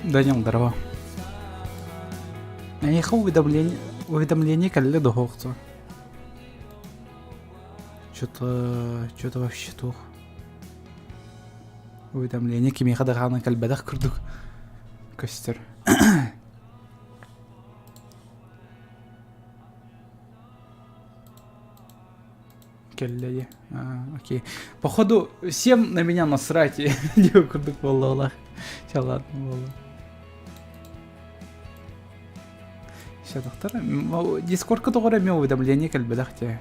Данил, здорово. Эйиэхэ уведомление, уведомление кэллэ дуһуохту. Что-то, что-то вообще туох. Уведомление кимиэхэ да хаанан кэлбэтэх курдук көстөр. Кэллэ А, окей. Походу, всем на меня насрать. Диэн курдук буолла Все, ладно, буолла. Все, доктор. Дискордка тоҕо эрэ уведомление кэлбэтэх те.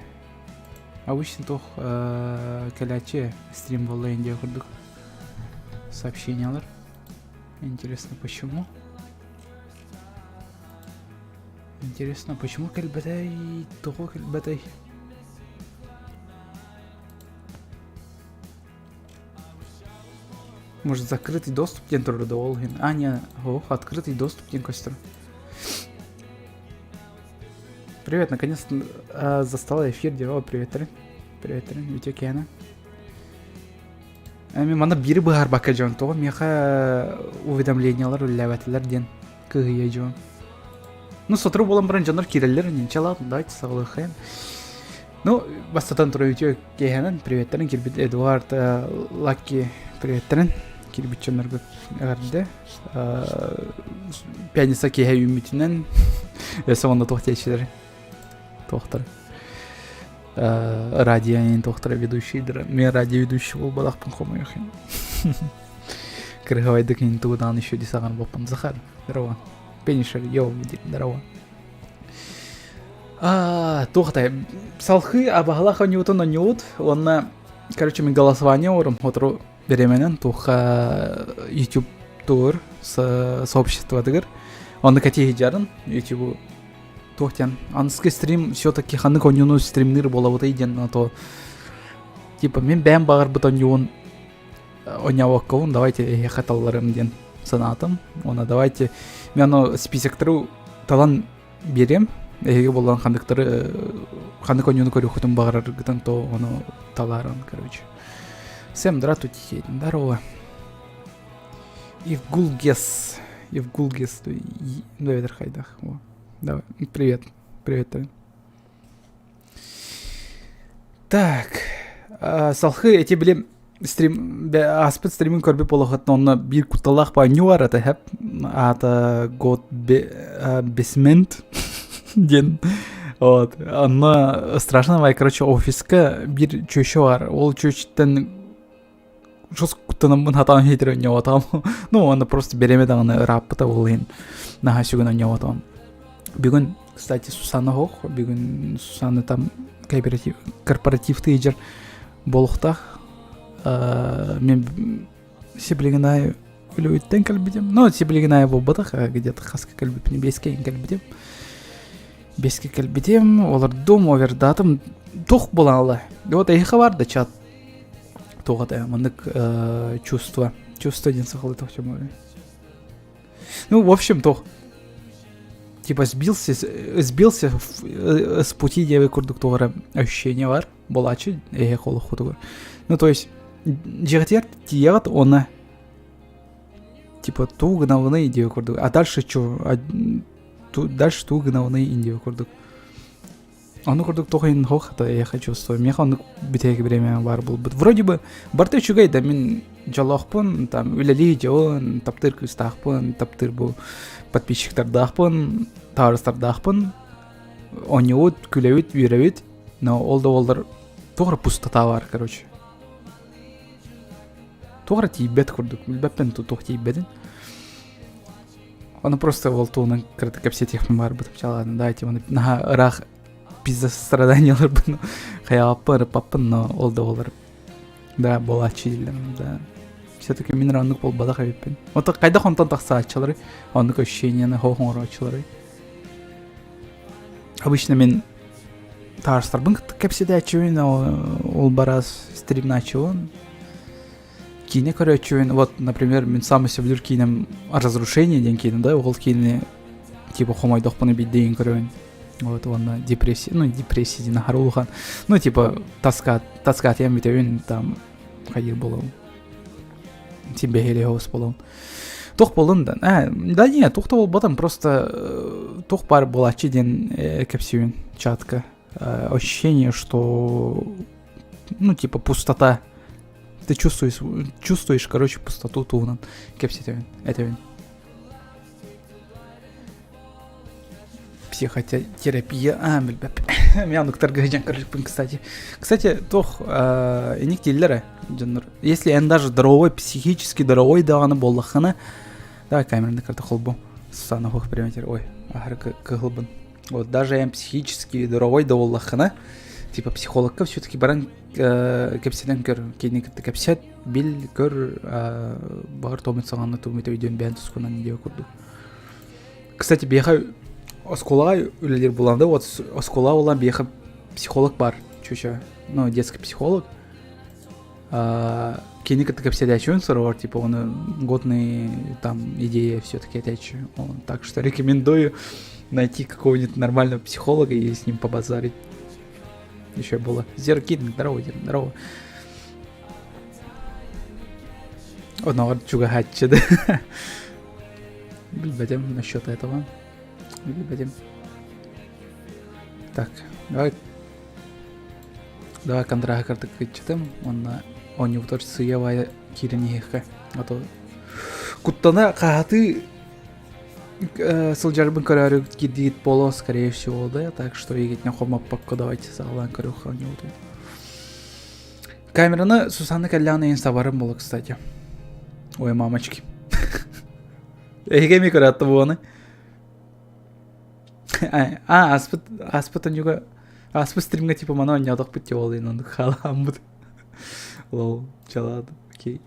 Обычно туох кэлээччи стрим буолла диэн курдук сообщениялар. Интересно, почему? Интересно, почему кэлбэтэй? Тоҕо кэлбэтэй? Может, закрытый доступ диэн турар да ол иһин. А, не, ох, открытый доступ диэн көстөр. Привет, наконец-то э, застала эфир делала. Привет, Трин. Привет, Трин. Витя Кена. Эми мана бири быһаарбакка дьон тоҕо миэхэ уведомлениялар үллээбэтилэр диэн кыһыйа дьон. Ну, сотору буолан баран дьоннор киирэллэр, ничего ладно, давайте саҕалыахайын. Ну, бастатан туран үтүө киэһэнэн приветтэрин кирбит Эдуард Лакки приветтэрин кирбит дьоннорго эҕэрдэ. Пианиста киэһэ үүммүтүнэн өссө онно туох диэччилэр туохтар радио туохтара ведущийдара мен радио ведущий буолбатахпын хомойох кырыһабайдык иһин тугудаан еще ди саҕан боппун Захар здорово Пенишер йоу здорово туох та салхыы абаһалаах онньуутун онньуут уонна короче мин голосование оҥорум сотору бириэмэнэн туохха YouTube тур сообществотыгар онно кэтии сылдьарын YouTube туох диэн аныгыскы стрим все-таки ханнык онньууну стримныыр буолабытый диэн а то типа мин бэйэм баҕарбыт онньуун онньообоккобун давайте эһиэхэ талларым диэн санаатым уонна давайте мен ону списоктары талан биэриэм эһиги буоллан ханныктары ханнык онньууну көрүөххүтүн баҕараргытын то ону талааран короче всем здравствуйте здорово Евгулгес Евгулгес Давид хайдах давай привет привет Так, салхы эти билим стрим ааспыт стримин көрбүт буолахытына онно биир кутталаах баанньуу бар ата хэп аата год бесмент диэн вот онно страшно бай короче офиска биир чөчө бар ол чөчүттэн жос куттанаммын хатаан хитер онньоотоом ну онно просто береме даҕаны ырааппыта ол иһин наһаа сүгүн онньоотоом бүгүн кстати Сусанна хоох бүгүн Сусанна там кооператив корпоративты дьэр буолуохтаах мен сиблигин аайы үлэбиттэн кэлбитим ну сиблигин аайы буолбатах где-то хаска кэлбиппин биэскэ кэлбитим биэскэ кэлбитим олордум овердатым туох буолан вот эһиэхэ бар да чат туох это маннык чувство чувство диэн сахалыы туох ну в общем туох типа сбился сбился с пути диэби курдук туох эрэ ощущение бар буолааччы эһиэхэ олоххутугар ну то есть дьиэҕитигэр тиийэҕит уонна типа туу гынабыный диэби курдук а дальше чё дальше туу гынабыный диэби курдук Ону курдук туох иһин хоох это я чувствую. Миэхэ оннук бүтэһик время баар буолбут. Вроде бы барыта үчүгэй да мин дьолоохпун, там үлэлии дьон, таптыыр кыыстаахпын, таптыыр бу подписчиктардаахпын, табаарыстардаахпын. Оонньуубут, күлэбит, үөрэбит. Но ол да буоллар туох эрэ пустота баар, короче. Туох эрэ тиийбэт курдук. Билбэппин туох тиийбэтин. Ону просто ол туһунан кыратык кэпсэтиэхпин баарбытым. Чалаан, давайте оны наһаа ыраах пизда страданияларбын хайааппын, ырыппаппын, но ол да буолар. Да, буолааччы дииллэр, да. Все-таки мин оннук буолбатах эбиппин. Ото хайдах онтон тахсааччылары, оннук ощущениены хоох оҥорооччулары. Обычно мин таарыстарбын кытта кэпсэтээччибин, ол барас стримнааччыбын. Киинэ көрөөччүбүн, вот, например, мин самый сөбүлүүр киинэм «Разрушение» диэн киинэ, да, ол киинэни типа хомойдохпуна биирдэ көрөбүн. Вот, уонна депрессия, ну, депрессия диэн аһара улахан. Ну, типа, тоска, тоска тиэн бүтэбин, там, хайыр буолабын. Син бэһиэлэй оҕус буолабын. Туох буоллун да, а, да не, туох да буолбатым, просто туох баар буолааччы диэн кэпсиибин чатка. Ощущение, что, ну, типа, пустота. Ты чувствуешь, чувствуешь, короче, пустоту туһунан кэпсэтэбин, этэбин. Психотерапия, а, билбэп. Мен оннуктарга сылдьан көрбүппүн, кстати. Кстати, туох, инник дииллэр дьоннор. Если эн даже здоровой, психически здоровой даҕаны буоллаххына, давай камераны карта холбу. Сусана хух прямо ой, аһары кыһылбын. Вот даже эн психически здоровой да буоллаххына, типа психологка все-таки баран кэпсэтэн көр, кини кытта кэпсэт, бил, көр, баҕар томит саҕаны тумит өйдүөн бэйэн тускунан диэ курдук. Кстати, биэхэ оскуолаҕа үлэлиир буолан да, вот оскуола буолан биэхэ психолог бар, чуча, ну, детский психолог. Кини кытта кэпсэтээччибин сороҕор, типа, оны годные там идеи все-таки этээччи. Так что рекомендую найти какого-нибудь нормального психолога и с ним побазарить. Еще было. Зеркин, здорово, здорово. Онооҕор чугаһааччы да. Билбэтим насчет этого. Билбэтим. Так, давай Давай контрага картык кытчытым, уонна оонньуубутар сыыйа-баайа киирэн иһиэххэ. А то куттана хаһатыы сылдьарбын көрөөрү кирдиит боло, скорее всего, да, так что егитне хомоппокко давайте саҕалаан көрүөххэ оонньуубутун. Камераны Сусанна кэллэҕинэ иһин сабарым буолла, кстати. Ой, мамочки. Эһиги эмиэ көрөөттө буоны. А, аспыт, аспыт онньуга, аспыт стримҥа типа маны оонньоотохпут типа ол иһин оннук хаалааммыт. Лол, чалаад, окей.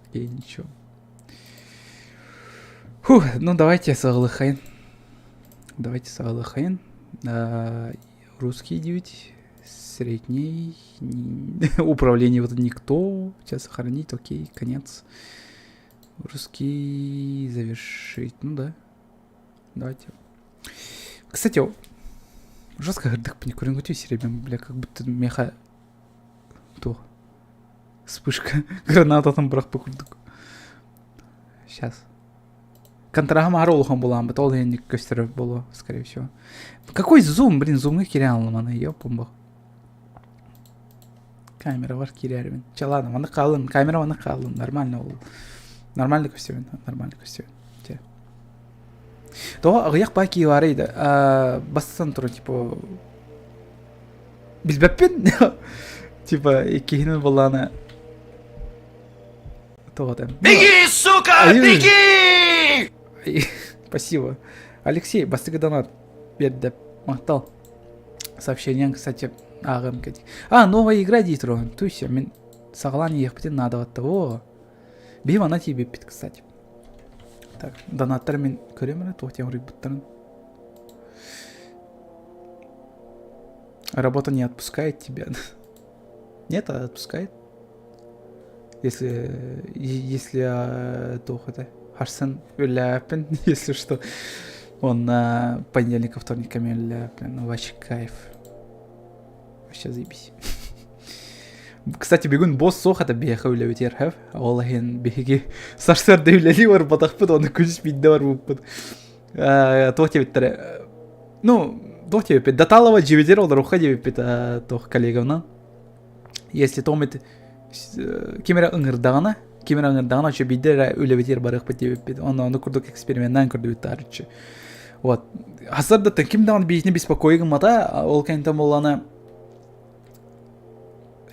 Окей, ничего. Фух, ну давайте саҕалыаххайын. Давайте саҕалыаххайын. Русский девять, средний, управление вот никто. Сейчас сохранить, окей, конец. Русский завершить, ну да. Давайте. Кстати, жестко гырдык көрөнгөтүй серебрян, бля, как будто меха то вспышка граната там бырахпы курдук. Сейчас. Контрагам ары улахан буламбыт, ол иһин көстөр боло, скорее всего. Какой зум, блин, зумҥа киирэн алламаны, ёппумбах. Камера бар киирэрбин. Чэ, ладно, маны хаалын, камера маны хаалын, нормально ол. Нормально көстөбүн, нормально көстөбүн. Чэ. Тоҕо аҕыйах баа киираарый да, бастатан туран, типа, билбэппин. Типа, иккиһинэн буоллаҕына Тоҕо Беги, сука, беги! Спасибо. Алексей, бастакы донат берді. Махтал. Сообщение, кстати, ааҕым кэти. А, новая игра дии туран. Туйся, мин саҕалаан иһиэхпитин наадабатта. О, биһи манна тиийбиппит, кстати. Так, донаттар мин көрөм эрэ, туох диэн уруйбуттарын. Работа не отпускает тебя. Нет, а отпускает. Если, если туох это Арсен үллээппин, если что. Он на понедельник, вторник үллээппин. Вообще кайф. Вообще заебись. Кстати, бүгүн босс суох это биһиэхэ үлэбитигэр хэв. Ол иһин биһиги сарсыарда үлэлии барбатахпыт, оны күнүс биирдэ барбыппыт. Туох диэбиттэрэ. Ну, туох диэбиппит. Даталова дьиэбитигэр олоруохха диэбиппит туох коллегабынан. Если Томит ким эрэ ыҥырдаҕына, ким эрэ ыҥырдаҕына, оччо биирдэ эрэ үлэбитигэр барыахпыт диэбиппит. Онно ону курдук эксперименнаан көрдүбүт таарыччы. Вот. Хасардаттан ким даҕаны биһини беспокой гыммата, ол кэнниттэн буоллаҕына.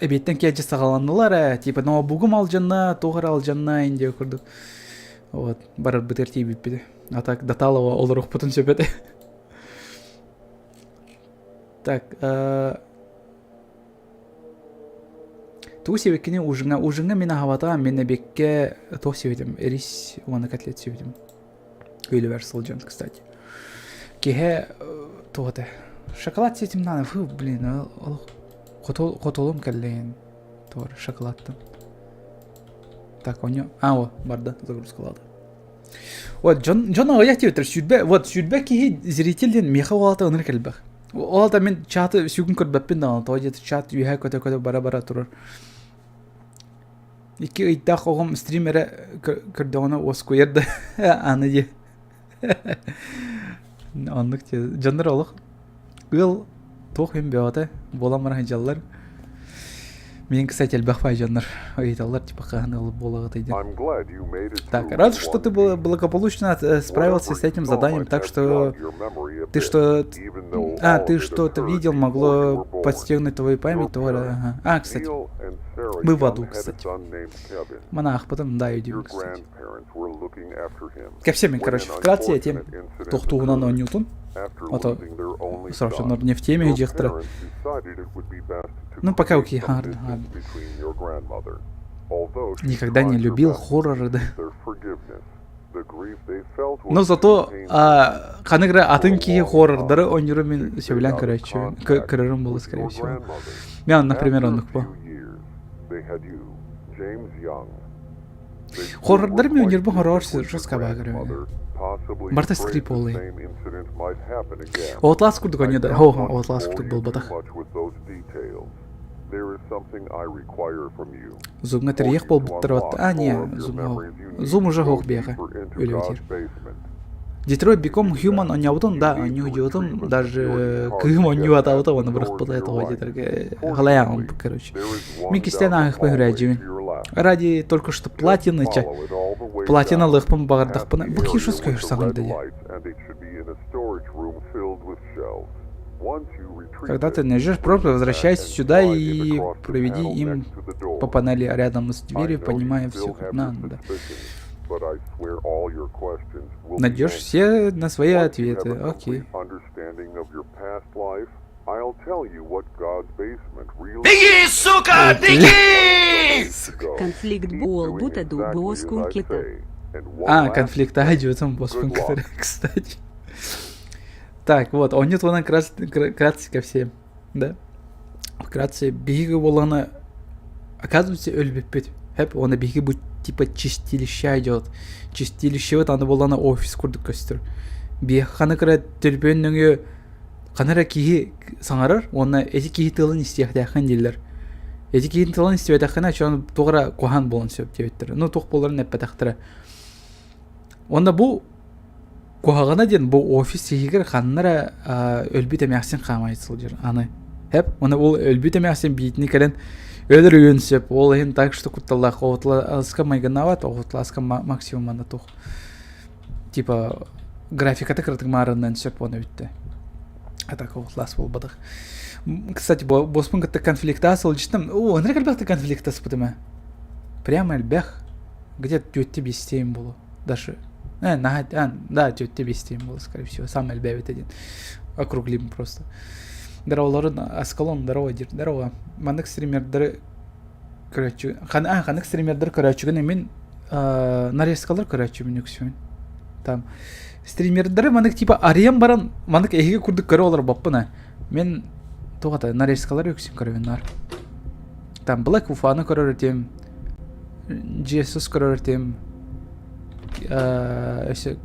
Эбиэттэн киэдьэ саҕаланнылар ээ, типа ноутбугум алдьанна, туох эрэ алдьанна индия курдук. Вот, барарбытыгар тиийбиппит. А так Даталова олоруохпутун сөп этэ. Так, тугу сиэбиккиний ужиҥҥа? Ужиҥҥа мин аһабатаҕым, мин эбиэккэ туох сиэбитим? Рис уонна котлет сиэбитим. Үлэбэр сылдьан, кстати. Киһи туох этэ? Шоколад сиэтим наада. Фу, блин, олох хотолум кэллэйин. Туор, шоколадтан. Так, у него... А, о, барда, загрузкалады. Вот, дьон, дьон аҕыйах диэбиттэр. 20, вот, 20 киһи зритель диэн миэхэ уолата ынырык элбэх. Ол аата мин чаты сүгүн көрбөппүн даҕаны, тоҕо диэтэ чат үөһэ көтө-көтө бара-бара турар. Икки ыйдаах оҕом стрим эрэ көрдөҕүнэ уоскуйар да аны дии. Оннук дии. Дьоннор олох ыал туох иһин бөҕөтө буолан баран сылдьаллар. Мин, кстати, элбэх баай дьоннор ыйыталлар, типа хаһан ыал буолаҕытый диэн. Так, рад, что ты благополучно справился с этим заданием, так что ты что... А, ты что-то видел, могло подстегнуть твою память, то... Ага. А, кстати, мы в аду, кстати. Монах, потом да, идем, кстати. Кэпсиэмин, короче, вкратце я тем тохтугунан оонньуутун. А то сорох не в теме диэхтэрэ. Ну, пока окей, Никогда не любил хорроры, да. Но зато ханнык эрэ атын киһи хоррордары оонньууру мин сөбүлээн көрөөччү көрөрүм буолуо скорее всего. Мен, например, оннук бу. Хоррордары мен оонньуурбун хоррор жестко көрөбүн. Барыта скрип буолуй. Outlast курдук оонньуу да. Хо, Outlast курдук буолбатах. Зумҥа тэрийиэх буолбуттар вот. А, не, Зум Зум уже суох биэхэ үлэбитир. Detroit Become Human оонньообутум, да, оонньуу даже кыым оонньуу атаабыта уонна бырахпыта тоҕо диэтэргэ халайаҕым, короче. Мин кистээн ааһыахпын үрээдьибин. Ради только что платины, чэ, платина ылыахпын баҕардахпына, бу кишус көһөр саҥарда дии. Когда ты нажмешь пробку, возвращайся сюда и проведи им по панели рядом с дверью, понимая все как надо. Найдешь все на свои ответы. Окей. Беги, сука, беги! Конфликт буолбута дуу буоскун кита. А, конфликт идиотом боспун кстати. Так, вот, он туһунан кратце ко всем, да? Вкратце, биһиги буоллаҕына, оказывается, өлбүппүт. Хэп, уонна биһиги бу типа чистилище идет. Чистилищебит аны буоллаҕына офис курдук көстөр. Биһиэхэ ханнык эрэ төлөпүөн нөҥүө ханна эрэ киһи саҥарар уонна эти киһи тылын истиэхтээххин дииллэр. Эти киһи тылын истибэтэххинэ, чон туох эрэ куһаҕан буолуон сөп диэбиттэр. Ну, туох буоларын эппэтэхтэрэ. Уонна бу Куһаҕана диэн бу офис иһигэр ханна эрэ өлбүт эмээхсин хаамай сылдьар аны. Эп, уонна ол өлбүт эмээхсин биитини кэлэн өлөрүөн сөп. Ол иһин так что кутталлаах оҕутуласка майгыннаабат, оҕутуласка максимум манна туох. Типа графиката кыратык маарыннан сөп уонна бүттэ. А так оҕутулаас буолбатах. Кстати, боспун кытта конфликтаа сылдьыстым. О, ынырык элбэхтик конфликтаспытым ээ. Прямо элбэх. Где-то түөттэ биэстиэм буолуо. Даже э, на, а, да, тетя биэстиэм буолуо, скорее всего, саамай элбээбит диэн. Округлим просто. Здороволорун Аскалон, здорово диир. Здорово. Маннык стримердары көрөөччү хан а ханнык стримердары көрөөччүгүн мин нарезкалар көрөөччүбүн үксүн. Там стримердары маннык типа арыйан баран маннык эһиги курдук көрө олорбоппун а. Мен туох ата нарезкалары үксүн көрөбүн наар. Там Black Уфаны көрөр этим, Jesus көрөр этим, өссө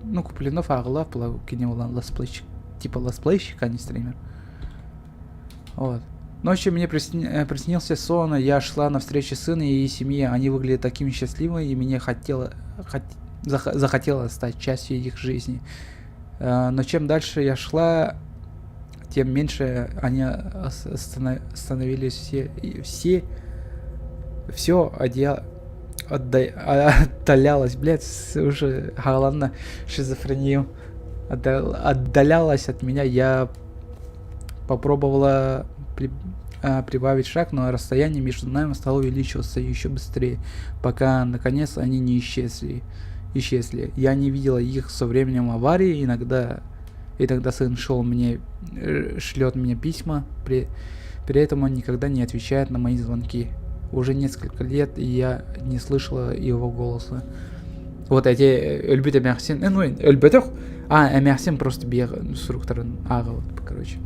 ну Куплинов ааҕылаах была кини буолан летсплейщик, типа летсплейщик, а не стример. Вот. Ночью мне приснился сон, я шла на встречу сына и семьи, они выглядели такими счастливыми, и мне хотело, хот, захотелось стать частью их жизни. Но чем дальше я шла, тем меньше они становились все, все, все одеяло отдалялось, блядь, уже галанна шизофрению отдалялась от меня, я попробовала при... прибавить шаг, но расстояние между нами стало увеличиваться еще быстрее, пока, наконец, они не исчезли. Исчезли. Я не видела их со временем аварии, иногда, и тогда сын шел мне, шлет мне письма, при, при этом он никогда не отвечает на мои звонки. Уже несколько лет я не слышала его голоса. Вот эти өлбүт эмээхсин, ну, өлбөтөх, а, эмээхсин просто биэх суруктарын ааҕа, короче.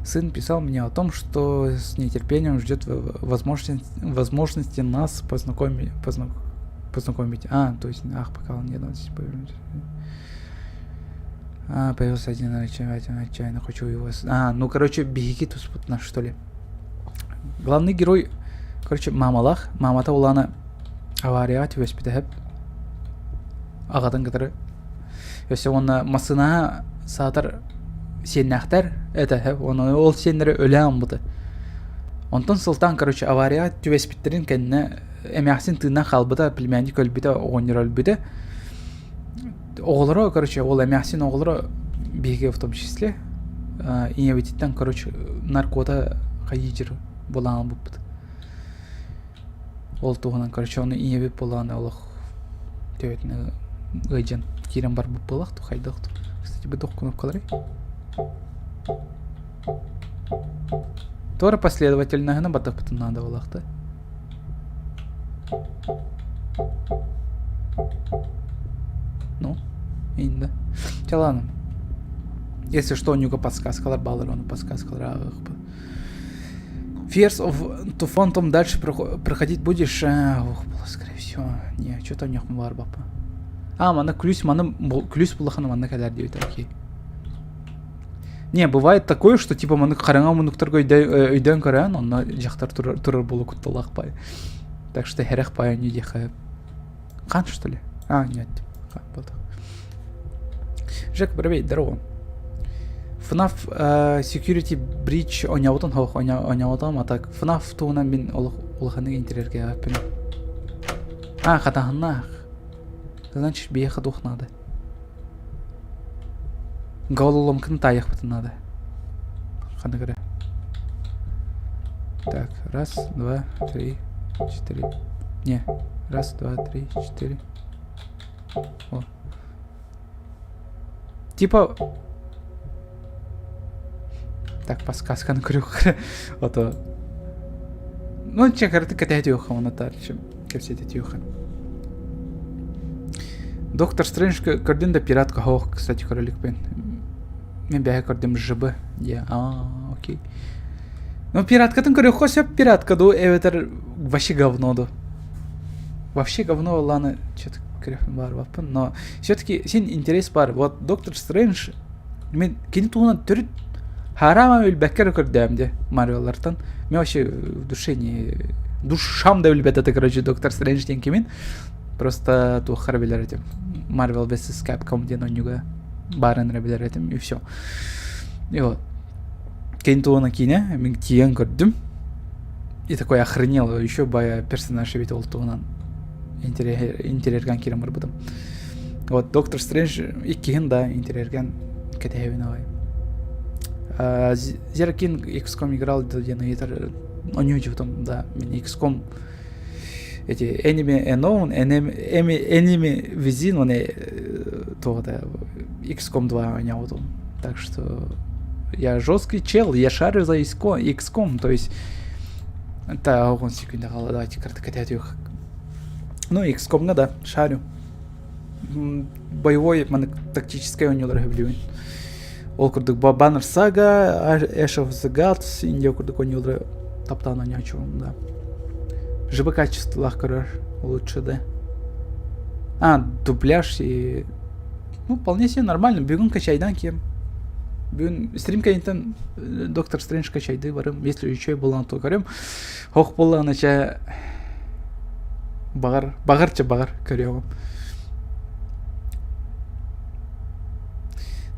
Сын писал мне о том, что с нетерпением ждет возможности, возможности нас познакомить, познак, познакомить. А, то есть, ах, пока он не повернуть. А, появился один отчаянно, отчаянно хочу его... А, ну, короче, биһиги туспутна, что ли. Главный герой, короче, маамалаах. Маамата улаана аварияҕа түбэспитэ сөп. Аҕатын кытары. Өссө уонна массыынаҕа саатар сиэннээхтэр этэ сөп. Уонна ол сиэннэрэ өлө ылбыта. Онтон сылтаан, короче, аварияҕа түбэспиттэрин кэннэ эмээхсин тыыннаах хаалбыта, племянник өлбүтэ, оҕонньор өлбүтэ. Оҕолоро, короче, ол эмээхсин оҕолоро биһиги в том числе ийэбититтэн, короче, наркота хайыы буолан ылбыппыт. Ол туһунан, короче, ону ийэбит буоллаҕына олох төбөтүнэ ыалдьан киирэн барбыт буоллах дуу, хайдах дуу. Кстати, бу туох кнопкаларый? Туора последовательноһына баттаппытын наада буоллах да. Ну, инде. Чэ ладно. Если что, у подсказкалар баалар, ону подсказкалар ааҕыахпыт. Fears of the Phantom дальше проходить будешь? Ох, было, скорее всего. Не, что-то у них бар бапа. А, манна ключ, манна ключ булахана манна кэлэр диэбит, окей. Не, бывает такое, что типа маннык хараҥа муннуктарга өйдөөн көрөн, онно дьахтар турар, турар буолу кутталаах бай. Так что хэрэх бай не диэхэ. Хан, что ли? А, нет. Хан, вот. Жек, привет, здорово. FNAF uh, Security Breach оонньообутун суох оонньообутум, а так FNAF туһунан мин олох улаханнык интэриэһиргээбэппин. А, хатаһыннаах. Значит, биһиэхэ туох наада? Головоломканы таайыахпытын наада. Ханнык эрэ. Так, раз, два, три, четыре. Не, раз, два, три, четыре. О. Типа... Так, подсказканы көрүөх. Ото... Ну, чэ, кыраты кэтэһэ оны таарчы кэпсэтэ түөхэ. Доктор Стрэндж көрдүн да пиратка хоох, кстати, көрөлүкпүн. Мен бэһэ көрдүм ЖБ. Я, а, окей. Ну, пираткатын көрүөххэ сөп пиратка ду, эбэтэр вообще говно ду. Вообще говно ладно, что-то көрүөхпүн баарбаппын, но все-таки син интерес бар. Вот Доктор Стрэндж мен кини туһунан төрүт хараама билбэккэ эрэ көрдөм де Марвеллартан. Мен вообще в душе не душам да билбэт это короче Доктор Стрэндж диэн кимин. Просто туоххара билэр этим. Marvel vs. Capcom диэн оонньууга баарын эрэ билэр этим и все. И вот. Кини туһунан киинэ мин тиийэн көрдүм. И такой охренел, еще бая персонаж эбит ол туһунан интэриэһиргээн киирэн барбытым. Вот Доктор Стрэндж иккиһин да интэриэһиргээн кэтэһэбин аҕай. Зеркин XCOM играл диэн ыйытар оонньуу да мин XCOM эти Enemy Unknown, Enemy Within, он туох да XCOM 2 оонньообутум. Так что я жесткий чел, я шарю за XCOM, то есть это он секунда давайте карта Ну, XCOM да, шарю. Боевой маннык тактическай оонньуулары сөбүлүүбүн. Ол курдук Banner Saga, Ash of the Gods, Индия курдук оонньуулары таптаан оонньооччубун, да. ЖБ качестволаах көрөр лучше, да. А, дубляж и... Ну, вполне себе нормально. Бүгүн качайдан кем. Бүгүн стрим кэнниттэн Доктор Стрэндж качайды барым. Если еще буолан то көрөм. Ох буоллаҕына чэ баҕар, баҕар чэ баҕар көрүөҕүм.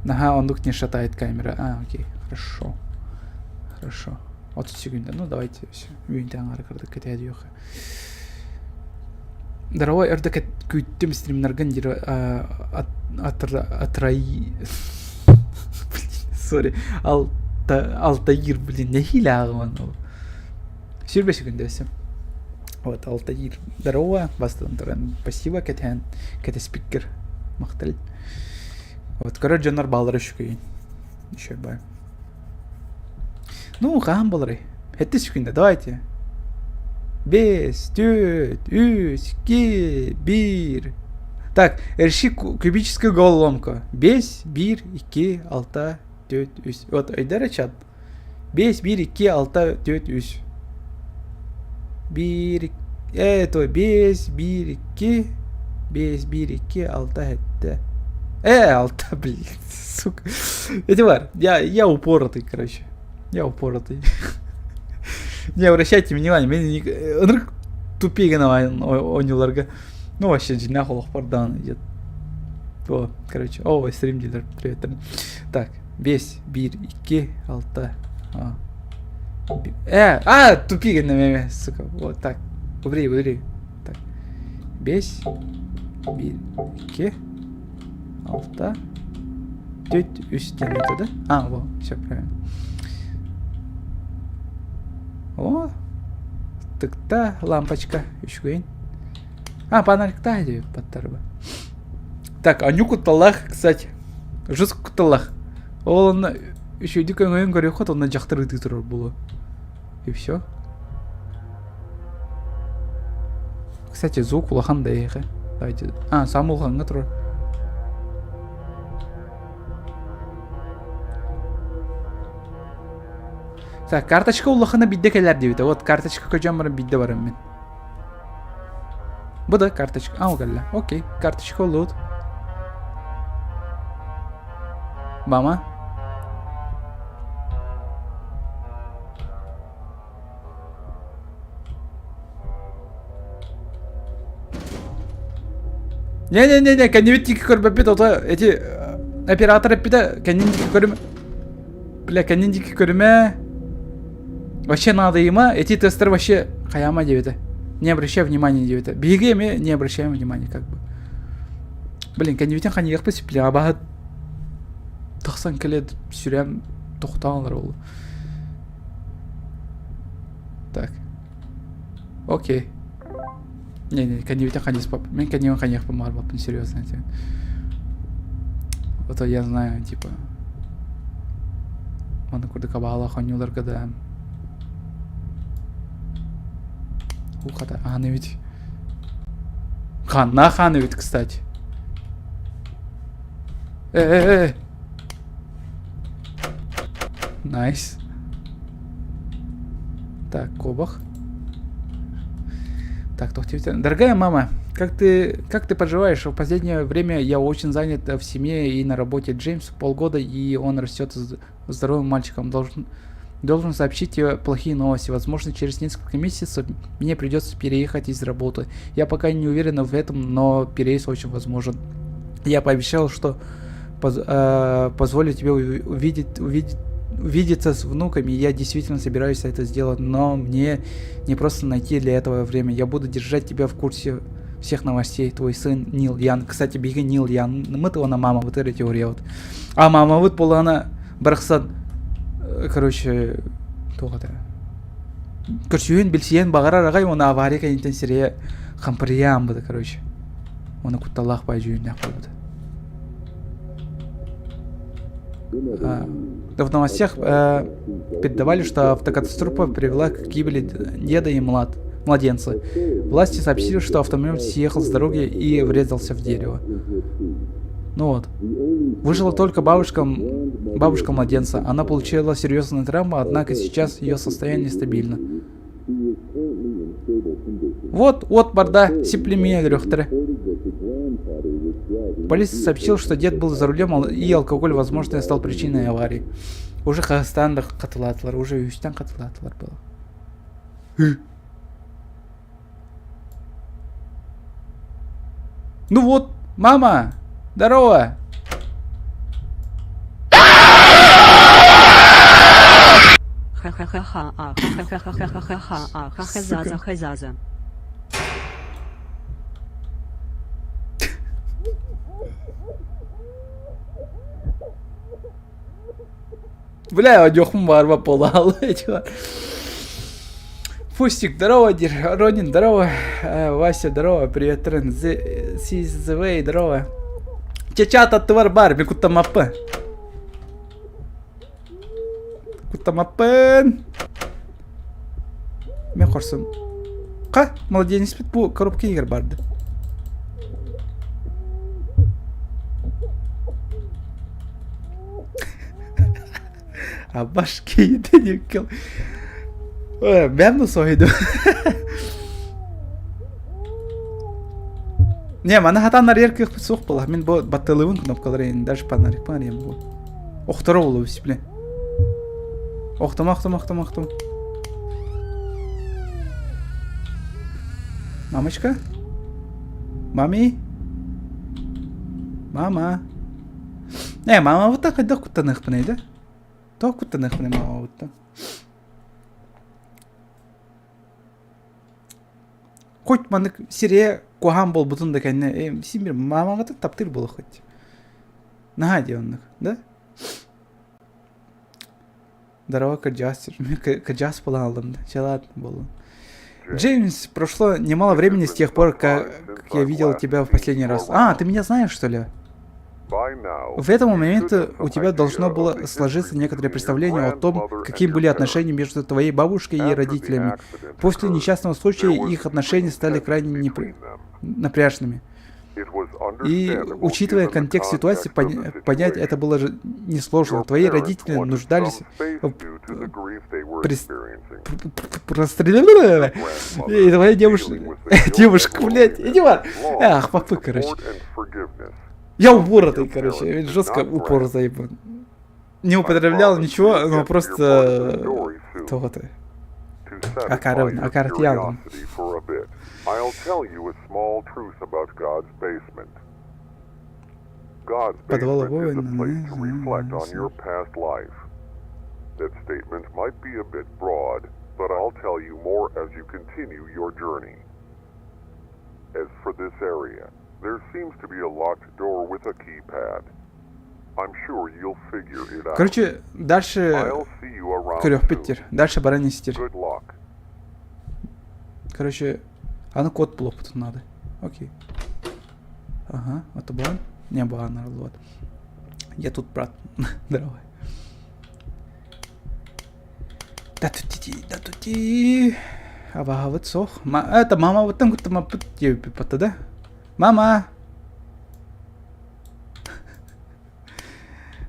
Наһаа оннук не шатает камера. А, окей, хорошо. Хорошо. 30 секунд. Ну, давайте все. Үүнтэн аҥаары кырдык кэтэһэ Дорогой өрдө күүттүм стримнаргын диир атраи сори. Алта, Алтаир, блин, нэһиилэ ааҕыман ол. Сүүрбэ секунда өссө. Вот, Алтаир. Здорово, бастатан туран. Спасибо, кэтэһэн, кэтэспиккэр. Махтал. Вот, көрөр дьоннор бааллара үчүгэйин. Еще бай. Ну, хаһан буоларый? Сэттэ секунда, давайте. Биэс, түөрт, үс, икки, биир. Так, реши кубическую головоломку. Биэс, биир, икки, алта, түөрт, үс. Вот, өйдөр чат. Биэс, биир, икки, алта, түөрт, үс. Биир, то биэс, биир, икки, биэс, биир, икки, алта, сэттэ. Алта, блин, сука. Эти бар, я упоротый, короче. Я упоротый. Не обращайте внимания, мен ынырык тупее гына оонньууларга. Ну, вообще, дьиҥнээх олохпор даҕаны идет. О, короче, о, стрим дииллэр, привет. Так, биэс, биир, икки, алта. А, тупик гына сука. Вот так. Убери, убери. Так. Биэс, биир, икки, алта, түөрт, үс диэн это, да? А, во, все правильно. О, тыкта лампочка үчүгэйин. А, фонарикта диэбит баттарба. Так, аню кутталлаах, кстати. Жестко кутталлаах. Ол онно үчүгэйдик өҥөйөн көрүөххүт, онно дьахтар ытыы турар буолуо. И все. Кстати, звук улахан да эһиэхэ. Давайте. А, саамай улахаҥҥа турар. Так, карточка улахана биирдэ кэлэр диэбитэ. Вот карточка көдьөөн баран биирдэ барам мин. Бу да карточка. А, ол кэллэ. Окей, карточка улуут. Мама. Не-не-не-не, кэннибит диэки көрбөппүт, ото эти оператор эппитэ, кэннин диэки көрүмэ. Бля, кэннин диэки көрүмэ. Вообще наадыйыма, эти тесттер вообще хайаама диэбитэ. Не обращай внимания диэбитэ. Биһиги эмиэ не обращаем внимания как бы. Блин, кэннибитин ханьыахпыт бля, абаһы тахсан кэлэ сүрэм тохтоон олорор буолла. Так. Окей. Не-не, кэннибитин хайыспап. Мин кэннибин хайыахпын баҕарбаппын, серьезно этим. Вот я знаю, типа, Маны курдук абаалаах оонньууларга да Ухата аан эбит. Ханнаах аан эбит, кстати. Э-э-э! Найс. Так, кобах. Так, Дорогая мама, как ты поживаешь? В последнее время я очень занят в семье и на работе. Джеймс полгода, и он растет здоровым мальчиком. Должен сообщить тебе плохие новости. Возможно, через несколько месяцев мне придется переехать из работы. Я пока не уверена в этом, но переезд очень возможен. Я пообещал, что позволю тебе увидеться с внуками. Я действительно собираюсь это сделать, но мне не просто найти для этого время. Я буду держать тебя в курсе всех новостей. Твой сын Нил Ян. Кстати, биһиги Нил Ян. Мы на мама вот эта теория вот. А мама вот буоллаҕына барахсан короче туох этэ көрсүһүөн билсиэн баҕарар аҕай уонна авария кэнниттэн сирэйэ хампырыйаан быда короче уонна кутталлаах баай дьүһүннээх буолбута В новостях передавали, что автокатастрофа привела к гибели деда и младенца. Власти сообщили, что автомобиль съехал с дороги и врезался в дерево. Ну вот. Выжила только бабушка, бабушка младенца. Она получила серьезные травмы, однако сейчас ее состояние стабильно. Вот, вот барда, сиплемия өлөрүөхтэрэ. Полиция сообщила, что дед был за рулем и алкоголь, возможно, стал причиной аварии. Уже хаһыстаан да хатылаатылар, уже үстэн хатылаатылар было. Ну вот, мама, здорово. Ха-ха-ха-ха, а ха-ха-ха-ха-ха-ха, а ха-ха-за-за ха-за-за. Бля, одьохум баарба полаалы. Фустик, здорово, Ронин, здорово, Вася, здорово, привет, Рен, СЗВ, здорово. Чачат аттыбар бар, мен куттамаппын. Куттамаппын. Мен хорсун. Ха, младенец бу коробка игр барды. А башки диэккэл. Бэм да соһуйдум. Не, маны хатан арыйар кыахпыт суох буолла. Мин бу батталыбын кнопкалары даже панарикпын арыйам бу. Охторо болу блин. Охтома, охтома, охтома, охтома. Мамочка? Мами? Мама? Э, мамабыттан хайдах куттаныахпыный да? Тоҕо куттаныахпыный мамабыттан? Хоть маннык сирэйэ куһаҕан буолбутун да кэннэ, э, син биир мамаҕытын таптыыр буолуоххут. Наһаа дии оннук, да? Здорово, кырдьаҕас кырдьаҕас буолан ыллым да. Чэ ладно, буоллун. Джеймс, прошло немало времени с тех пор, как я видел тебя в последний раз. А, ты меня знаешь, что ли? В этом моменте у тебя должно было сложиться некоторое представление о том, какие были отношения между твоей бабушкой и родителями. После несчастного случая их отношения стали крайне непри... напряженными. И, учитывая контекст ситуации, понять это было же несложно. Твои родители нуждались в прис... простреле... И твоя девушка... Девушка, блядь, иди вон! Ах, папы, короче. Я упоротый, короче, жестко упор заебан. Не употреблял ничего, но просто... То-то. Акарабын, акаратыялым. Подвал обои. Короче, дальше көрүөхпүт диир. Дальше баран истир. Короче, аны код булуохпутун наада. Окей. Ага, это буан? Не, буан вот. Я тут, брат. Здорово. Да тути, да тути. Абаһабыт суох. Это мамабыттан куттамаппыт диэбиппит да? Мама!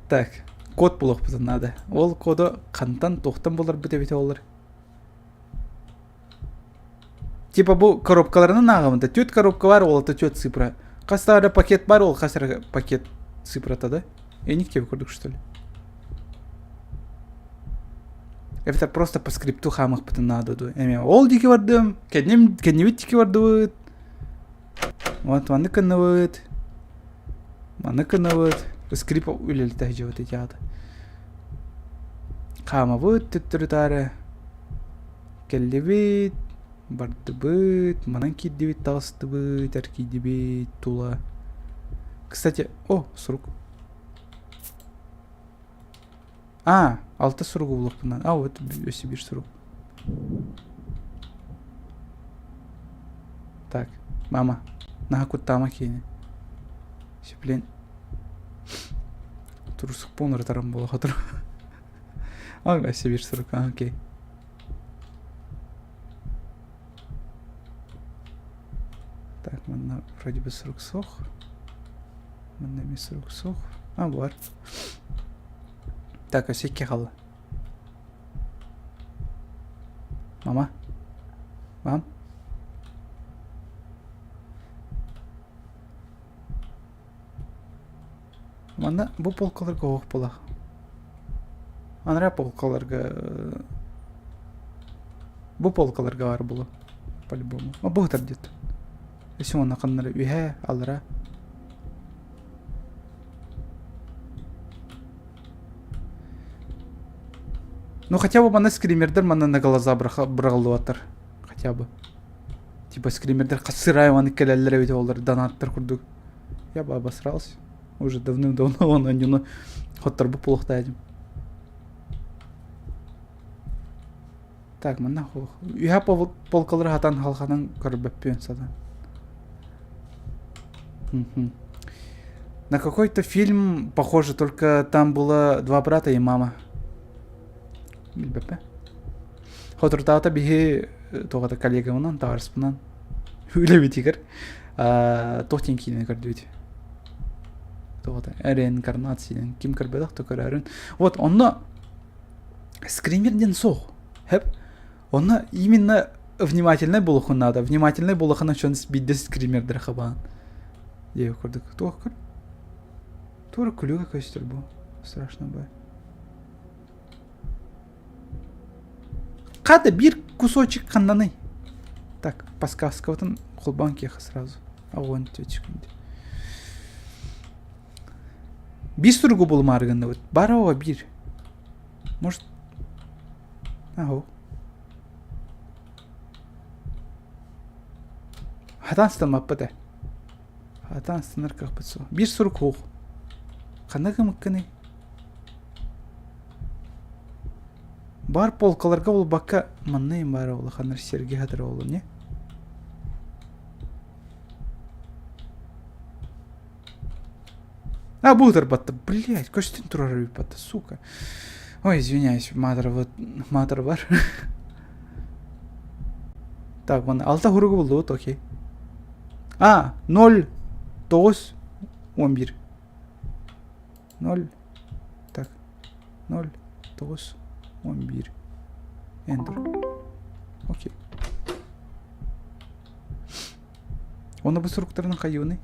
Так, код булуохпутун наада. Ол коду хантан, туохтан буларбыт эбитэ буоллар? Типа бу коробкаларынан ааҕабын да, түөрт коробка баар, ол это түөрт цифра. Хас да пакет баар, ол хас эрэ пакет цифрата да? Эник тебе курдук что ли? Это просто по скрипту хаамыахпытын наада дуу. Эми ол диэки бардым, кэнним, кэннибит диэки бардыбыт. Вот маннык гынныбыт. Маннык гынныбыт. Скрип үлэлитэ сылдьыбыт ити аата. Хаамабыт төттөрү-таары. Кэллибит, бардыбыт, манан киирдибит, таҕыстыбыт, эргийдибит тула. Кстати, о, сурук. А, алта суругу булуохпунан. А, вот өссө биир сурук. Так, мама, наһаа куттаама киини. Блин, турсукпун ырытарым буола хотур. А, өссө биир сурук, а, окей. Так, манна вроде бы сурук суох. Манна эмиэ сурук суох. А, бар. Так, өссө икки хаалла. Мама? Мам? Манна бу полкаларга оһох буолар. Анараа полкаларга бу полкаларга баар буолуо по-любому. Бу сытар диэт. Өссө уонна ханна эрэ үөһээ, аллара. Ну хотя бы манна скримердэр манна на глаза быраҕыллыбаттар. Хотя бы. Типа скримердэр хасырай маннык кэлэллэр эбит олор донаттар курдук. Я бы обосрался. Уже давным-давно он анньыны хотторбут буолуохтаах этим. Так, манна үһэ полкалары хатан халханан көрбөппүөн сатан. На какой-то фильм похоже, только там было два брата и мама. Билбэппэ. Соторутааҕыта биһи туох коллегабынан, табаарыспынан үлэбитигэр туох диэн киинэни көрдүбүт. Туох реинкарнация диэн ким көрбөтөх то көрөөрүн. Вот онно скример диэн суох. Хэп. Онно именно внимательный буолуоххун наада. Внимательный буолуоххун өчөн биирдэ скримердэр хабаан. Диэбит курдук. Туох көр? Туора күлүгэ көстөр бу. Страшно бай. Хата биир кусочек ханнаный? Так, подсказкабытын холбоон киэхэ сразу. Огонь секунды. Биир суругу булумаары гынныбыт. Бар оҕо биир. Может... Аһо. Хатан сытаммаппыт ээ. Хатан станар кыахпыт суох. Биир сурук суох. Ханна гымыккыный? Бар полкаларга булбакка манна баар улаханнар сиргэ хатыр ол не? А, бу ытырбатта. Блять, көстөн турар эбит сука. Ой, извиняюсь, маатыр вот маатыр бар. Так, вон алта хуругу булдубут, окей. А, 0, 9, 11. 0, так, 0, 9, 11. Enter. Окей. Оны бу суруктарын хайыыный?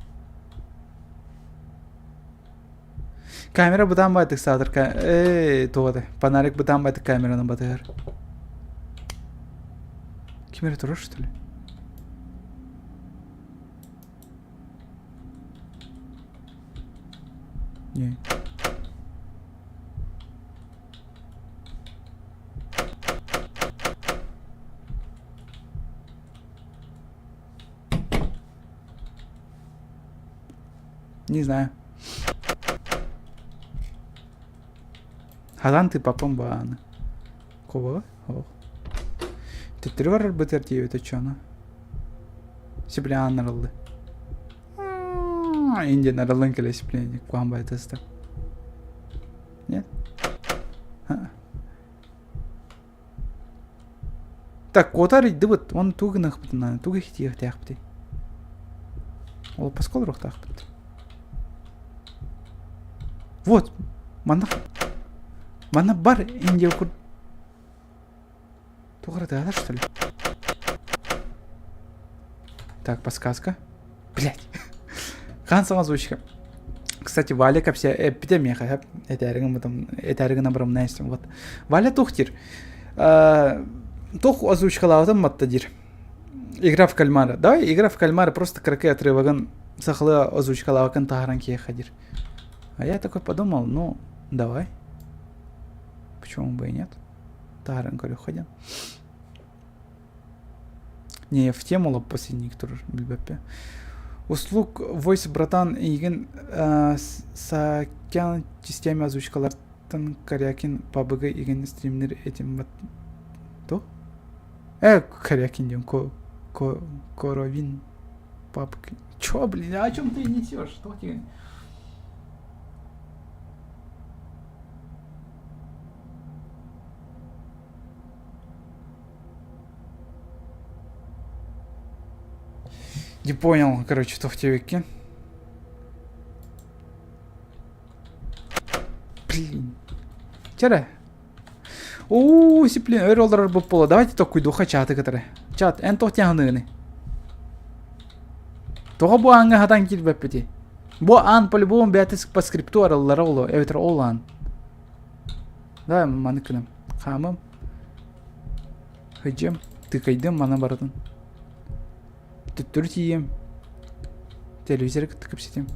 Камера бытаан байтык саатар ээ туох фонарик бытаан байтык камераны батыһар. Ким эрэ турар что ли? Не. Не знаю. Хатан ты папам бааны. Кого? Ох. Төттөрү барар бытар диэбит оччону. Сиплеан арылды. Индиан арылын кэлэ сипленик куан байтаста. Нет? Так, куота арыйдыбыт. Оны тугу гыныахпытын тугу иһитиэхтээхпитий? Олоппоско олоруохтаахпыт. Вот, манна манна бар Индия кур Туох эрэ что ли? Так, подсказка. Блять. Хаан саҥа озвучка. Кстати, Валя кэпсэ эппитэ миэхэ этээригин потом этээригин абрамна истим вот. Валя туох диир? Туох озвучкалаабытын матта диир. Игра в кальмара. Давай игра в кальмара просто кыракый отрывогын сахалыы озвучкалаабакын таһааран киһиэхэ диир. А я такой подумал, ну, давай. Почему бы и нет? Таһааран көрүөххэ диэн. Не, в тему лоппосинник турар билбэппин. Услуг Voice братан эйигин Саакян системе озвучкалартан Корякин PUBG игин стримнер этим то? Корякин диэн Коровин PUBG. Чё, блин, о чем ты несешь? Что тебе? Не понял, короче, тохтевикки. Блин. Чара. Оо, сиплин, өр олорор буолла. Давайте токуйдуха чаты кытары. Чат, эн тохтяхыныгыны. Тоҕо бу ааҥҥа хатан киирбэппити? Бу аан по-любому бэйэтэ по скрипту арыллара оло, эбэтэр ол аан. Давай маны кынам. Хаамым. Хыдьым, тыкайдым маны барытын. Төттөрү тиийиэм. Телевизоры кытта кэпсэтиэм.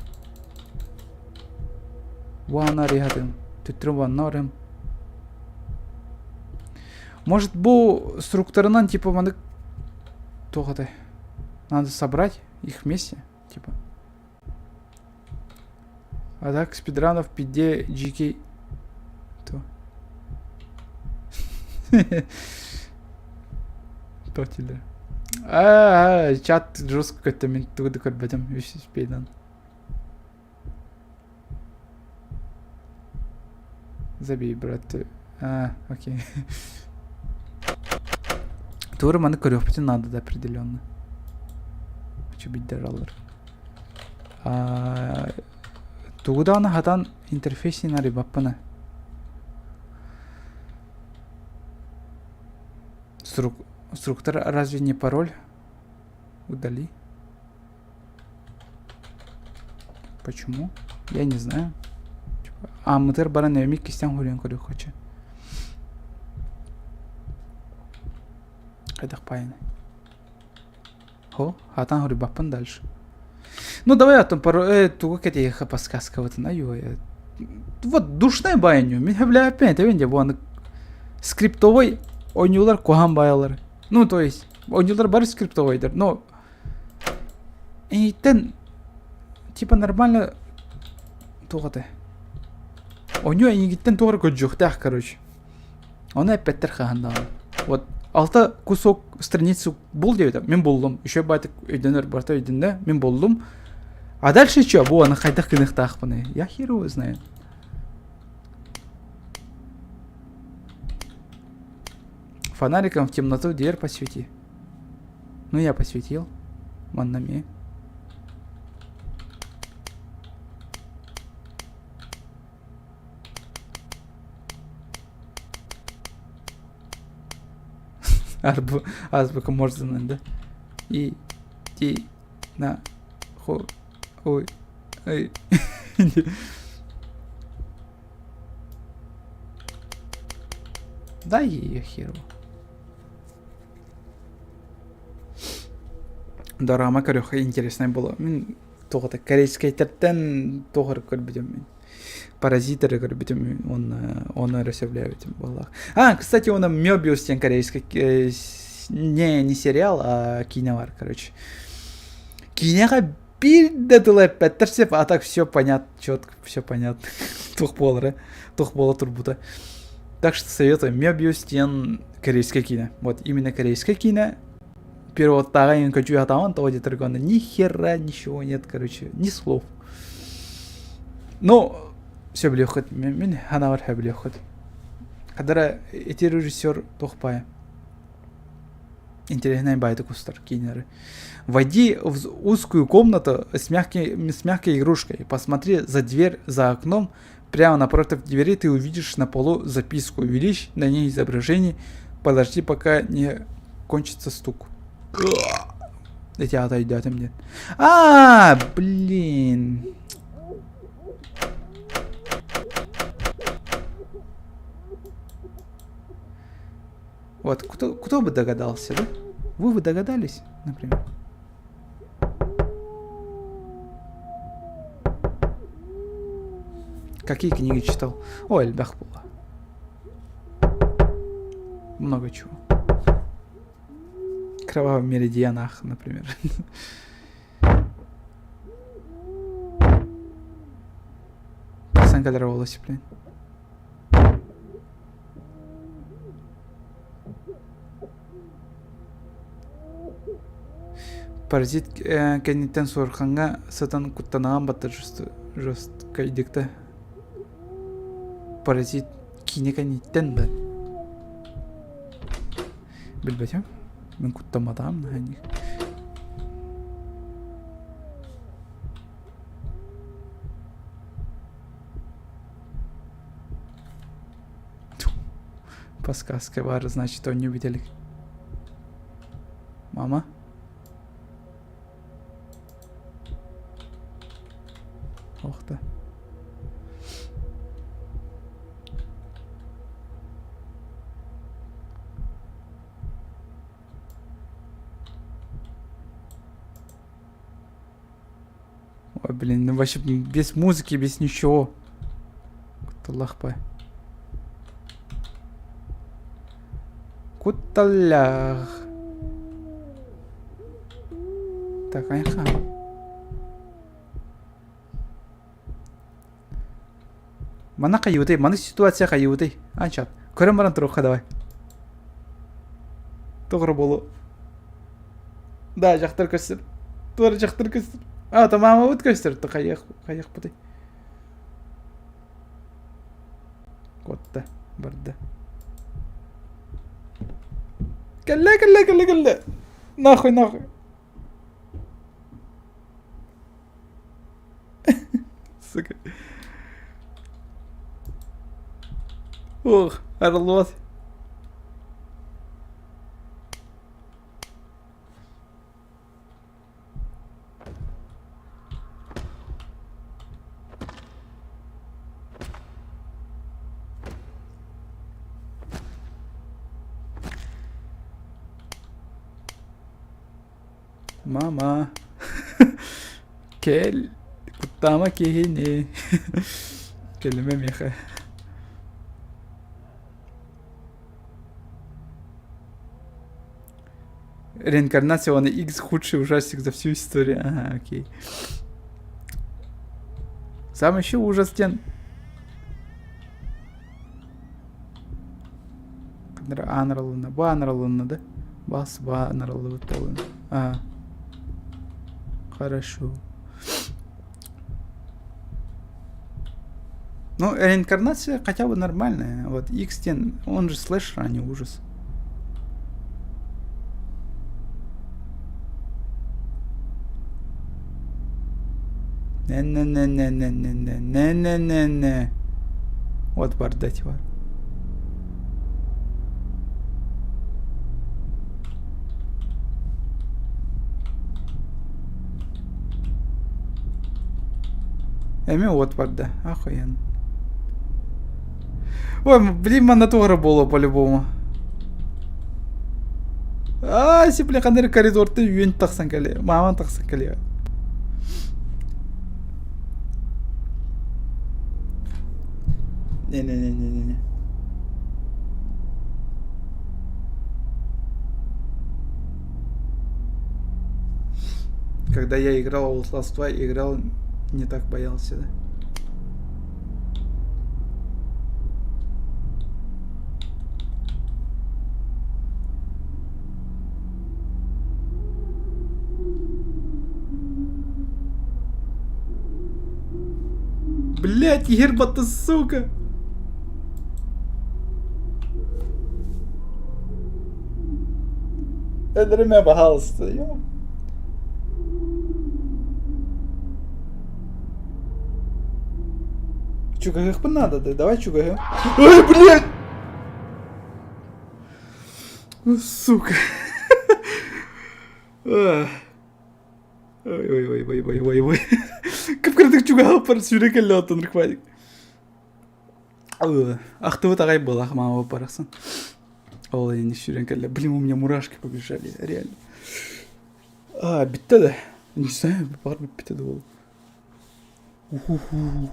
Ванна арыйатым. Төттөрү ванна барыам. Может, бу структурынан типа маны туох этэй? Надо собрать их вместе, типа. А так спидранов пиде GK. То. Тотилер. Аа, чат жестко көттө мин тугу да көрбөтүм үс успейдан. Забей, брат. А, окей. Тугу маны көрүөхпүтүн наада да определенно. Хочу биддераллар. Тугу даҕаны хатан интерфейсин арыйбаппына. Струк... Структура разве не пароль? Удали. Почему? Я не знаю. Типа, а, мытыр баран эмик кистен хурен көрүк хочу. Хайдах пайны. Хо, хатан хурибаппын дальше. Ну давай атын пару э тугу кэтиэхэ подсказкабытын аю Вот душная байаню. Мин хөблээппин этэбин дьэ бу аны скриптовой ойнуулар куһаан баайалар. Ну то есть ойнуулар бары скриптовойдар, но эйиттэн типа нормально туох этэ Ойнуу эйигиттэн туох эрэ көрдьүөхтээх короче. Ону эппэттэр хаһан даҕаны. Вот алта кусок страницу бул диэбитэ. Мин буллум. Еще байтык өйдөнөр барыта өйдөннө. Мин буллум. А дальше что? Бу аны хайдах гыныахтаахпыный? Я хер его знает. Фонариком в темноту дверь посвети. Ну, я посветил. Маннами. Арбу, азбука Морзена, да? И, ти, на, хо, ой, эй. Дай ее херу. Дорама көрүөххэ интереснай буолуо. Мин туох это корейскайтартан туох эрэ көрбүтүм мин. Паразит эрэ көрбүтүм уонна ону эрэ сөбүлээбитим буоллаах. А, кстати, уонна Мёбиус диэн корейскай не не сериал, а киинэ бар, короче. Киинэҕэ биир да тылы эппэттэр сөп, а так все понятно, четко все понятно. Туох буолара, туох буола турбута. Так что советую. Мёбиус диэн корейскай киинэ. Вот именно корейскай киинэ переводтааҕа иҥин көчүү хатааман тоҕо диэтэр гонна ни хера ничего нет короче ни слов ну сөбүлүөххүт мин ханаабар сөбүлүөххүт хадара ити режиссер туох баайа интереснай баайдык устар киинэлэри войди в узкую комнату с мягкой, с мягкой игрушкой посмотри за дверь за окном прямо напротив двери ты увидишь на полу записку увеличь на ней изображение подожди пока не кончится стук эти отойдет мне а блин вот кто, кто бы догадался, да? Вы бы догадались, например? Какие книги читал? Ой, элбэх буолла. Много чего. Кровавый меридианах, например. Тахсан кэлэр волосы, блин. Паразит кэнниттэн суорҕаҥҥа сытан куттанаҕын батта жесткайдык да Паразит киинэ кэнниттэн да билбэтим мин куттамматаҕым наһаа Подсказка баар, значит, оонньуу бүтэ илик. Мама? Ох да. Ой, блин, ну вообще без музыки, без ничего. Кутталлаах Кутталлаах. Так, айха. Мана хайыбытай, маны ситуация хайыбытай. Анчат. Көрөн баран туруохха давай. Тоҕо болу. Да, дьахтар көстөр. Туора дьахтар көстөр. А, то маамабыт көстөр. То хайыах, хайыахпытый? Куотта, барда. Кэллэ, кэллэ, кэллэ, кэллэ. Нахуй, нахуй. Сука. Ох, орлот. Мама. Кэл. Куттаама киһини. Кэлимэ миэхэ. Реинкарнация он X худший ужастик за всю историю. Ага, окей. Сам еще ужас тен. Анаралына. Бу анаралына да? Бас ба анаралыбыт буолун. А. Хорошо. Ну, реинкарнация хотя бы нормальная. Вот X-Тен, он же слэшер, а не ужас. Не-не-не-не-не-не-не-не-не-не. Вот бардать var. Эми уот барда. Охуенно. Ой, блин, манна буолуо по-любому. Аа, сипле ханыр коридорты үйен тахсан кэлиэ. Мааман тахсан кэлиэ. Не-не-не-не-не. Когда я играл в Outlast 2, играл, не так боялся, да? Блять, Герба, ты сука! Өлөрүмэ, пожалуйста. Чугаһыахпын наада да, давай чугаһы. Ой, блядь! Ну, сука. Ой, ой, ой, ой, ой, ой, ой. Кып-кырдык чугаһаппар сүүрэ кэллэ оттон Рыквадик. Ахтыбыт аҕай буолах маама барахсан. Ол ини сүүрэн кэллэ. Блин, у меня мурашки побежали, реально. А, бүттэ да. Не знаю, баҕар бүппүтэ да буолуо. Уху.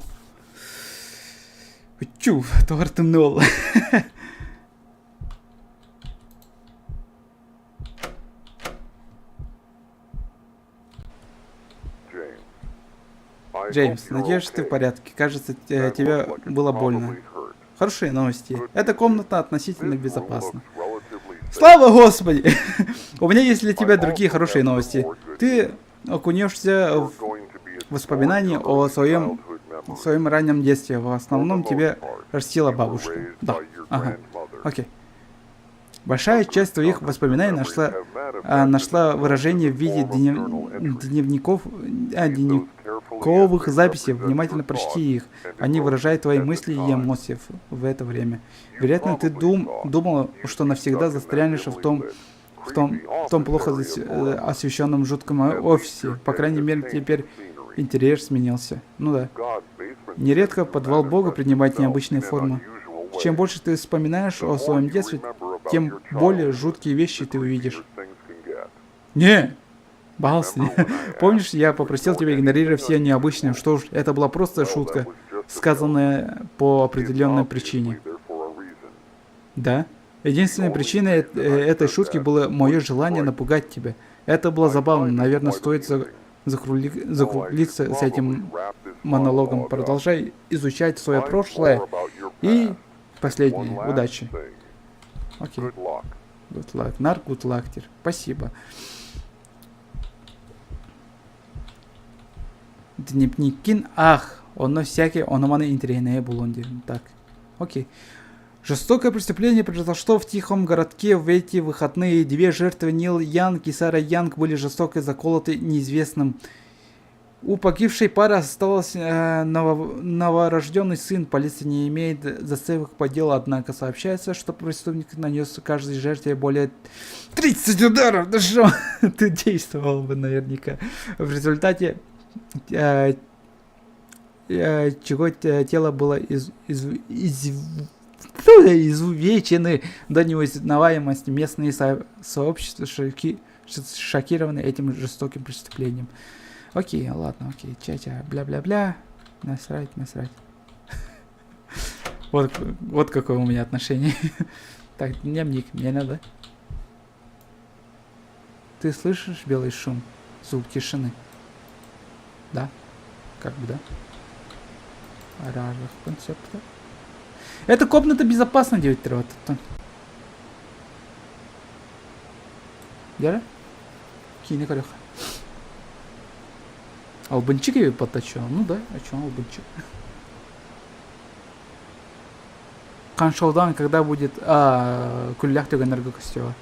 Чув, тоҕор тымныы буолла. Джеймс, надеюсь, ты в порядке. Кажется, тебе было больно. Хорошие новости. Эта комната относительно безопасна. Слава Господи! У меня есть для тебя другие хорошие новости. Ты окунешься в воспоминания о своем, своем раннем детстве. В основном тебе растила бабушка. Да. Ага. Окей. Большая часть твоих воспоминаний нашла, нашла выражение в виде дневников, дневниковых записей. Внимательно прочти их. Они выражают твои мысли и эмоции в это время. Вероятно, ты думал, что навсегда застрянешь в том плохо освещенном жутком офисе. По крайней мере, теперь интерьер сменился. Ну да. Нередко подвал Бога принимает необычные формы. Чем больше ты вспоминаешь о своем детстве, тем более жуткие вещи ты увидишь. Не! Балси. Помнишь, я попросил тебя игнорировать все необычные? Что ж, это была просто шутка, сказанная по определенной причине. Да? Единственной причиной этой шутки было мое желание напугать тебя. Это было забавно. Наверное, стоит закруглиться с этим монологом. Продолжай изучать свое прошлое. И последнее. Удачи. Окей. Good luck. Нар good luck. Спасибо. Дневниккин аах, онно всякий ону-маны интэриэһинэйи булуон диэн. Так, окей. Жестокое преступление произошло в тихом городке в эти выходные. Две жертвы Нил Янг и Сара Янг были жестоко заколоты неизвестным. У погибшей пары остался э, ново новорожденный сын. Полиция не имеет зацепок по делу, однако сообщается, что преступник нанес каждой жертве более 30 ударов. Да что ты действовал бы наверняка. В результате э, э, чего тело было из, из, из, изувечены до неузнаваемости. Местные со сообщества шоки, шокированы этим жестоким преступлением. Окей, ладно, окей, ча-ча, бля-бля-бля. Насрать, насрать. Вот, вот какое у меня отношение. Так, дневник, мне надо. Ты слышишь белый шум? Звук тишины. Да? Как бы да. Аражах концепта. Эта комната безопасна диэбиттэр оттон. Дьэ Киинэ көрүөххэ. Албынчик эбит поточу. Ну да, а чё албынчик? Каншоудан когда будет а, күллээх түгэннэргэ көстүөҕэ.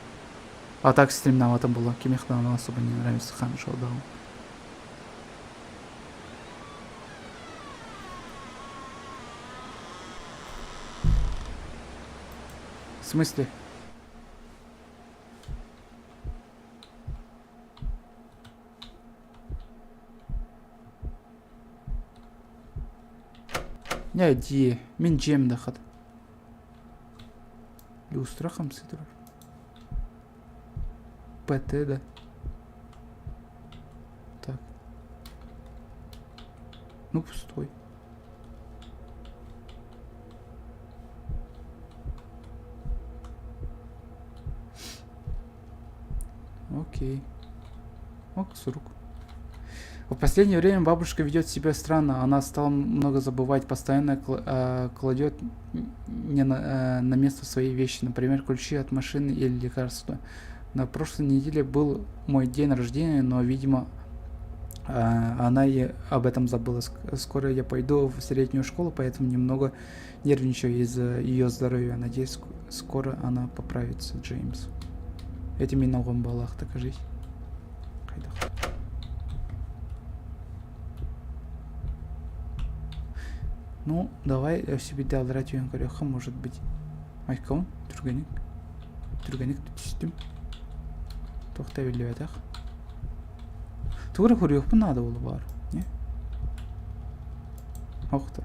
А так стримнаабатым буолуо. Кимиэхэ даҕаны особо не нравится Хан Шоудаун. В смысле? Не дии, мин дьиэм да хат. Люстра хамсыы турар. ПТ да. Так. Ну пустой. Окей. Ок, сурук. В последнее время бабушка ведет себя странно. Она стала много забывать, постоянно э, кладет не на, э, на место свои вещи, например, ключи от машины или лекарства. На прошлой неделе был мой день рождения, но, видимо, э, она и об этом забыла. Скоро я пойду в среднюю школу, поэтому немного нервничаю из-за ее здоровья. Надеюсь, скоро она поправится, Джеймс. Эти мин оҕом буолаахта, кажись. Хайдах? Ну, давай өссө биирдэ аллара түһэн көрүөххэ, может быть. Айкон, түргэнник. Түргэнник түстүм. Туох да биллибэтэх. Тугу эрэ көрүөхпүн наада буолуо баар. Не? Ох да.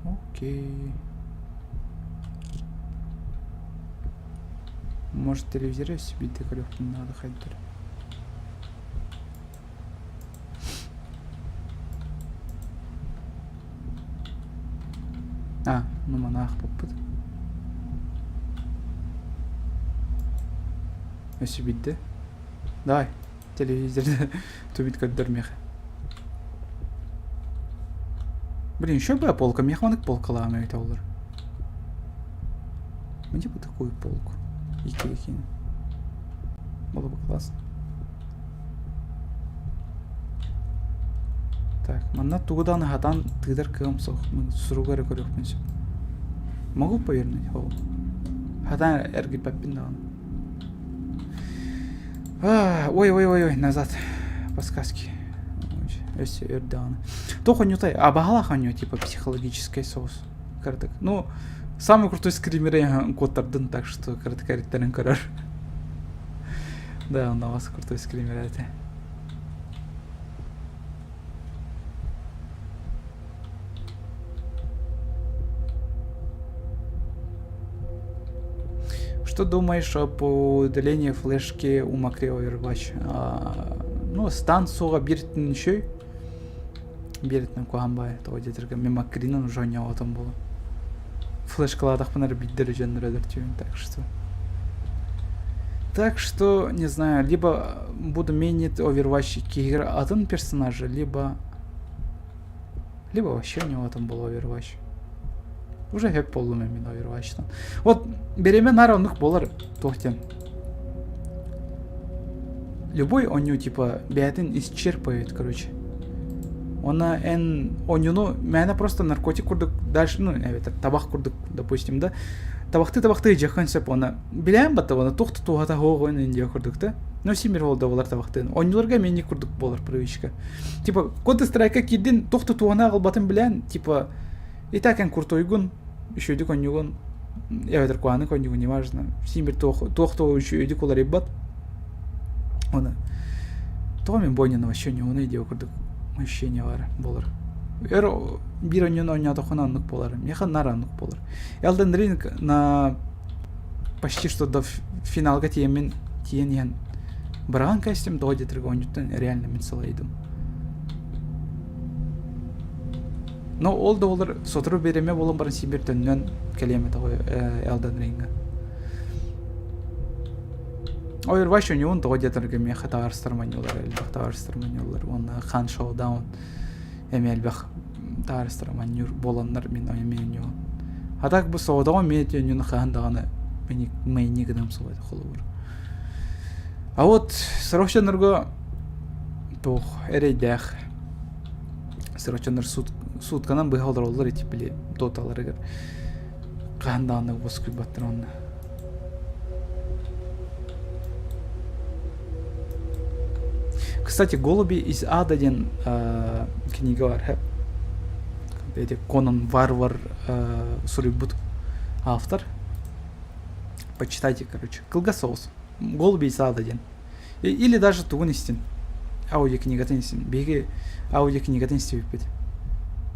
Окей. Может телевизор өссө биирдэ көрүөхпүн наада хайдыр. А, ну манаах боппут. Өссө биирдэ. Давай, телевизорда тубит көрдөр миэхэ. Блин, еще бы полка. Миэхэ маннык полкалаам эбитэ олор. Мне бы такую полку. Икея Было бы классно. Так, манна тугу даҕаны хатаан тыытар кыам суох. Суругу эрэ көрүөхпүн сөп. Могу повернуть? Ол. Хатаан эргиппэппин даҕаны. Ой, ой, ой, ой, назад. Подсказки. Өссө өр даҕаны. Туох оонньуутай? Абаһалаах оонньуу, типа психологический соус. Кыратык. Ну, самый крутой скример куоттардын, так что кыратык эриттэрин көрөр. Да, он вас крутой скример это. Что думаешь об удалении флешки у Макри Overwatch? А, ну, стан суға биртин үшөй. Биэритинэн куһаҕан баайы тоҕо диэтэргэ мин Маккринан уже оонньооботом буолуо. Флешкалаатахпына эрэ биирдэ эрэ дьоннор өлөртүүбүн так что. Так что, не знаю, либо буду менять Overwatch киһигэр атын персонажа, либо либо вообще у него там был Overwatch. Уже хэп буоллум мин Overwatch'тан. Вот бириэмэ наар оннук буолар туох диэн. Любой оонньуу типа бэйэтин исчерпывает, короче. Уонна эн оонньууну мээнэ просто наркотик курдук дальше, ну, эбэтэр табах курдук, допустим, да, табахтыы-табахтыы дьиэххин сөп уонна билээн батта уонна туох да туоһата суох диэ курдук да. Но син ол да буолар табахтыын. Оонньууларга эмиэ курдук буолар привычка. Типа Counter Strike киирдин туох да туоһана аҕалбатын билээн, типа и так эн куртуйгун, үчүгэйдик оонньуугун, эбэтэр куһаҕаннык оонньуугун, неважно. Син бир туох туох да үчүгэйдик уларыйбат. Оны тоҕо мин бу оонньууну вообще оонньуубунуй диэх курдук ощущение баар буолар. Өр биир оонньууну оонньоотоххуна оннук буолар. Миэхэ наар оннук буолар. Elden Ring на почти что до финалга тиийэммин тиийэн иһэн быраҕан кэстим тоҕо диэтэргэ оонньууттан реально мин сылайдым. Но ол да буоллар сотору бириэмэ буолан баран син биир төннөн кэлиэм этэ Elden Ring-ҥа. Overwatch оонньуубун тоҕо диэтэргэ миэхэ табаарыстарым оонньуулар элбэх табаарыстарым оонньууллар уонна Хан Showdown эмиэ элбэх табаарыстарым оонньуур буоланнар мин эмиэ оонньуубун. А так бу соҕотоҕун эмиэ ити оонньууну хаһан даҕаны мэйни гыныам суоҕа этэ холобур. А вот сорох дьоннорго туох эрэйдээх сорох дьоннор суутканан быһа олороллор ити били доталарыгар хаһан даҕаны уоскуйбаттар уонна Кстати, «Голуби из ада» диэн книга бар. Эти Конан Варвар суруйбут автор. Почитайте, короче. Кылгас соҕус. «Голуби из ада» диэн. Или даже тугун истин. Аудиокнигатын истин. Биһиги аудиокнигатын истибиппит.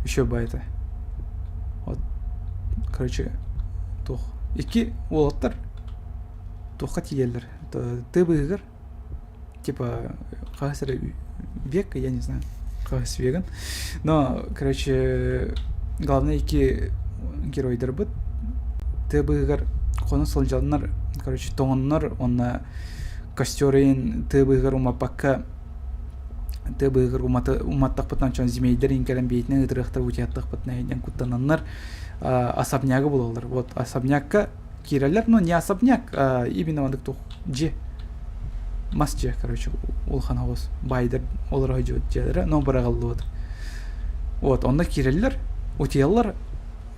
Еще бы это. Вот. Короче, туох. Икки уолаттар туохха тиийэллэр. Тыы быыһыгар типа хаһыс эрэ век, я не знаю, хаһыс веган. Но, короче, главное икки геройдарбыт тыа быыһыгар хоно сылдьаннар, короче, тоҥоннор уонна костер иһин тыа быыһыгар умаппакка тыа быыһыгар уматтахпытына дьон змейдэр иһин кэлэн биэтинэн ытырыахтар утуйаттахпытына диэн куттананнар особнягы булаллар вот особнякка киирэллэр но не особняк а именно маннык туох дьиэ мас дьиэ короче улахан оҕус баайдар олоро дьиэлэрэ но быраҕыллыбыт вот онно киирэллэр утуйаллар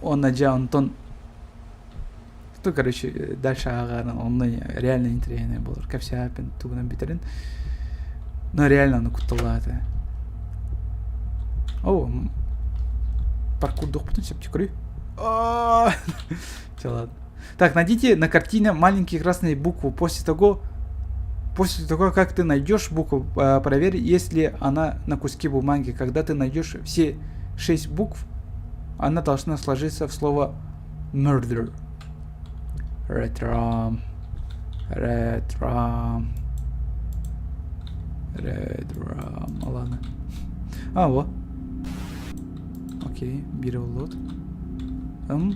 уонна дьэ онтон Ну, короче, дальше ааҕаран онно реально интэриэһинэй буолар. Кэпсээппин тугунан бүтэрин. Но реально ону кутталлаата. О, паркурдуохпутун сөп көрүй. Все, ладно. Так, найдите на картине маленькие красные буквы. После того, как ты найдешь букву, проверь, есть ли она на куске бумаги. Когда ты найдешь все шесть букв, она должна сложиться в слово murder. Ретро. Ретро. Ретро. Ладно. А, во. Окей, биир буллубут. Ым.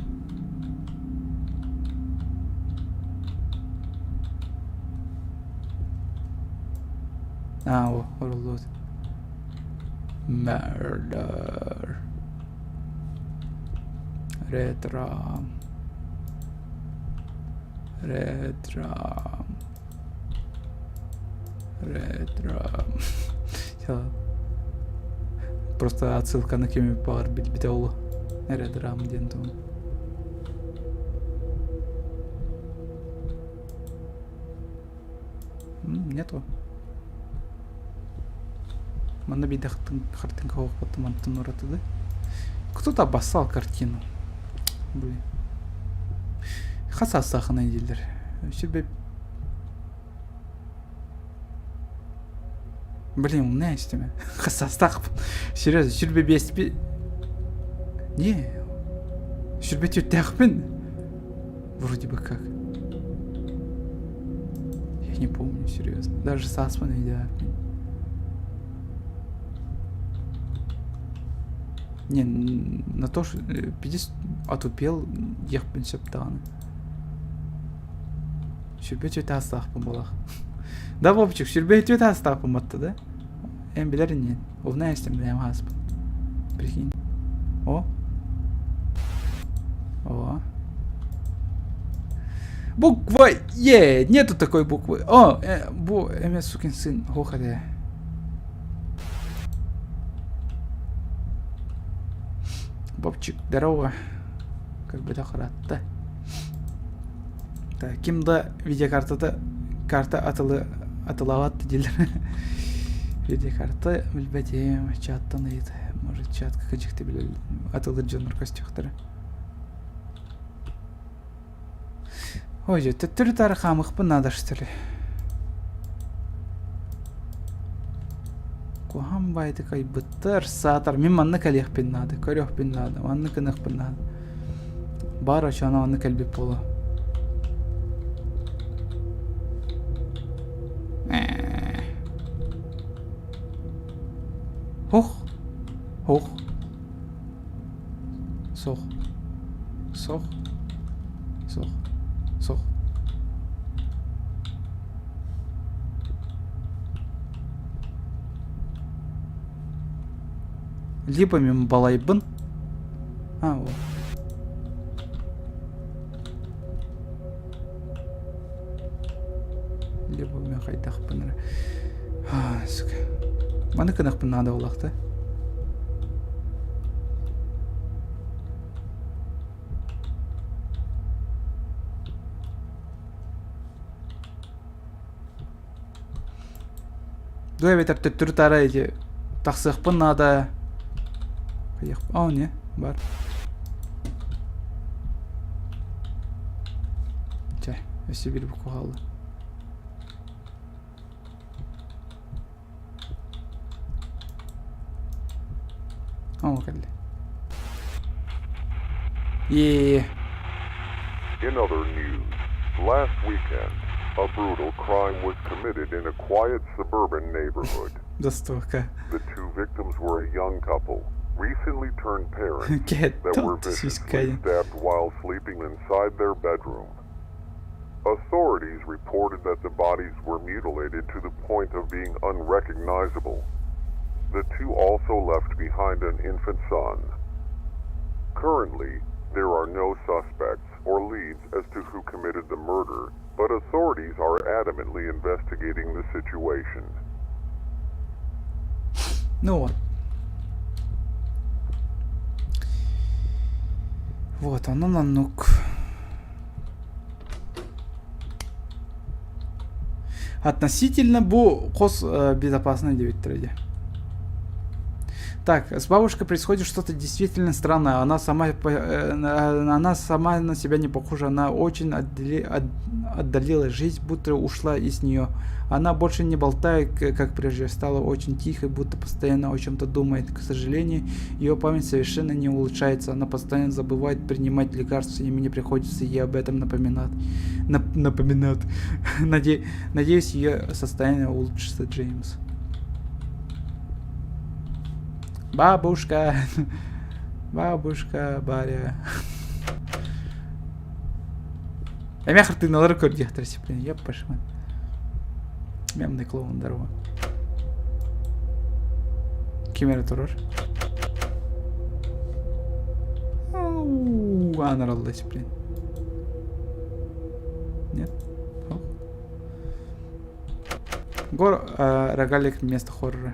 А, во, оруллубут. Murder. Ретро. Ретро. Ретро. Просто отсылканы кими баҕар билбитэ ол Редрам диэн туһун. Нету. Манна биирдэ хартыҥка оһохпуттан мантан уратылы. Кто-то обоссал картину. Блин. Хас саастаахына дииллэр. Сүрбэ Блин, умная истиме. Хас саастаахпын. Серьезно, сүрбэ биэспи... Не. Сүрбэ түөртээхпин. Вроде бы как. Я не помню, серьезно. Даже сааспын өйдөөбөппүн. Не, на то, что пиздец отупел диэхпин сөп даҕаны. Сүрбэ түөрт аастаахпын буолах. Да, Вовчик, сүрбэ түөрт аастаахпын батта да? Эн билэр иннин. Узнай истим бэйэм ааспын. Прикинь. О. О. Буква Е! Нету такой буквы. О, э, бу эмэ сукин сын. Ох, это. Бобчик, здорово. Как бы ыраатта. Так, ким да видеокартата карта атылы атылаабат дииллэр. Видеокарта билбэтим, чаттан ыйыт. Может, чатка кыдьыкты билэл атылыр дьоннор көстүөхтэрэ. Ой, дьэ, төттөрү-таары хаамыахпын наада что ли? Куһаҕан баайдык айбыттар, саатар мин манна кэлиэхпин наада, көрүөхпүн наада, манна гыныахпын наада. Баар очоно онно кэлбит буолуо. Хух. Хух. Суох. Суох. Суох. Суох. Либо мин балайбын. А, вот. Либо мин хайдахпын эрэ. А, сука. Маны гыныахпын наада буоллахта. Дуо эбэтэр төттөрү-таары ити тахсыахпын наада. О, не, бар. Чэ, өссө биир буква хаалла. О, кэллэ. Е. In other news, last weekend, a brutal crime was committed in a quiet suburban neighborhood. Доставка. The two victims were a young couple, recently turned parents, that were Кетто viciously сиська. stabbed while sleeping inside their bedroom. Authorities reported that the bodies were mutilated to the point of being unrecognizable. The two also left behind an infant son. Currently, there are no suspects or leads as to who committed the murder, but authorities are adamantly investigating the situation. Ну вот. Вот, онон оннук. Относительно бу хос безопасный диэбиттэрэ дии. Так, с бабушкой происходит что-то действительно странное. Она сама, она сама на себя не похожа. Она очень отдели, от, отдалила жизнь, будто ушла из нее. Она больше не болтает, как прежде, стала очень тихой, будто постоянно о чем-то думает. К сожалению, ее память совершенно не улучшается. Она постоянно забывает принимать лекарства, и мне приходится ей об этом напоминать. Нап напоминать. Наде надеюсь, ее состояние улучшится, Джеймс. Бабушка! Бабушка, Баря. Эмиэ хартыыналары көр диэхтэрэ блин, еп пошман. Мемный клоун, здорово. Ким эрэ турар? Аан блин. Нет? Гор э, рогалик вместо хоррора.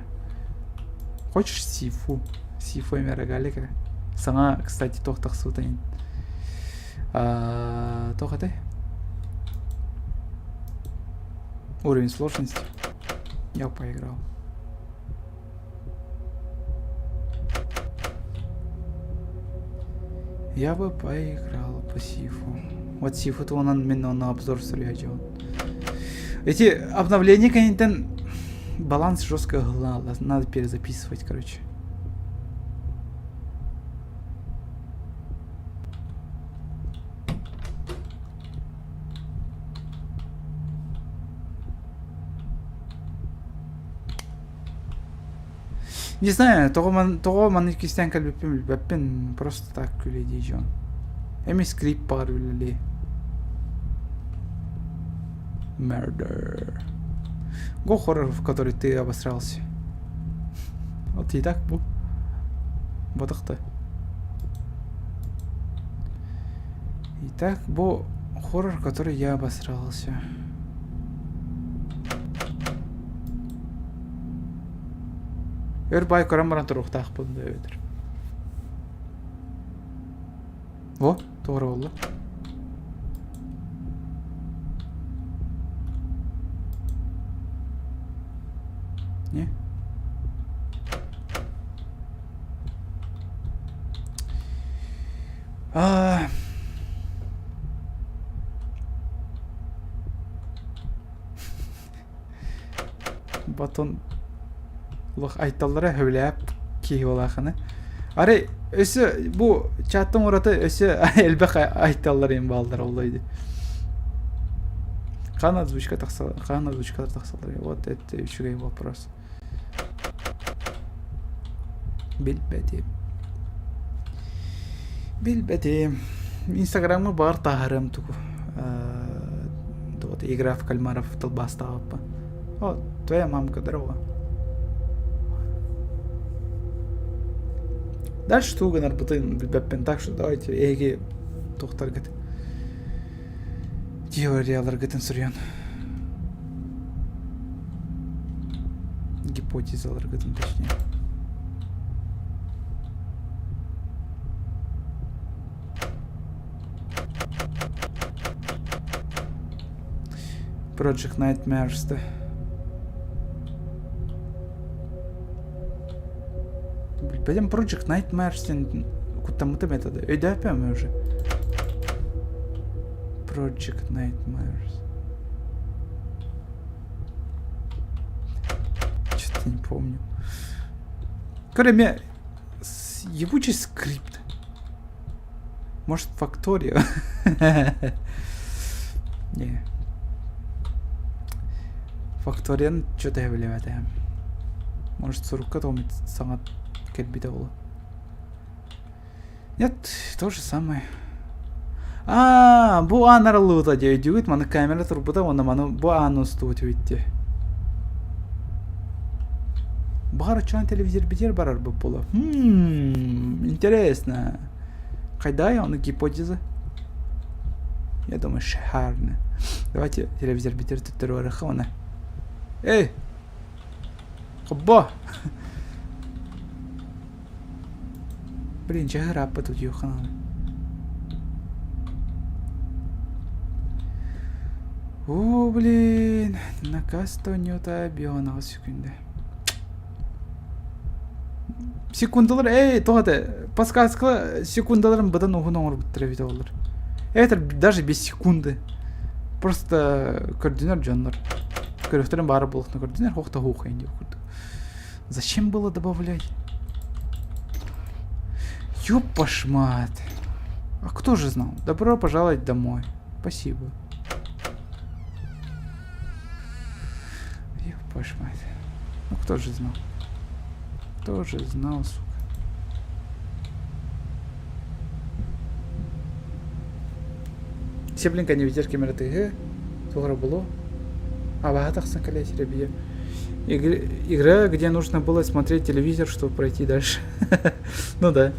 Хочешь сифу? Сифу эмэ рогалика. Саҥа, кстати, туох тахсыбыта Туох этэй? Уровень сложности. Я поиграл. Я бы поиграл по Сифу. Вот Сифу туһунан мин онно обзор суруйа Эти обновления, конечно, баланс жестко гнал. Надо перезаписывать, короче. Не знаю, тоҕо маннык кистээн кэлбиппин билбэппин, просто так күлэ дии дьон. Эми скрип баҕар үлэлиэ. Murder. Го хоррор, в который ты обосрался. Вот и так бу. Бодохто. Итак, бу Хоррор, который я обосрался. Өр бай көрөн баран туруохтаахпын да эбэтэр. Во, туора буолла. Не? А... Батон олох айталлара сөбүлээп киһи буолаахыны. Арай өссө бу чаттан ураты өссө элбэх айталлар им бааллар оллойду. Хаан озвучка тахса хаан озвучкалар тахсаллар. Вот это үчүгэй вопрос. Билбэтим. Билбэтим. Инстаграмҥа баар таһаарыам тугу. Вот игра в кальмаров тылбаастаабаппын. О, твоя мамка, здорово. Дальше тугу гынарбытын билбэппин, так что давайте эһиги туохтаргыт теорияларгытын суруйан. Гипотезаларгытын точнее. Project Nightmares да. Билбэтим Project Nightmares диэн куттаммытым этэ да. Өйдөөппүм уже. Project Nightmares. Что-то не помню. Кроме ебучий скрипт. Может, Фактория? Не. Факторияны что-то билбэтим. Может, сурукка тоҕо саҥа кэлбитэ буолуо. Нет, то же самое. Аа, бу аан арыллыбыта дии өйдүүгүт? Маны камера турбута уонна маны бу ааны устубут эбит дии. Баҕар оччоон телевизорбитигэр барарбыт буолуо. Хм, интересно. Хайдай ону гипотеза? Я думаю, шикарно. Давайте телевизорбитигэр төттөрү барыахха уонна. Эй! Хоббо! Блин, чаһы ырааппыт утуйуохха наада. Оо, блин, наказ тонньута бионаҕа сүкүндэ. Секундалар, эй, тоҕо этэ, подсказка секундаларын быдан уһун оҥорбуттар эбит олор. Это даже без секунды. Просто көрдүнэр дьоннор. Көрүөхтэрин баара буолуохтун көрдүнэр, хох да хуухайын диэх курдук. Зачем было добавлять? Ёпашмат. А кто же знал? Добро пожаловать домой. Спасибо. Ёпашмат. Ну кто же знал? Кто же знал, сука? Сиблинка не видишь камера тыһы, тугара булу. Абаһа тахсан кэлэ сирэбийэ. Игра, где нужно было смотреть телевизор, чтобы пройти дальше. Ну да.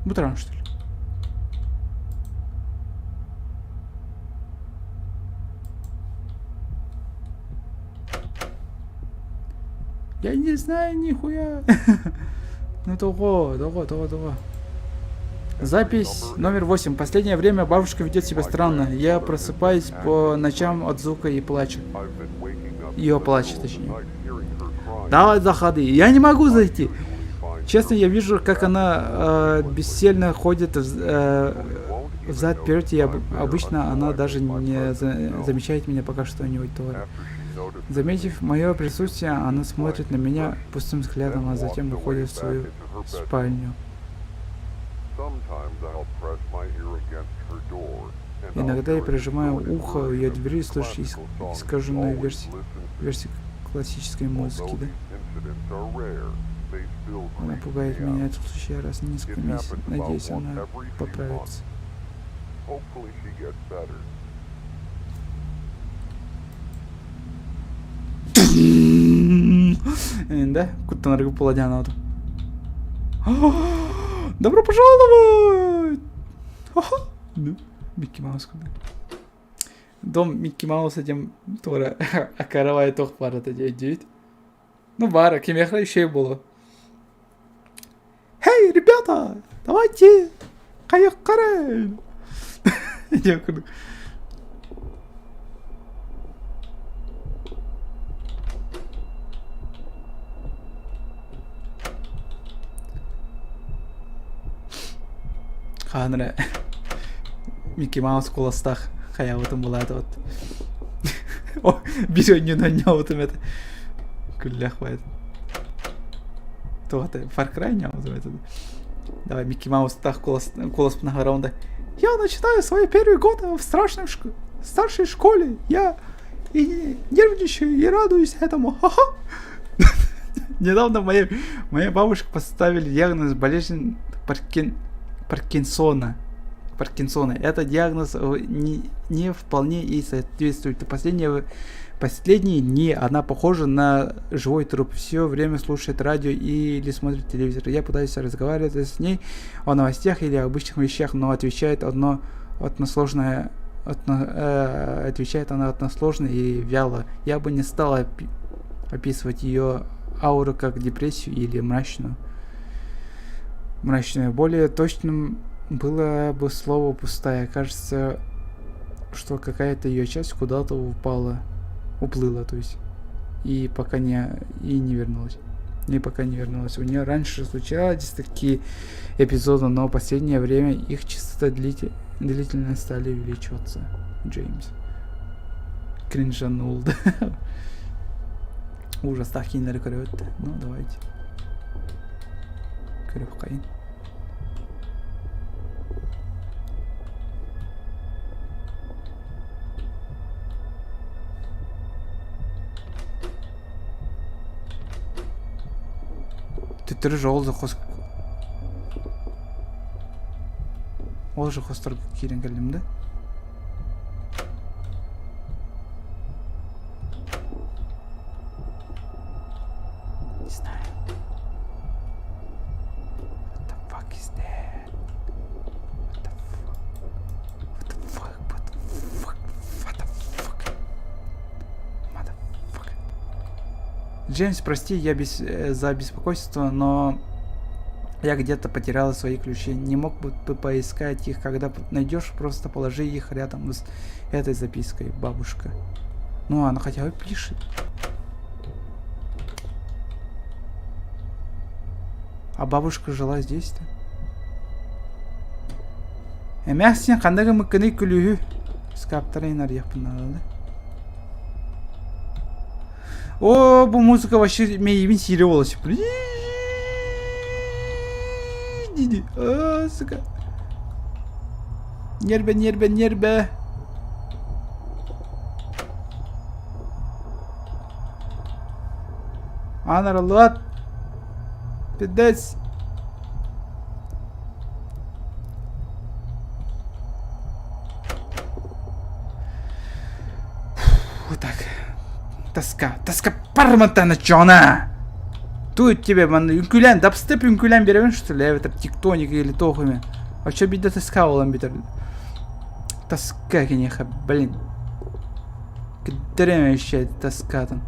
Бутыран что ли? Я не знаю нихуя. Ну того, того, того, того. Запись номер 8. Последнее время бабушка ведет себя странно. Я просыпаюсь по ночам от звука и плачу. Ее плачет, точнее. Давай заходи. Я не могу зайти. Честно, я вижу, как она бессильно ходит взад вперед, и обычно она даже не замечает меня, пока что-нибудь творит. Заметив мое присутствие, она смотрит на меня пустым взглядом, а затем уходит в свою спальню. Иногда я прижимаю ухо ее двери и слышу искаженную версию классической музыки, да? Она пугает меня в следующий раз несколько месяцев. Надеюсь, она поправится. Да? Куттанарга буола Добро пожаловать! Ну, Микки Маус куда? Дом Микки Мауса диэн туора акарабай туох баар этэ диэбит. Ну баар, кимиэхэ үчүгэй буолуо. Эй, ребята, давайте хайыххарай! Диэн курдук. Хаһан эрэ Микки Маус куоластаах хайаабытын булаатыбыт. Биир өнньүн онньообутум этэ. Күллэх баайт. Туох это Far Cry онньообутум этэ. Давай Микки Маустаах куолас куоласпын аһара да Я начинаю свой первый год в страшной шк... старшей школе. Я и нервничаю и радуюсь этому. Ха-ха. Недавно моей бабушке поставили диагноз болезнь Паркинсона. Паркинсона. Это диагноз не вполне ей соответствует. Последние дни она похожа на живой труп. Все время слушает радио или смотрит телевизор. Я пытаюсь разговаривать с ней о новостях или обычных вещах, но отвечает одно односложное отвечает она односложно и вяло. Я бы не стала описывать ее ауру как депрессию или мрачную. Мрачную. Более точным было бы слово пустая. Кажется, что какая-то ее часть куда-то упала, уплыла, то есть, и пока не, и не вернулась. И пока не вернулась. У нее раньше случались такие эпизоды, но в последнее время их частота длительно стали увеличиваться. Джеймс. Кринжанул, да. Ужас, так кинилэри көрөбүт. Ну, давайте. Көрүөххэйин. Төттөрү ол да хос ол же хосторго киирэн кэллим да? Не знаю. What the fuck is that? What the fuck? What the fuck? What the fuck? What the fuck? Motherfucker. Джеймс, прости, я без, за беспокойство, но я где-то потеряла свои ключи. Не мог бы ты поискать их, когда найдешь, просто положи их рядом с этой запиской, бабушка. Ну, она хотя бы пишет. А бабушка жила здесь-то? Эмээхсин ханна гыммыккыный күлүүһү скаптара инарыйахпын наада. О, бу музыка вообще мэйиибин сиирэ буола А, сука. Нербэ, нербэ, нербэ. Аан арыллыбат. Пиздец. Вот так. Тоска. Тоска парматана чона. Тут тебе ман үҥкүүлээн дабстеп үҥкүүлээн биэрэбин что ли эбэтэр тектоник или туох эмэ. Оччо биирдэ тоска буолан бүтэр. Тоска киниэхэ блин. Кэддэрэм еще тоскатын.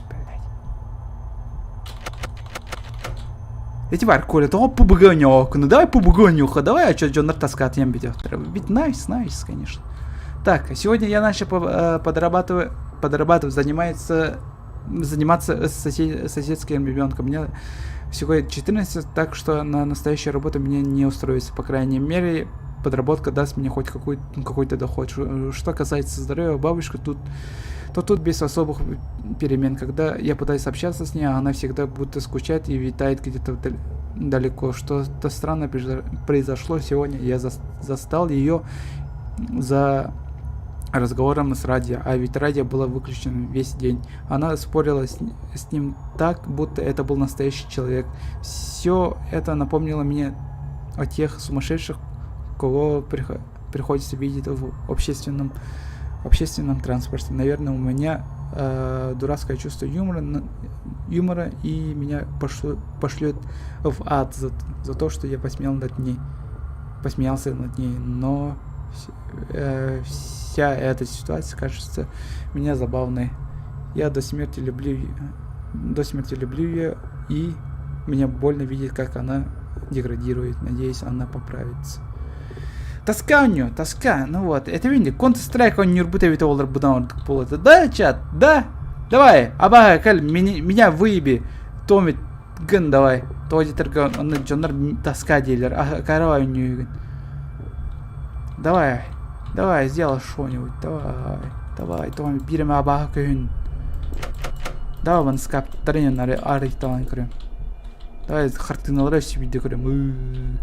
Блять. Эти бар Коля, тоҕо ПБГ ньоокуну, давай ПБГ нюха, давай, а что дьоннор таскаатыйан бүтүөхтэрэ. Ведь найс, найс, конечно. Так, сегодня я начал подрабатывать, заниматься с соседским ребенком. Мне всего 14, так что на настоящую работу мне не устроиться. По крайней мере, подработка даст мне хоть какой-то доход. Что касается здоровья бабушки, то тут без особых перемен. Когда я пытаюсь общаться с ней, она всегда будто скучает и витает где-то вдали. далеко. Что-то странное произошло сегодня. Я застал ее за разговором с радио, а ведь радио было выключено весь день. Она спорила с ним так, будто это был настоящий человек. Все это напомнило мне о тех сумасшедших, кого приходится видеть в общественном транспорте. Наверное, у меня дурацкое чувство юмора, и меня пошлют в ад за то, что я посмел над ней, посмеялся над ней, но вся эта ситуация кажется мне забавной. Я до смерти люблю ее, и мне больно видеть, как она деградирует. Надеюсь, она поправится. Тоска у нее, тоска. Ну вот, это видите, Counter-Strike оонньуурбут эбитэ буоллар быдан ордук буолуо. Да, чат, да? Давай, абаһа, кэл, меня выеби. Томит, гын давай. Тоҕо диэтэргэ, онно дьоннор тоска дииллэр. А, каравай оонньуугун. Давай, давай, сделай что-нибудь, давай, давай, Томми, биир эмэ абааһы көһүн. Давай, вон скаптарын арыйталан көрөм. Давай, хартыыналары өссө биирдэ көрөм.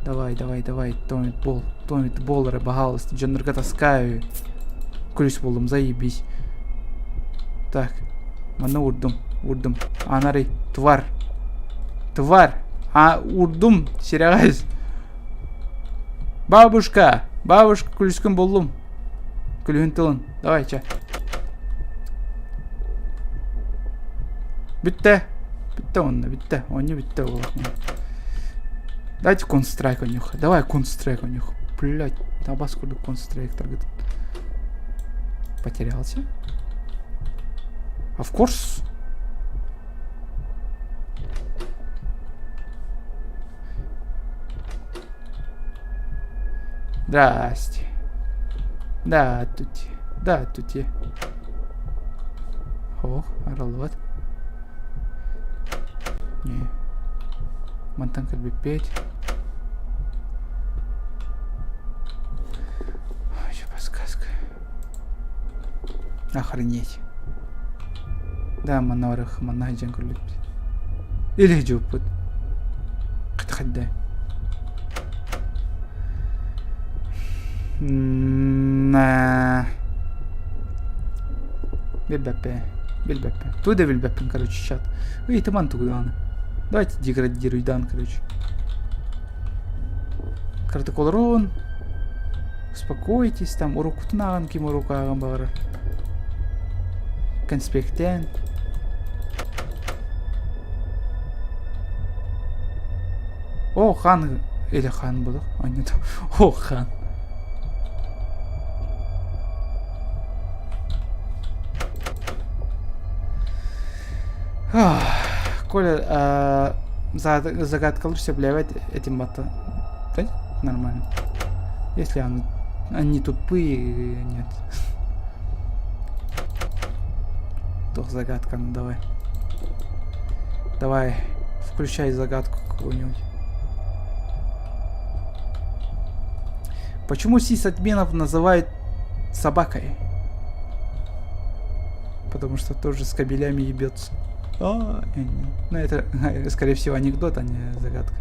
Давай, давай, давай, Томми, буол, Томми, буол эрэ, пожалуйста, дьоннорго таскаю. Күлүүс буллум, заебись. Так, манна уурдум, уурдум. Анарый, тварь. Тварь. А, уурдум, сирэҕэс. Бабушка, бабушка, күлүүскүн буллум. Күлүүһүн тылын. Давай, чэ. Бүттэ. Бүттэ онно, бүттэ. Оонньуу бүттэ ол. Давайте Counter-Strike оонньуох. Давай Counter-Strike оонньуох. Блять, табас курдук Counter-Strike таргыт. Потерялся? Of course. Здрасте. Да, тут. Да, тут. Ох, араллыбат. Не. Мантан кэлбиппит. Еще подсказка. Охренеть. Да, манна манна дьэн көрүлүппүт. Или жуппут. Хатхадда. На. Билбэппин. Билбэппин. Ту да билбэппин, короче, чат. Ый, тыман тугудааны. Давайте деградируйдан, короче. Протоколрун. Успокойтесь, там уруккутун ааҕан ким урук ааҕан баҕарар. Конспектээн. О, хан или хан буду. А нет. О, хан. Коля, а, загадка лучше блевать этим мата. Да? Нормально. Если они тупые, нет. Туох загадка, ну давай. Давай, включай загадку какую-нибудь. Почему сисадминов называют собакой? Потому что тоже с кабелями ебется. А, не, не. Ну, это, скорее всего, анекдот, а не загадка.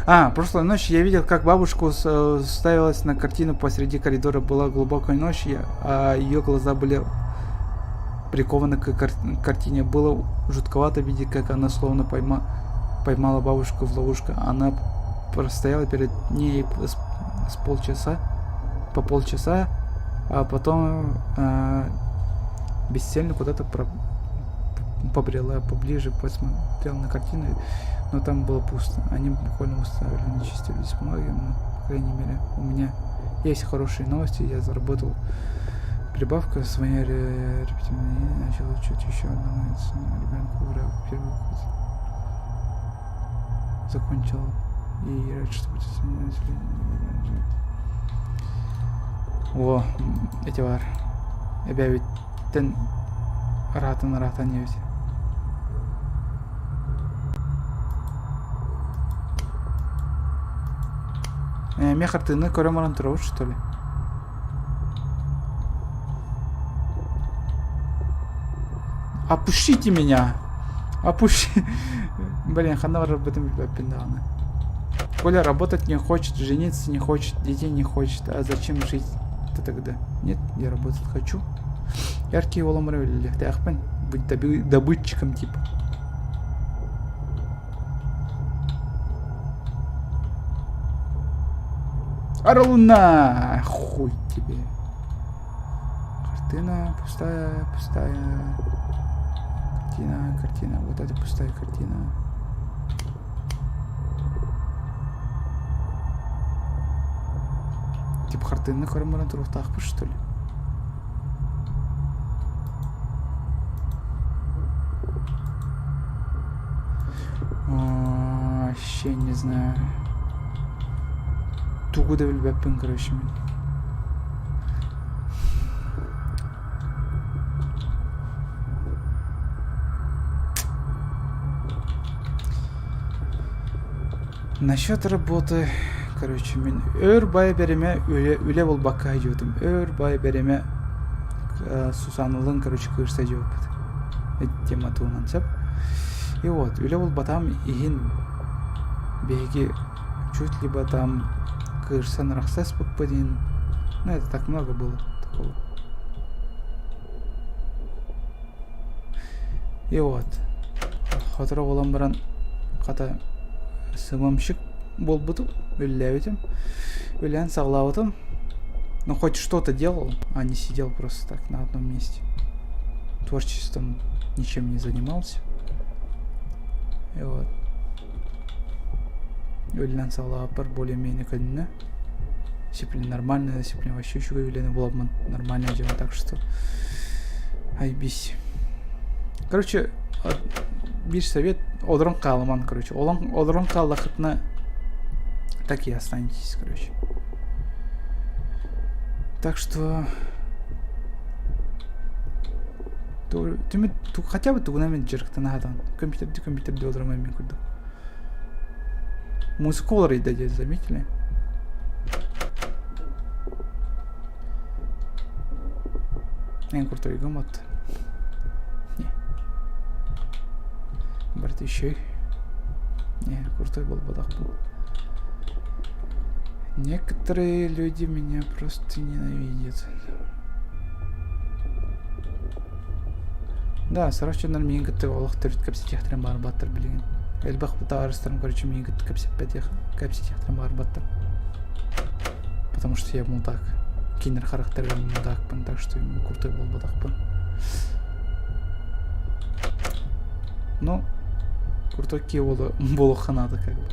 А, прошлой ночью я видел, как бабушка уставилась на картину посреди коридора. Была глубокая ночь, а ее глаза были прикованы к картине. Было жутковато видеть, как она словно поймала бабушку в ловушку. Она простояла перед ней с полчаса, по полчаса, а потом бесцельно куда-то побрела поближе, посмотрела на картину, но там было пусто. Они буквально уставили на чистый лист бумаги, но, по крайней мере, у меня есть хорошие новости. Я заработал прибавку в своей репетиционной начал учить еще одного ребенка. Ура, первый год закончил. И рад, что будет О, эти бар. Эбэбиттэн ыраатан ыраатан эбит. Эмиэ хартыынаны көрөн баран турабыт что ли? Опущите меня! Опущи... Блин, ханна барарбытын билбэппин даҕаны. Коля работать не хочет, жениться не хочет, детей не хочет. А зачем жить-то тогда? Нет, я работать хочу. Яркие оломры үлэлиэхтээхпин. Быть добытчиком типа. Аралуна! Хуй тебе. Картина пустая, пустая. Картина, картина. Вот это пустая картина. Типа хартыны көрөн баран туруохтаахпыт что ли? Вообще не знаю. Тугу да билбэппин короче мин. Насчет работы, короче, мин өр бай береме үлэ, үлэ булбакка сылдьыбытым. Өр бай береме Сусаналыын, короче, кыырса сылдьыбыппыт. Тема туһунан сөп. И вот, үлэ булбатаҕым иһин биһиги чуть либо там кыырсан арахсаспыппыт иһин, ну это так много было такого. И вот, сотору буолан баран, хата СММщик буолбутум, үлэлээбитим. Үлэлээн саҕалаабытым. Ну, хоть что-то делал, а не сидел просто так на одном месте. Творчеством ничем не занимался. И вот. Үлэлээн саҕалаабыппар более-менее көннө. Дисциплина нормальная, дисциплина вообще үчүгэй үлэни буламмын нормальное дело, так что айбись. Короче, биир совет олорон хаалыман, короче. Олорон хааллахытына так и останетесь, короче. Так что хотя бы тугунан мен дьарыктана сатаан. Компьютерди компьютерди олоромай мин курдук. Музыка уларыйда диэн заметили? Эн куртуйгум от. Не. Барыта үчүгэй. Не, крутой буолбатах бу. Некоторые люди меня просто ненавидят. Да, сорох дьоннор миигин кытта олох төрүт кэпсэтиэхтэрин баҕарбаттар билигин. Элбэх табаарыстарым короче миигин кытта кэпсэппэтиэх кэпсэтиэхтэрин баҕарбаттар. Потому что я мудак. Кинилэр харахтарыгар мудакпын, так что крутой буолбатахпын. Ну, крутой киһи буолуохха наада как бы.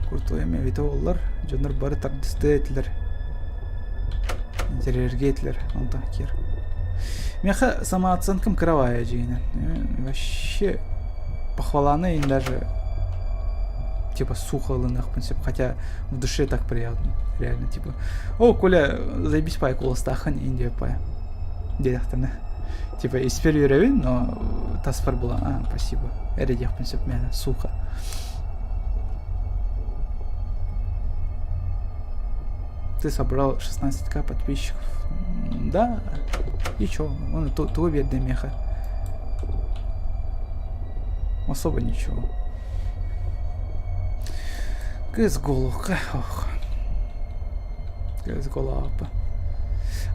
Крутой эмэ эбитэ буоллар, дьоннор бары тардыстыа этилэр. Интэриэһиргиэ этилэр онтон киэр. Миэхэ самооценкам кыра дьиҥинэн. Вообще похваланы им даже типа сухо ылыныахпын сөп, хотя в душе так приятно, реально типа о, Коля, заебись пай куоластааххын иин пай диэтэхтэринэ типа испэр үөрэбин, но таспар була а, спасибо эрэ диэхпин сөп мээнэ сухо. Ты собрал 16к подписчиков. Да, и чё? Он тугу биэрдэ миэхэ. Особо ничего. Кыс голуха. Ох. Кыс голапа.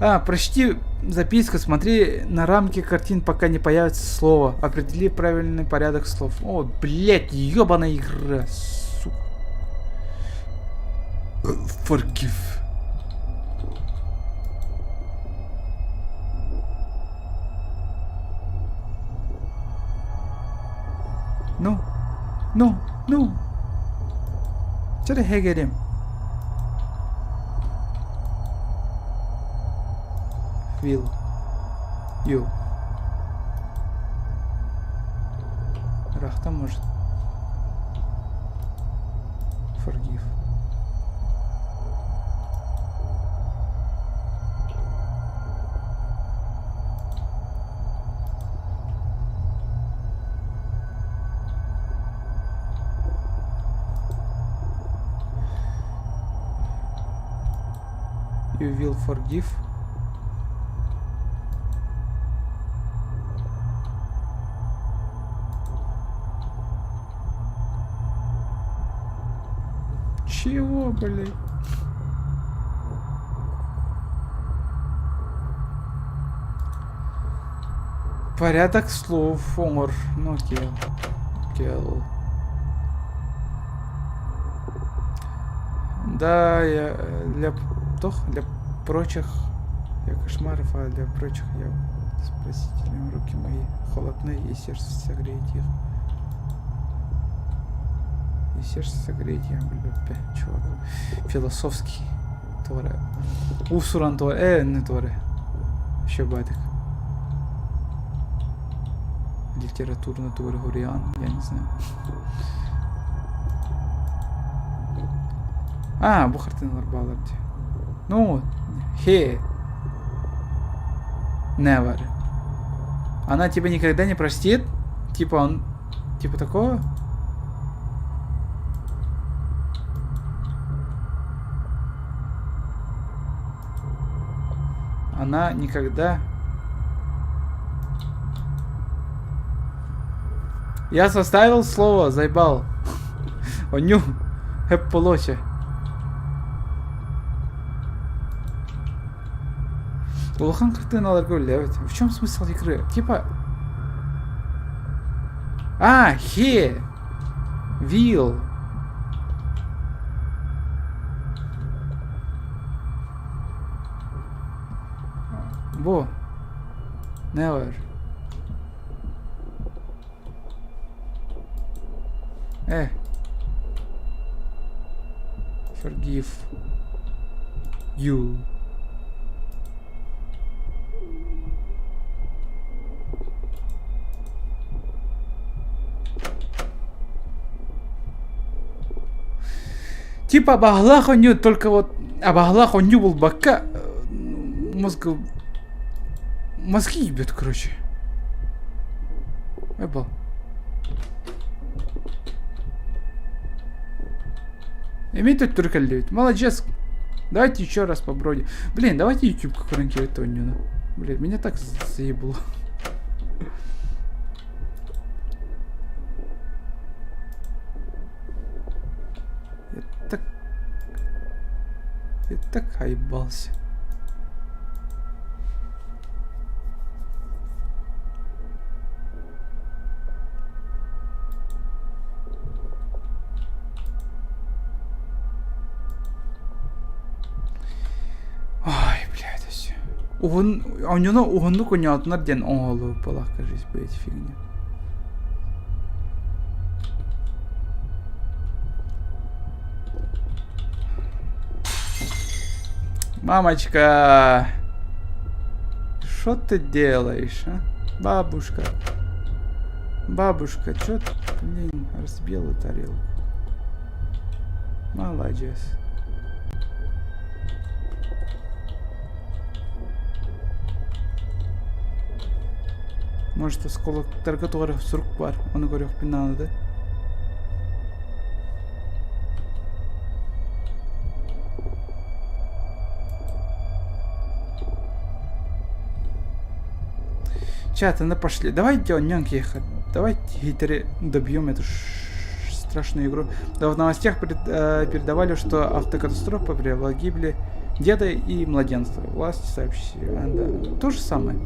А, прочти записку, смотри на рамки картин, пока не появится слово. Определи правильный порядок слов. О, блядь, ебаная игра, сука. Forgive. Ну, ну, ну. Чэ хэгэрим. Will you. Рахта может. Forgive. You will forgive. Чего, блядь? Порядок слов оҥор. Ну окей. Кел. Да, я для тох, для прочих я кошмаров, а для прочих я спасителем руки мои холодны и сердце согреет их. И сердце согреет я, блядь, чувак. Философский. Торе. Уус-уран торе. Э, не торе. Еще бадик. Литературно торе Гуриан, я не знаю. А, бу хартыналар баалар дии. Ну, he. Never. Она тебя никогда не простит? Типа он... Типа такого? Она никогда... Я составил слово, заебал. Оню, хэп полосе. Улахан хартыыналарга үлэлээбит. В чем смысл игры? Типа... А, he! Will. Бу. Never. Э. Forgive. You. Типа абаһалаах оонньуу, только вот абаһалаах оонньуу булбакка мозг мозги ебет, короче. Apple. Эмиэ төттөрү кэллибит. Молодец. Давайте еще раз побродим. Блин, давайте YouTube көрөн киэбит оонньууну. Блин, меня так заебло. Я так... Я так хаебался. Ай, блядь, все. Уһун, оонньууну уһуннук оонньоотунар диэн оҥоһуллубут буоллах, кажись, блядь, фигня. Мамочка! Что ты делаешь, а? Бабушка. Бабушка, что ты, блин, разбила тарелку? Молодец. Может, осколоктарга туох эрэ сурук баар, ону көрүөхпүн наада. Чат, ну пошли. Давайте оонньоон киһиэхэ. Давайте хитэри добьем эту страшную игру. Да, в новостях передавали, что автокатастрофа привела к гибели деда и младенца. Власти сообщили. А, да. То же самое.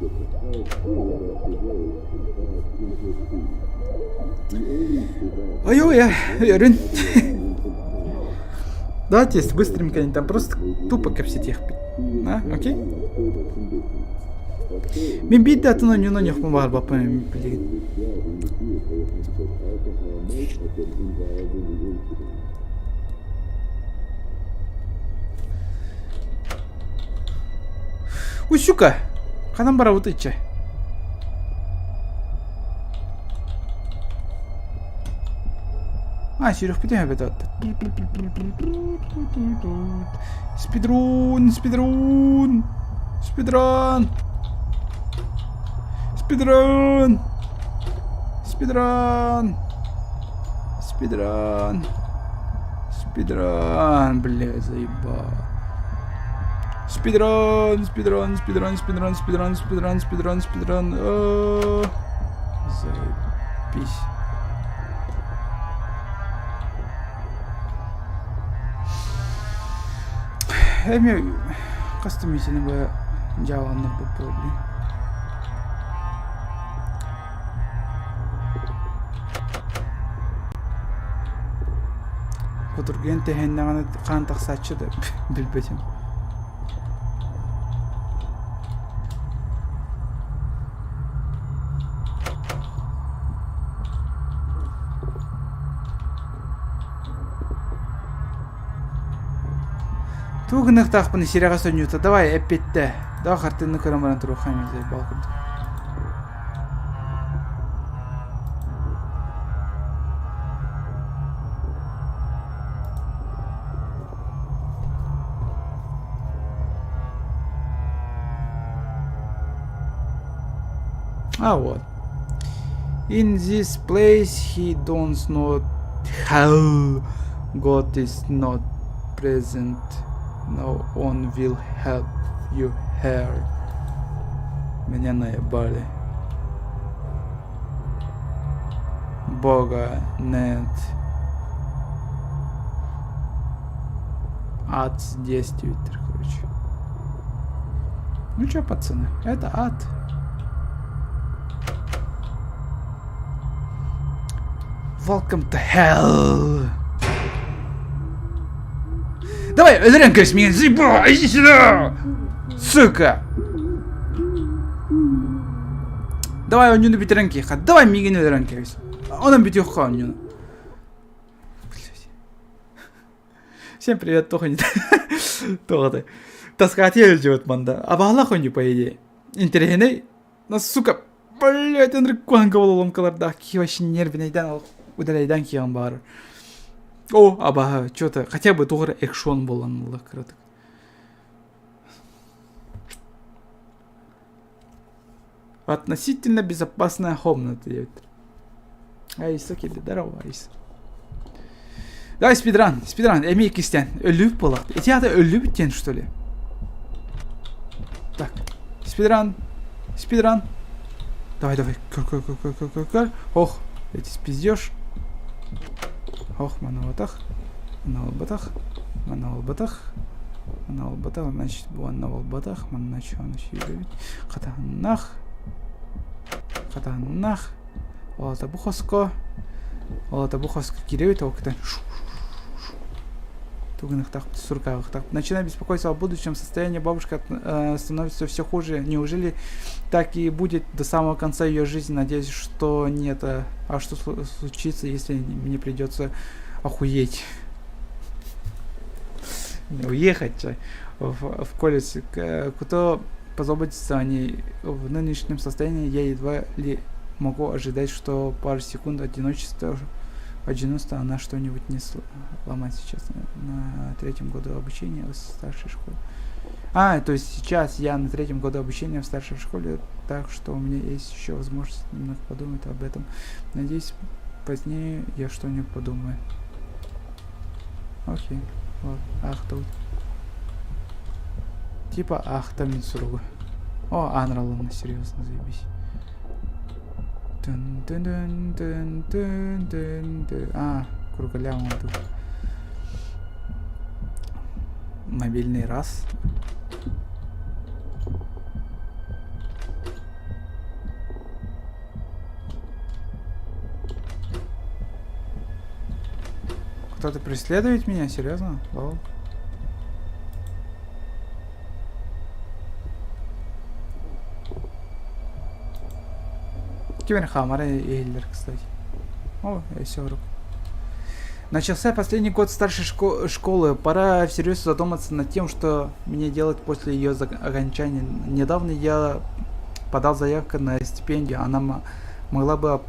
Ой-ой, Өрүн. Давайте быстренько, они там просто тупо кэпсэтиэх А, окей? Мин биир да атын оонньууну оонньуохпун баҕарбаппын билигин. Ой, сука! Ханан барабыт иччэ? А, сүрэхпитин эбэтэ Спидрун, спидрун, спидран, спидран, спидран, спидран, спидран, бля, заебал. Спидран, спидран, спидран, спидран, спидран, спидран, спидран, спидран. Заебись. Эми хас да миссияны бу дьааланнарбыт буолла. Кутургуйан тэһиннэҕинэ хаан тахсааччы да билбэтим. Тугу гыныахтаахпын сирэҕэ сонньута давай эппиттэ. Давай хартыынаны көрөн баран туруохха эмиэ бал курдук. А вот. In this place he don't know how God is not present. No one will help you here. Меня наебали. Бога нет. Ад действует, короче. Ну чё, пацаны, это ад. Welcome to hell. Давай, өлөрөн кэбис миигин заебал, иди сюда! Сука! Давай оонньууну бүтэрэн киэхэ. Давай миигин өлөрөн кэбис. Онон бүтүөххэ оонньууну. Всем привет, тоха не Тоха Таскать өлдьүбүт манда. Абаалах оонньуу по идее. Интэриэһинэй. Но, сука, блядь, ынырык куһаҕан головоломкалардаах киһи вообще нервинэйдээн удаляйдаан киһиэҕин баҕарар. О, абаһа, что-то, хотя бы туох эрэ экшон буолан ылла кыратык. Относительно безопасная комната диэбиттэр. Айса кэллэ, здорово, Айса. Давай спидран, спидран, эмиэ иккистээн. Өллүбүт буоллахпыт. Ити аата өллүбүт диэн, что ли? Так, спидран, спидран. Давай, давай, көр, көр, көр, көр, көр, көр, көр. Ох, эти спиздешь. Ох, манабатах, манабатах, манабатах, манабатах, значит, буаннабалбатах, манна чуаны сүүрөбүт. Хатааннах, хатааннах. Ол аата бу хоско, ол аата бу хоско киирэбит, ол кытан Начинаю беспокоиться о будущем состоянии бабушки становится все хуже. Неужели так и будет до самого конца ее жизни? Надеюсь, что нет. А что случится, если мне придется охуеть? Уехать в колледж. Кто позаботится о ней? В нынешнем состоянии я едва ли могу ожидать, что пару секунд одиночества, одиночества она что-нибудь не сломает сейчас на третьем году обучения в старшей школе. А, то есть сейчас я на третьем году обучения в старшей школе, так что у меня есть еще возможность немного подумать об этом. Надеюсь, позднее я что-нибудь подумаю. Окей, ладно, ах тут. Типа ах там суругу. О, Анраловна, серьезно, заебись. Тын тын тын тын тын тын тын. А, круголя он тут. Мобильный раз. Кто-то преследует меня? Серьезно? Лол. Кибер Хамара Эйлер, кстати. О, все рук. Начался последний год старшей школы. Пора всерьез задуматься над тем, что мне делать после ее окончания. Недавно я подал заявку на стипендию. Она могла бы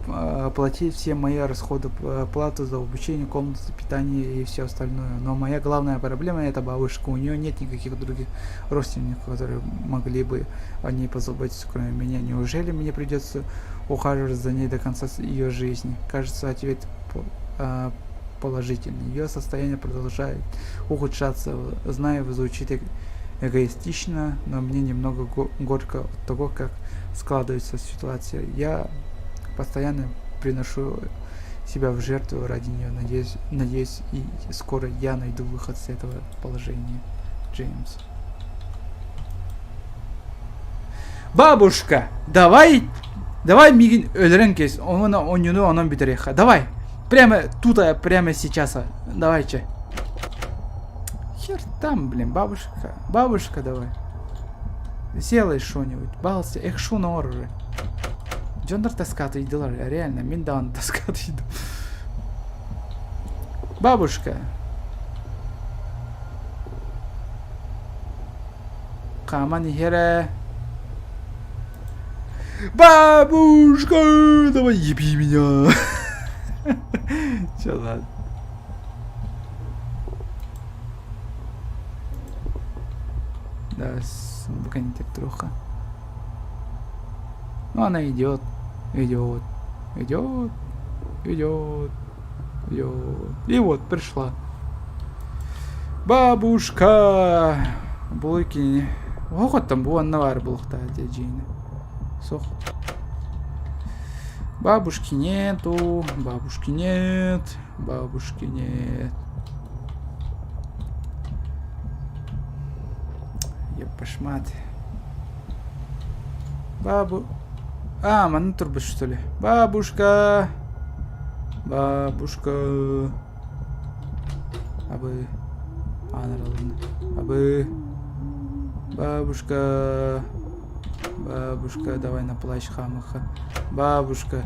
оплатить все мои расходы, плату за обучение, комнату, питание и все остальное. Но моя главная проблема это бабушка. У нее нет никаких других родственников, которые могли бы о ней позаботиться, кроме меня. Неужели мне придется ухаживать за ней до конца ее жизни? Кажется, ответ положительный. Ее состояние продолжает ухудшаться. Знаю, звучит эгоистично, но мне немного горько от того, как складывается ситуация. Я постоянно приношу себя в жертву ради нее. Надеюсь, надеюсь, и скоро я найду выход с этого положения. Джеймс. Бабушка, давай, давай миигин өлөрөн кэбис, онон оонньууну онон бүтэриэххэ. Давай, прямо тут, прямо сейчас. Давай, че. Хер там, блин, бабушка, бабушка, давай. Сделай что-нибудь, балсы, эх, шуна орры. Дьоннор таскатыйдылар, реально, мин даҕаны таскатыйдым. Бабушка. Хааман иһэр ээ. Бабушка, давай еби меня. Че ладно. Да, трохи. Ну, она идет, идет, идет, идет, идет. И вот пришла. Бабушка! Булыкини. Оҕоттон бу онно баар буолуохтаах этэ дьиэни. Суох. Бабушки нету, бабушки нет, бабушки нет. Епашмат. Бабу... А, манна турбут что ли? Бабушка! Бабушка! Абы. Аан Абы. Бабушка. Бабушка, давай на плащ хамаха. Бабушка.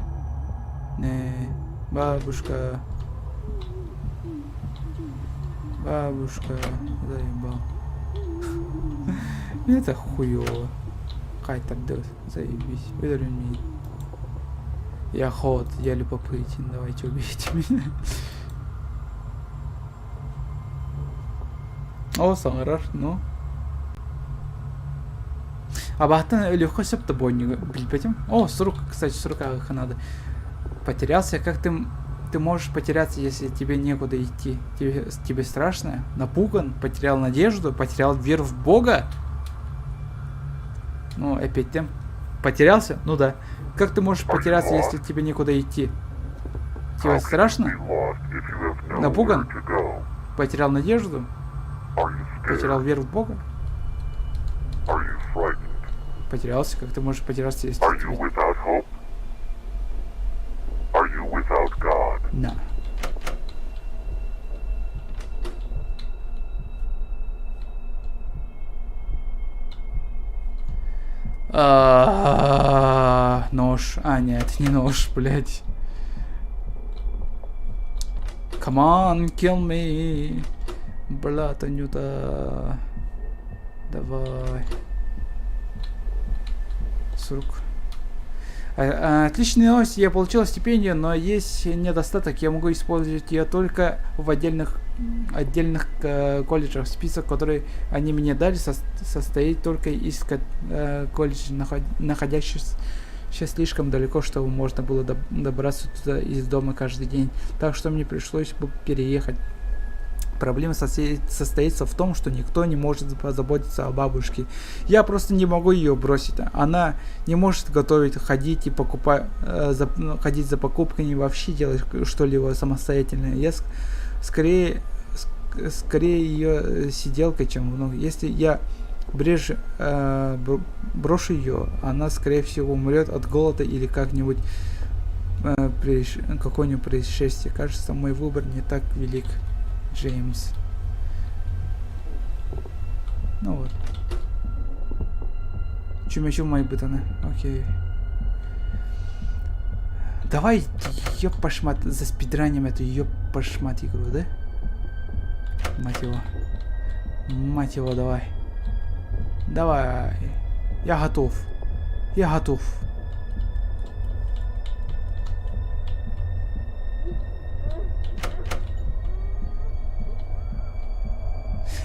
Не. Бабушка. Бабушка. Заебал. Это хуёво. Кайтардыбыт. Заебись. Өлөрүн Я холод, я любопытен. Давайте убейте меня. О, саҥарар, ну. Абаһыттан өлүөххэ сөп да буонньугу билбэтим. О, сурук, кстати, сурук ааҕыахха надо. Потерялся, как ты, ты можешь потеряться, если тебе некуда идти? Тебе, тебе страшно? Напуган? Потерял надежду? Потерял веру в Бога? Ну, опять тем. Потерялся? Ну да. Как ты можешь потеряться, если тебе некуда идти? Тебе страшно? Напуган? Потерял надежду? Потерял веру в Бога? Потерялся? Как ты можешь потеряться, если тебе... Да. А, нож. А, нет, не нож, блядь. Come on, kill me. Бля, Танюта. Давай. Сурук. Отличная новость, я получила стипендию, но есть недостаток. Я могу использовать ее только в отдельных, отдельных колледжах. Список, который они мне дали, состоит только из колледжей, находящихся слишком далеко, чтобы можно было добраться туда из дома каждый день. Так что мне пришлось бы переехать. Проблема состоится в том, что никто не может позаботиться о бабушке. Я просто не могу ее бросить. Она не может готовить, ходить и покупать, за, ну, ходить за покупками, вообще делать что-либо самостоятельно. Я скорее, скорее ее сиделка, чем внук. Если я бреж, брошу ее, она, скорее всего, умрет от голода или как-нибудь какое-нибудь происшествие. Кажется, мой выбор не так велик. Джеймс. Ну вот. Чумачу мой бытаны. Окей. Давай, ёпашмат, заспидраним эту ёпашмат игру, да? Мать его. Мать его, давай. Давай. Я готов. Я готов.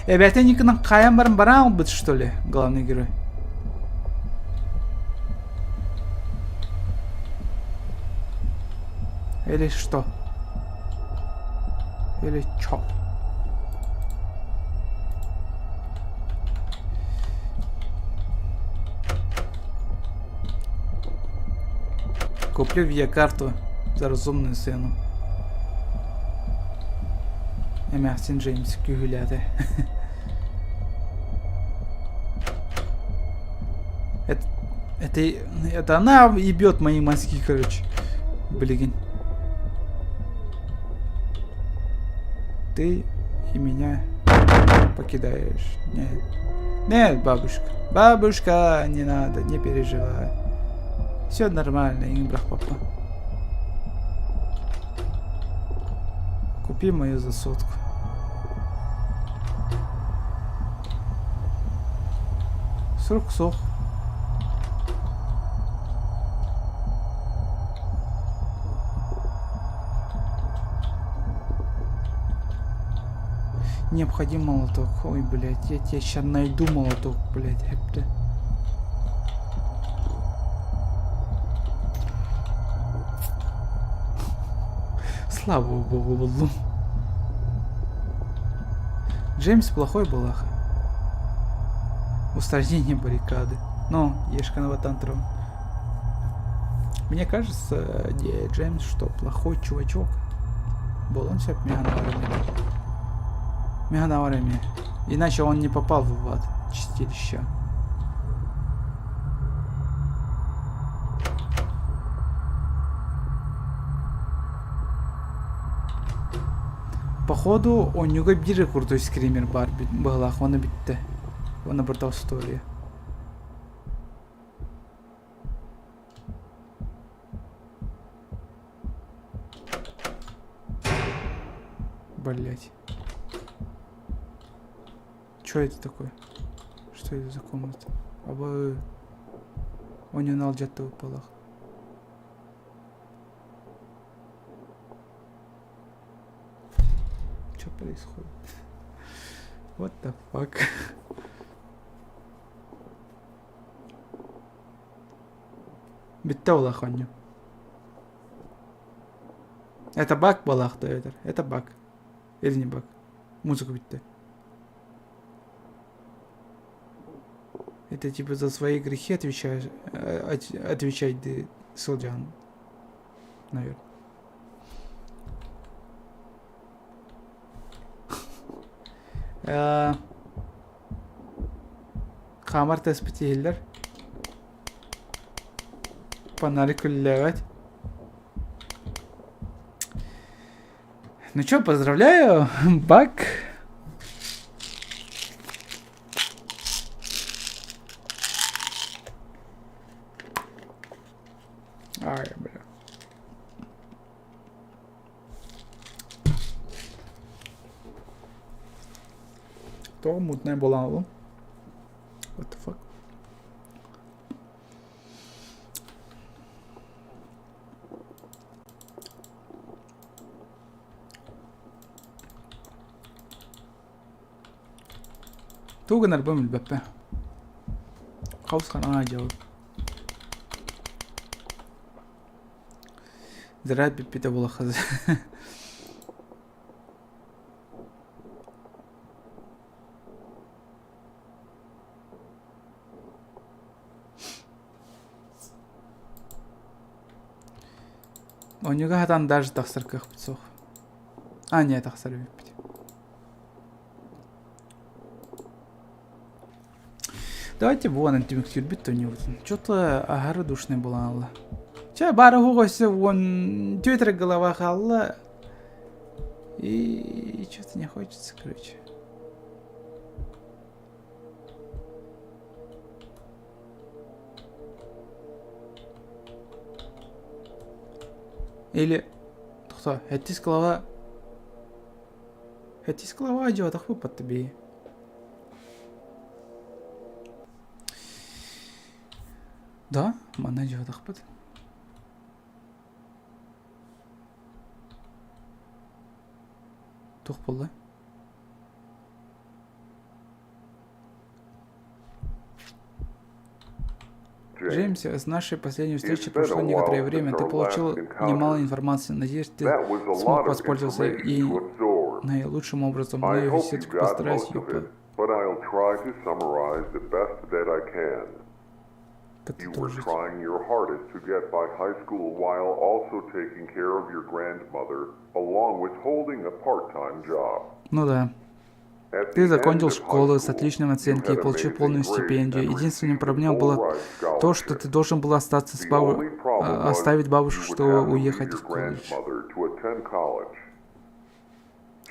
Эбээтэ Никонан хайан баран бараан ылбыт что ли, главный герой? Или что? Или чё? Куплю видеокарту за разумную цену. Эмээхсин Джеймс күүһүлээтэ. Это, это, это она ебет мои мозги, короче. Блин. Ты и меня покидаешь. Нет. Нет, бабушка. Бабушка, не надо, не переживай. Все нормально, Ингбрах папа. Купи мою за сотку. Срок сох. Необходим молоток. Ой, блядь, я тебе сейчас найду молоток, блядь, хэпте. Слава богу, буллум. Джеймс плохой балаха. Устранение баррикады. Ну, Ешканова тантрум. Мне кажется, Джеймс, что плохой чувачок. Был он все Меганаварами. Иначе он не попал в ад чистилища. Походу, оонньууга биир крутой скример баар быһыылаах уонна бүттэ. Уонна барыта остуоруйа. Блять. Что это такое? Что это за комната? Абы... Оонньууну алдьаттыбыт буоллах. Что происходит? What the fuck? Бүттэ улах оонньуу. Это баг буолаах да эбэтэр? Это баг. Или не баг? Музыка бүттэ. Это типа за свои грехи отвечаешь, отвечать да сылдьан, наверное. Хаамар тэспит иһиллэр. Фонарик үлэлээбэт. Ну чё, поздравляю, баг. Ай, бля. Тоҕо мутнай буолан ыллым? What the fuck? Тугу гынарбын билбэппин. Хаус ханаҕа дьиэбит. Зря бүппүтэ буолуохха Онньуга сатаан даже тахсар кыахпыт суох. А, не, тахсар эбиппит. Давайте буонан түмүктүүрбүт тонньубутун. Что-то аһары душный буолан ылла. Чэ, бары уһук өссө уон түөрт эрэ голова хаалла. И что-то не хочется, короче. Или тохтоо, хэттис глава Хэттис глава дьуотахпыт баттыбии. Да, манна дьуотахпыт. Туох буолла? Джеймс, с нашей последней встречи прошло некоторое время. Ты получил немало информации. Надеюсь, ты смог воспользоваться ей наилучшим образом, но я все-таки постараюсь ее по... You were Подытожить. trying your hardest to get by high school while also taking care of your grandmother, along with holding a part-time job. Ну да. Ты закончил школу с отличной оценкой и получил полную стипендию. Единственная проблема была то, что ты должен был остаться с бабу... оставить бабушку, чтобы уехать в колледж.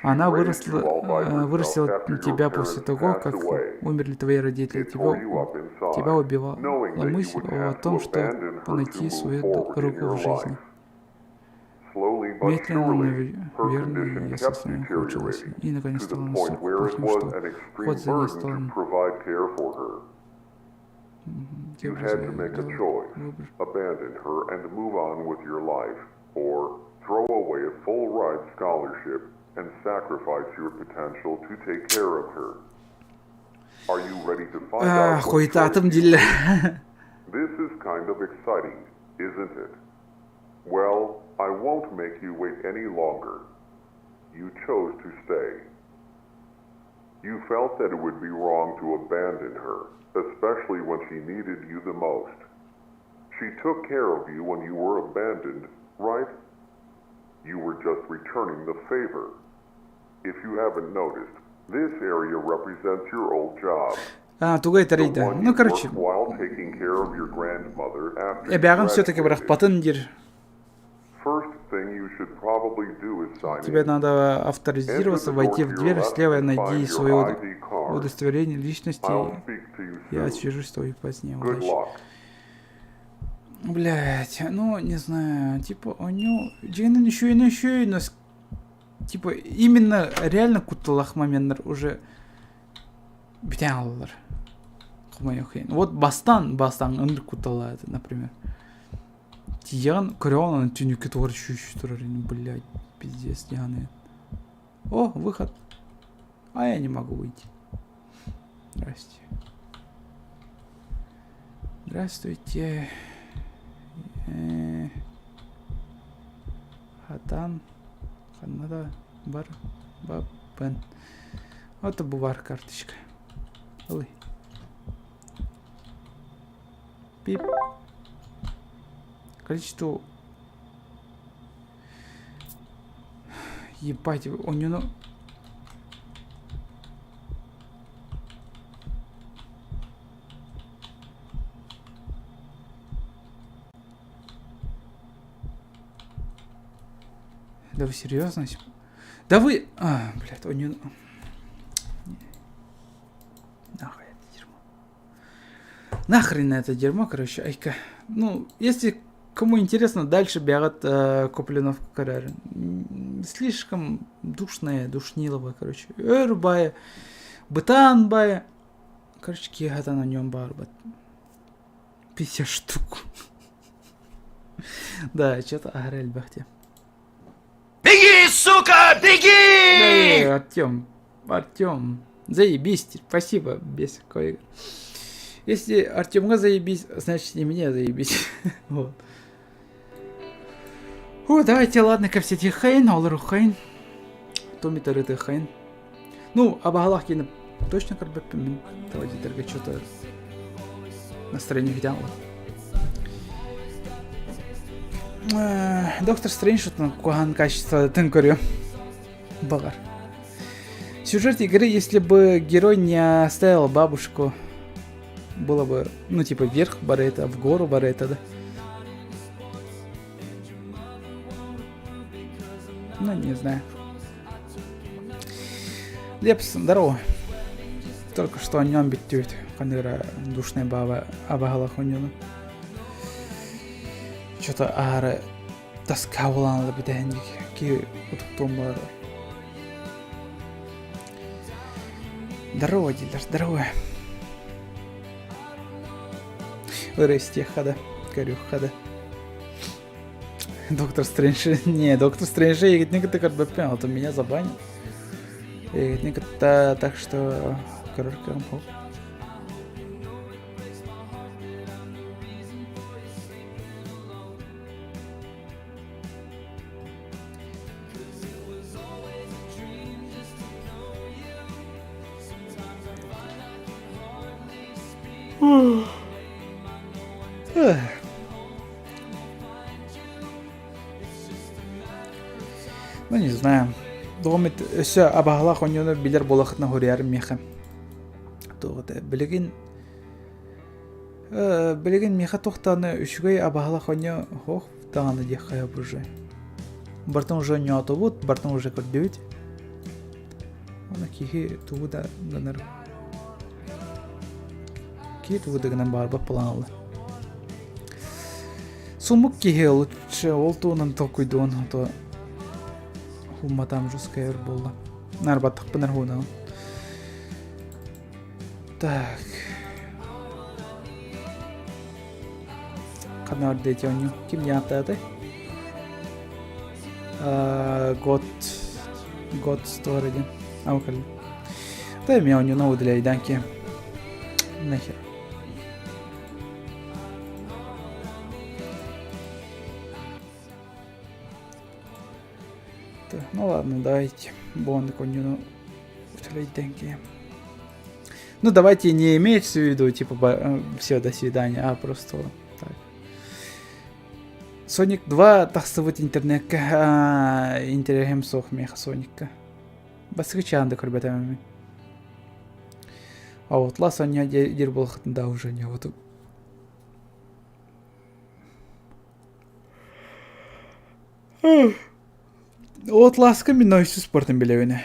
Она выросла, вырастила тебя после того, как умерли твои родители. Тебя убивала мысль о том, что найти свою дорогу в жизни. Медленно, но верно ее состояние ухудшилось. И, наконец, стало настолько плохим, что уход за ней стал You had to make a choice. выбор. Abandon her and move on with your life, or throw away a full ride scholarship and sacrifice your potential to take care of her. Are you ready to find out what Хуетатым choice you диля. made? This is kind of exciting, isn't it? Well, I won't make you wait any longer. You chose to stay. You felt that it would be wrong to abandon her, especially when she needed you the most. She took care of you when you were abandoned, right? You were just returning the favor. If you haven't noticed, this area represents your old job. А, тугай The тарейда. one Ну, you короче, worked while taking care of your grandmother after you эбягын все-таки graduated. бырахпатын дир. First thing you should probably do is sign Тебе in. надо Enter авторизироваться, the door войти to в your дверь, left слева and найди find your свое ID card. удостоверение личности. I'll speak to you Я soon. свяжусь с тобой позднее. Good Удачи. luck. Блять, ну, не знаю, типа, у него... еще и еще и нас... Типа, именно реально кутталах моменттар уже бүтэн алалар. Хомойуох иһин. Вот бастан, бастан ынырык куттала это, например. Тиийэн көрөҕүн аны түнүккэ тугар шүүш турар ини, блядь, пиздец, дьаһаны. О, выход. А я не могу выйти. Здрасте. Здравствуйте. Хатан. Ханнада. Бар. Бабен. Вот это бувар карточка. Ой. Пип. Количество... Ебать, у него... Да вы серьезно? Да вы... А, блядь, у него... Нахуй это дерьмо. Нахрен это дерьмо, короче, айка. Ну, если кому интересно, дальше бегат Куплинов Карар. Слишком душное, душнилово, короче. Өр баҕайы, бытаан баҕайы. Короче, киһи на нем бар, 50 штук. Да, что-то аһара элбэх дии. Беги, сука, беги! Артем, Артем, заебись, спасибо, без кое. Если Артемга заебись, значит и мне заебись. Вот. О, давайте, ладно, ко все хейн, олору хейн. Томи тарыты хейн. Ну, абагалах кини точно көрбөппүн мин. Давайте что-то настроение видела. Доктор Стрэндж куһаҕан качество көрүө. Баҕар. Сюжет игры, если бы герой не оставил бабушку, было бы, ну, типа, вверх барета, в гору барета, да? Ну, не знаю. Лепс, здорово. Только что о нем бүттүбүт. Ханнык душная баба абагалах оонньууну. Что-то аһара тоска буолан бүтэн ки утуктуом бар. Здорово, дилер, здорово. Вырасти хада, корю хада. Доктор Стрэндж, не, Доктор Стрэндж, я говорит, не а то меня забанят. Я говорит, так что, короче, хоп. Ну, не знаю. Доҕом өссө абаһалаах оонньууну билэр буолахытына хоруйарым миэхэ. Туох этэ билигин билигин миэхэ туох даҕаны үчүгэй абаһалаах оонньуу суох даҕаны диэххэ сөп уже. Бартын уже оонньоотубут, бартын уже көрдүбүт. Аны киһи тугу да гынар киһи тугу да гынан баарбат буолан ылла. Сумук киһи лучше ол туһунан толкуйдуон а то хумматам жесткая өр буолла. Нарбаттахпын эр Так. Ханна барда эти оонньуу? Ким диэн Год God Story диэн. А кэллим. Да мен оонньууну удаляйдан ки. Нахер. Ну ладно, давайте. Бонды оонньууну удаляйдан ки. Ну давайте не иметь в виду, типа, все, до свидания, а просто так. Соник 2 тахсыбыт интернеккэ интэриэһим суох миэхэ Соникка. Бастакы чаан да көрбөтөм мин. А вот Лас Соня диир буолахытын да уже не вот. Вот ласка мин ойсу спортын билэбинэ.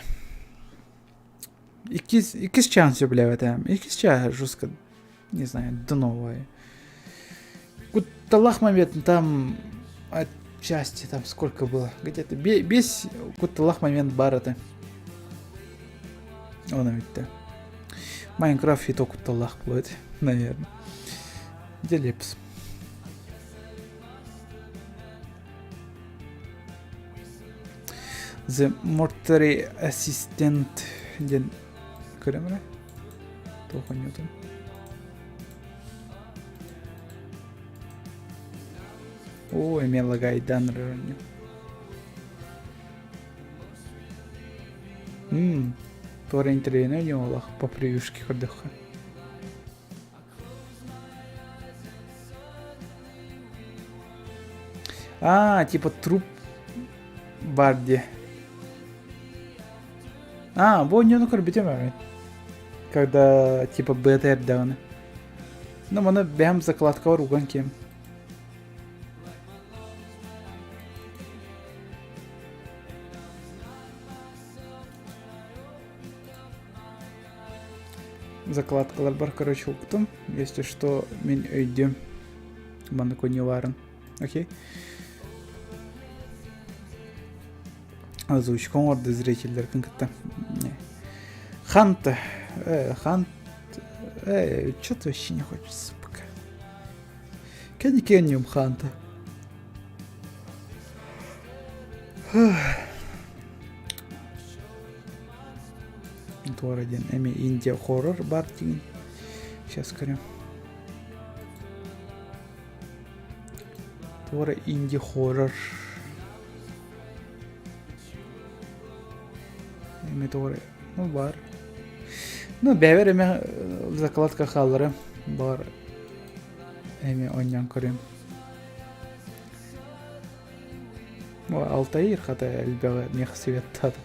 Иккис, иккис чаан сөбүлээбэтим. Иккис чаа жестко, не знаю, дно Кутталах момент там отчасти там сколько было? Где-то весь кутталах момент бар это. Он ведь Майнкрафт и то кутталах будет, наверное. Где Лепс? The Mortuary Assistant диэн көрөм эрэ. Туох оонньуутун. Оо, эмиэ лагайдаан эрэр оонньуу. Мм, туора интэриэһинэй оонньуу по превьюшке көрдөххө. А, типа труп бар дии. А, бу оонньууну көрбүтүм эбит. Когда типа бета эрдэҕинэ. Ну, маны бэйэм закладкабар уган киэм. Закладкаларбар, короче, уктум. Если что, мин өйдүм. Маннык оонньуулаарын. Окей. Озвучка оҥорду зрителлэргин кытта. Хант, Хант, что-то вообще не хочется пока. Кэнникенниум Ханта. Туора диэн эми Индия хоррор бар диэн. Сейчас көрөм. Туора инди хоррор. Эми туора ну бар. Ну бэбэр эми закладка хааллара бар эми онньон көрөм. Алтаир хата элбэҕи миэхэ светтаата.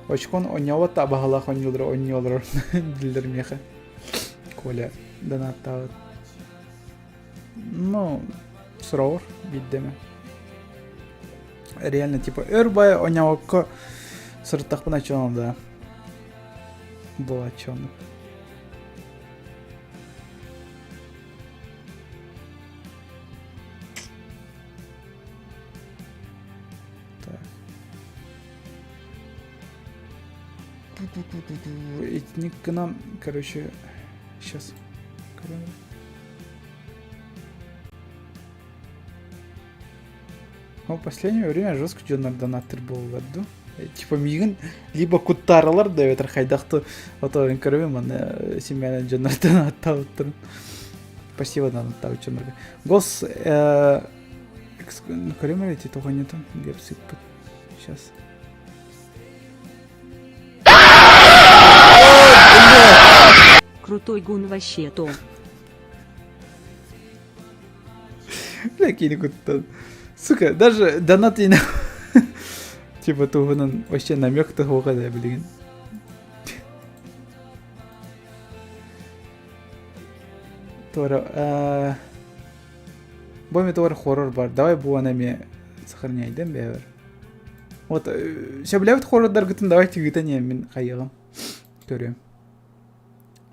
Очкон онньообот да абаһалаах онньуулара онньуу олорор дииллэр миэхэ. Коля донаттаабыт. Ну, сороҕор биирдэ эмэ. Реально, типа, өр бай онньообокко сырыттахпына чоно да. Буолааччы оннук. Так. Итинник гынан, короче, сейчас. Ну, в последнее время жестко дьоннор донаттыр буоллар ду. Типа миигин либо куттааралар да эбэтэр хайдахты ото көрөбүн манна семьяны дьоннор донаттаабыттарын. Спасибо донаттаабыт дьоннорго. Гос көрөм эрэ ити тоҕонньотун диэп сыппыт. Сейчас. Крутой гун вообще то. Бля, кини куттан. Сука, даже донат ина типа туһунан вообще намек да суох этэ билигин. Туора бу эми туора хоррор бар. Давай буан эми сохраняйдым бэбэр. Вот сөбүлээбит хоррордаргытын давайте ыытан иһэн мин хайыаҕым. Көрүөм.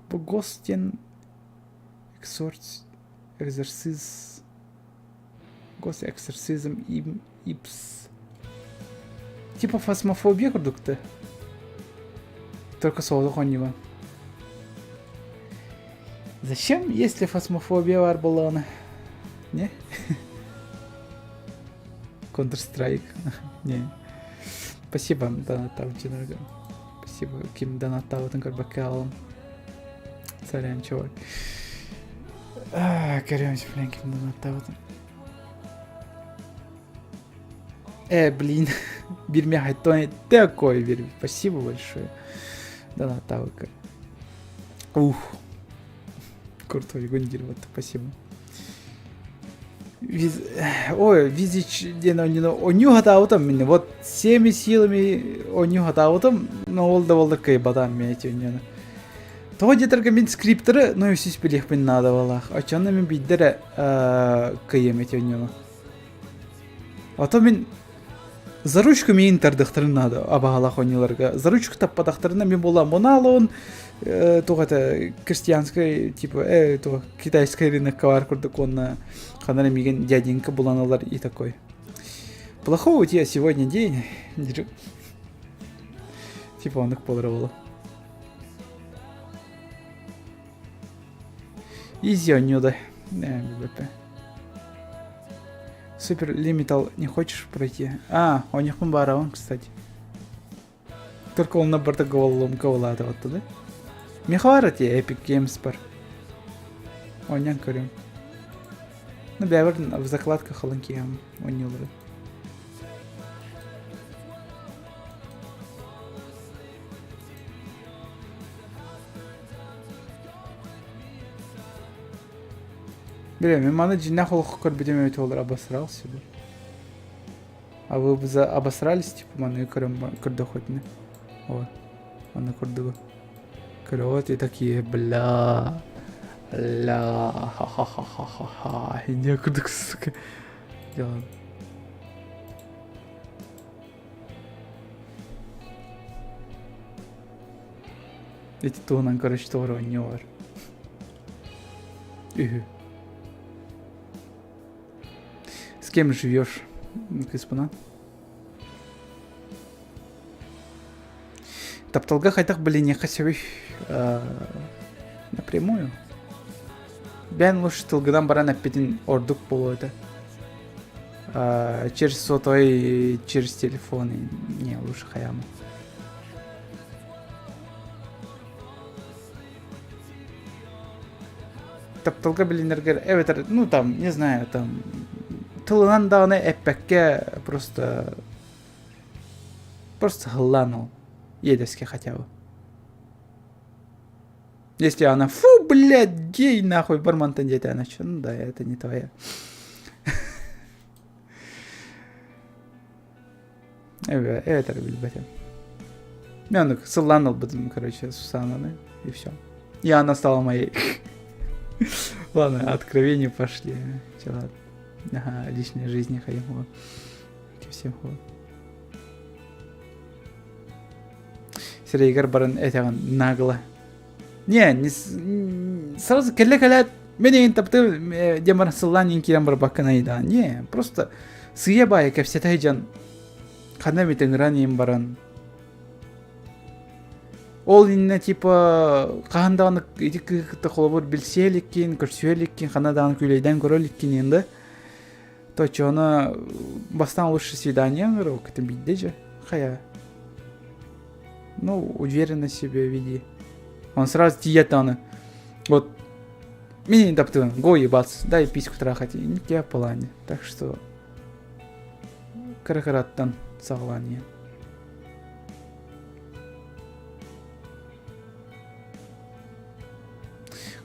Бу гос диэн эксорц экзорциз госэксорцизм им ипс типа фасмофобия курдук да только соҕотох оонньуган зачем если фасмофобия бар буоллаҕына не Counter Strike не спасибо донаттаабыт спасибо ким донаттаабытын көрбөккө хааллым сорян чувак көрүөм блин ким донаттаабытын э блин биир миэхэ такой биэрбит спасибо большое донаттаабыкка ух крутой гундир вот спасибо Виз... Ой, Визич диэн оонньууну оонньуу сатаабытым мин вот всеми силами оонньуу сатаабытым но ол да буоллар кыайбатаҕым мин эти оонньууну Тоҕо диэтэргэ мин скрипторы ну сис билиэхпин наада буоллаах оччону мин биирдэ эрэ кыайыам эти оонньууну А то мин за ручку миин тардыахтарын наада абаһалаах оонньууларга за ручку таппатахтарына мин буолла моналон туох это крестьянскай типа туох китайскай рынокка баар курдук уонна ханна эрэ миигин дяденька булан ылар и такой плохого у тебя сегодня день типа оннук буолара буолуо Изи оонньуу да билбэппин Супер Лимитал не хочешь пройти? А, оонньуохпун баарабын, кстати. Только онно барыта головоломка буолаата да? Миэхэ баар эти Epic Games бар. Оонньоон көрүм. Ну, бэйэбэр в закладках ылан киһиэм оонньуулары. Бля, мин маны дьиҥнээх олоххо көрбүтүм эбит буоллар обосрался бы. А вы бы за обосрались, типа, маны көрөн көрдөххүтүнэ? Вот. Аны курдугу. Көрөҕүт и такие, бля, ля, ха-ха-ха-ха-ха, не курдук, сука. Делаем. Ити туһунан короче тоҕо оонньуу Үһү. С кем живешь, кыыспына? Тапталга хайдах билиниэххэ сөбүй? Напрямую. Бэйэн лучше тылгынан баран эппитин ордук буолуо этэ. Через сотовый, через телефон, не, лучше хайаама. Тапталга билинэргэр эбэтэр, ну там, не знаю, там тылынан даҕаны эппэккэ просто просто һыллаан ол иэдэскэ хотя бы. Если она, фу, блядь, гей, нахуй, бармантан диэтэ, она что, ну да, это не твоя. Эбэтэр билбэтим. Мен оннук сыллаан ылбытым, короче, Сусананы, и все. И она стала моей. Ладно, откровения пошли. Че, ладно. Ага, личной жизни хайым Всем хо. Сирэйигэр баран этэҕин нагло. Не, не сразу кэллэ кэлээт мен эйин таптыым диэн баран сыллаан иин киирэн барбаккын айдаан. Не, просто сыыйа баайы кэпсэтэ сылдьан ханна эмит ыҥыран иин баран ол иннэ типа хаһан даҕаны ити кыыһы кытта холобур билсиэ иликкин, көрсүө иликкин, ханна даҕаны күүлэйдээн көрө иликкин иин да Точно бастаан лучше свидание ыҥырык кытын биирдэ дьэ хайа ну уверенно себя веди он сразу тиийэт даҕаны вот мин таптыыбын го ебаться дай письку трахать не тебя плане так что кыра-кыраттан саҕалаан иһэн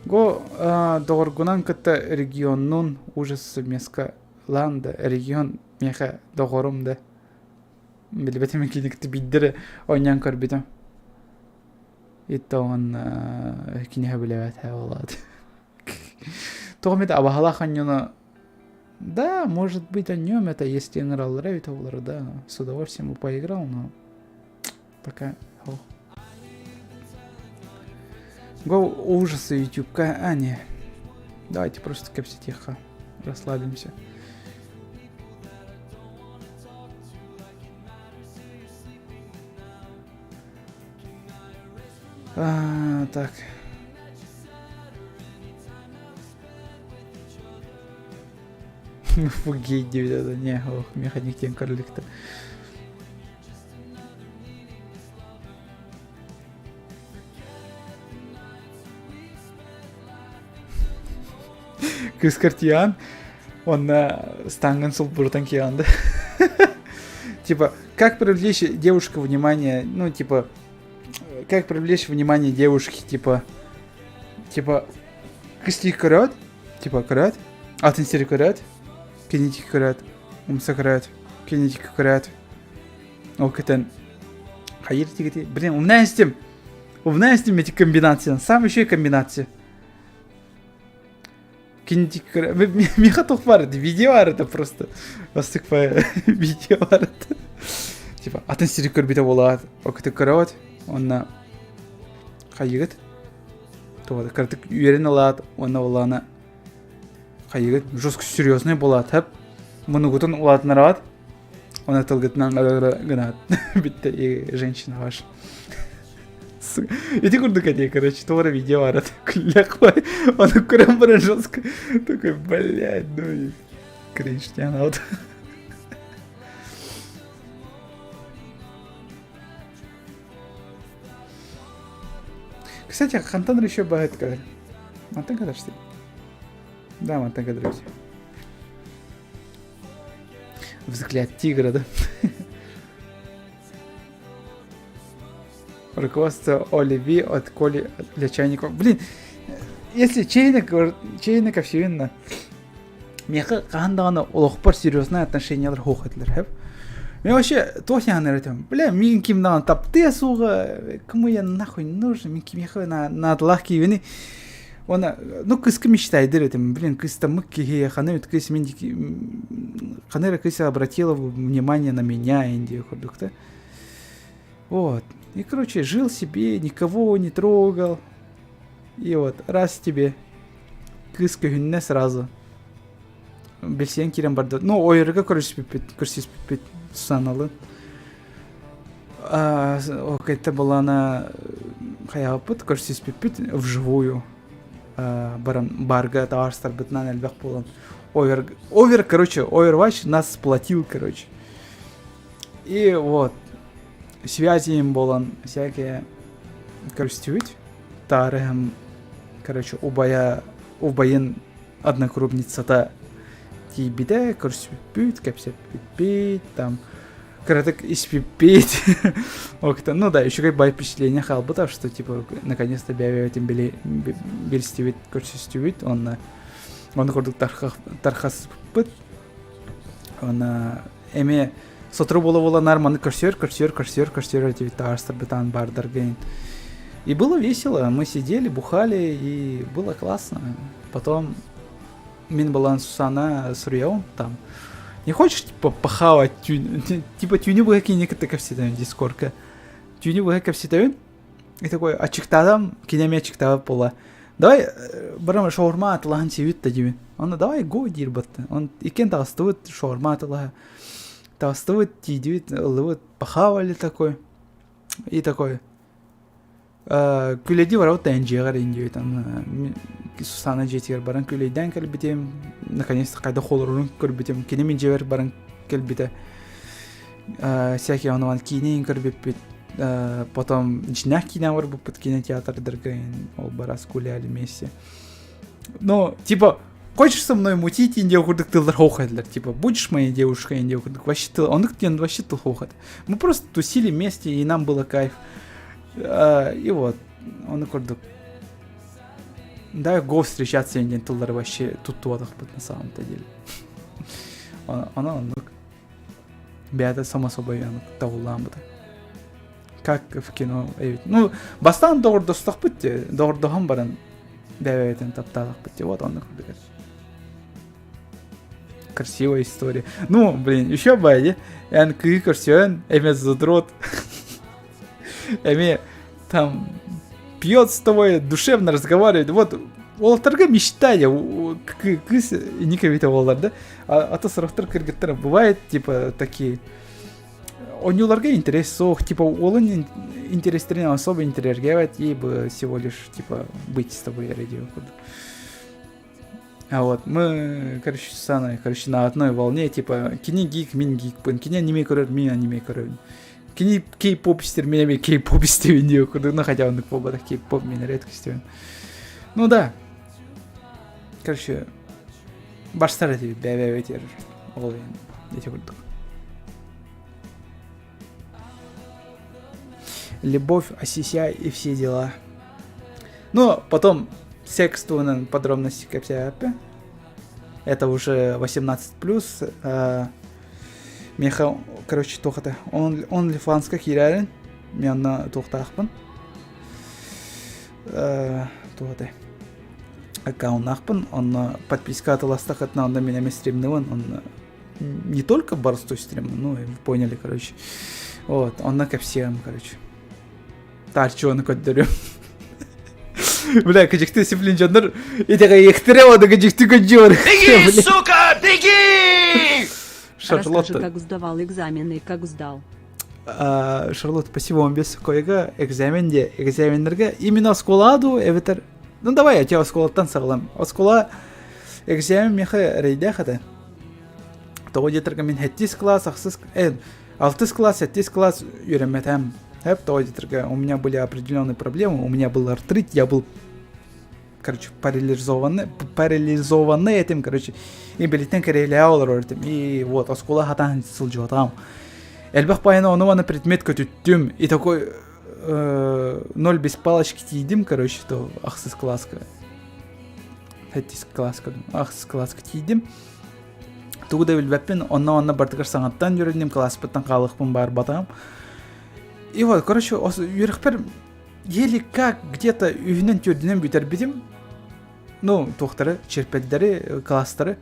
Го доҕоргунан кытта регионнуун ужас меска лаан да регион миэхэ доҕорум да билбэтим кини кытта биирдэ эрэ оонньоон көрбүтүм. И он киниһэ билэбэт буолаат. Тоҕо эмит абаһалаах оонньууну Да, может быть, о нем это, если играл Рэвит да, с удовольствием бы поиграл, но пока... Ох. Го ужасы ютубка, а не. Давайте просто кэпсэтиэххэ, расслабимся. А, так. Фугей диэбит не, ох, механик диэн көрүлүктэ. Кыыс картиян уонна стангын сулбурутан киянды. Типа, как привлечь девушку внимание, ну, типа, как привлечь внимание девушки, типа, типа, кыстик көрөөт, типа, көрөөт, атын сири көрөөт, кинитик көрөөт, умса көрөөт, кинитик көрөөт. Ол кытын хайыр тигити, блин, умная истим, умная истим эти комбинации, сам еще и комбинация. Кинитик Миха туох баар видео баар это просто бастык видео баар типа атын сири көрбүтэ буолаат окты көрөт онна хайыгыт туох кыратык үөрэн ылаат уонна улаана хайыгыт жестко серьезный буолаат хэп мунугутун улаатынарабат Она тылгытынан гынаат бүттэ и женщина ваша Ити курдук этии, короче, туора видео барат. Күллэх Оны көрөн баран жестко. Такой, блядь, ну и кринж вот. Кстати, хантан еще бывает кадр. Мантан кадр что Да, мантан кадр Взгляд тигра, да? Руководство Оливи от Коли для чайников. Блин, если чайник, чайников сүйүнна. Миэхэ хаһан даҕаны олохпор серьезное отношениялар суох этилэр хэп. Мен вообще туох яһан этим. Бля, мин ким даҕаны таптыа суоҕа, кому я нахуй нужен, мин кимиэхэ наадалаах киһибини Уонна, ну, кыска мечтайдыр этим. Блин, кыстаммыт киһи, ханы үт кыс мин ханы эрэ кыс обратила внимание на меня, Индия курдук да. Вот. И, короче, жил себе, никого не трогал. И вот, раз тебе кыс көһүннэ сразу. Билсиэн киирэн барда. Ну, ойорга көрүспүппүт, көрсүспүппүт Сусаналын. Окейте была хайааппыт, көрсүспүппүт вживую. Баран барга табаарыстарбытынан элбэх буолан овер, овер, короче, Overwatch нас сплотил, короче. И вот, связи им буолан всякие көрүстүбүт. Таарыһым, короче, убайа, убайын однокрупницата тиийбитэ, көрсүппүт, кэпсэппиппит, там кыратык испиппит. Ну да, еще как бы впечатление хаалбыта, что типа наконец-то бэйэбитин билистибит, көрсүстүбүт, онно онно курдук тархаспыт. Онно эмиэ сотору буола-буола наар маны көрсүөр, көрсүөр, көрсүөр, көрсүөр этибит таарыстарбытаан баардаргын. И было весело, мы сидели, бухали, и было классно. Потом мин была Сусана суруйабын там. Не хочешь, типа, похавать тюнь? Типа, түүнү быһа кинини кытта кэпсэтэбин дискорка. Түүнү быһа кэпсэтэбин. И такой, аччыктаатам, кини эмиэ аччыктаабыт буолла. Давай, барам шаурма атылаһан сиэбит да диибин. Онно давай го диир батты. Он иккиэн таҕыстыбыт шаурма атылаһа. Таҕыстыбыт, тиийдибит, ыллыбыт, похавали такой. И такой, Күлэйдии барабыт да эн дьиэҕэр ин диэбит Сусана дьиэтигэр баран күлэйдээн кэлбитим наконец-то хайдах олорорун көрбүтүм кини мин дьиэбэр баран кэлбитэ всякие онон киинэ көрбүппүт потом дьиҥнээх киинэ барбыппыт кинотеатрдарга ол барас гуляли вместе но типа хочешь со мной мутить диэн курдук тыллар хоох этилэр типа будешь моей девушкой диэн курдук вообще тыл оннук диэн вообще тыл хоох этэ мы просто тусили вместе и нам было кайф и вот ону курдук. Да, го встречаться диэн тыллары вообще туттубатахпыт на самом-то деле. Она оннук. Бэйэтэ само собой оннук табыллаан Как в кино эбит. Ну, бастаан доҕордостохпут дии, доҕордоһон баран бэйэ-бэйэтин таптаатахпыт дии, вот оннук курдук. Красивая история. Ну, блин, еще бы, дии. Эн кыыһы көрсөөн, эмиэ задрот. Эмиэ там пьет с тобой, душевно разговаривает. Вот уолаттарга мечта я кыыс инник эбитэ буоллар да а то сорохтор кыргыттар бывает типа такие Оонньууларга интерес суох, типа уолун интерестерин особо интириэргээбэт, ей бы всего лишь типа быть с тобой ради курдук. А вот мы, короче, с Саной, короче, на одной волне, типа, кини гик, мин гикпын, кини аниме көрөр, мин аниме көрөбүн. Кини кей-поп истэр, мин эмиэ кей-поп истэбин диye курдук, ну хотя оннук буолбатах, кей-поп мин редко истэбин. Ну да. Короче, барсар этибит бэйэ-бэйэбитигэр ол иһин ити курдук. Любовь, осися и все дела. Ну, потом секс туһунан подробности кэпсээппэ. Это уже 18+. Э, миэхэ, короче, туох это, OnlyFans-ка киирээрин, мен онно туохтаахпын. Э, туох это, аккауннаахпын, онно подписка атыластахытына, онно мин эмэ стримныбын, онно не только борстой стрим, ну, вы поняли, короче. Вот, онно кэпсиэм, короче. Таарчуону көрдөрүм. Бля, кыдьыкты сиплин дьоннор итэҕэйиэхтэрэ уонна кыдьыкты көдьүөр. Беги, сука, беги! Расскажи, Шарлотта. как сдавал экзамены и как сдал. А, Шарлотта, спасибо вам без койга экзаменде экзаменнерге именно оскуола дуу эбэтэр ну давай я тебя оскуолаттан саҕалам оскуола экзамен миэхэ эрэйдээх этэ тоҕо диэтэргэ мин сэттис класс ахсыс э, алтыс класс сэттис класс үөрэммэтэм Эп, тоҕо диэтэргэ у меня были определенные проблемы у меня был артрит я был короче, парализованный, парализованный этим, короче, и билиттен кэриэлээ олорор этим. И вот, оскуола хатаан сылдьыбатаҕым. Элбэх пайына ону маны предмет көтүттүм. И такой э, ноль без палочки тиийдим, короче, то ахсыс класска. Сэттис класска, ахсыс класска тиийдим. Тугу да билбэппин, онно-онно бартыгар саҥаттан үөрэнним, класспыттан хаалыахпын баарбатаҕым. И вот, короче, үөрэхпэр еле как где-то үһүнэн төрдүнэн бүтэрбитим. Ну, туохтары, черпэддэри, класстары.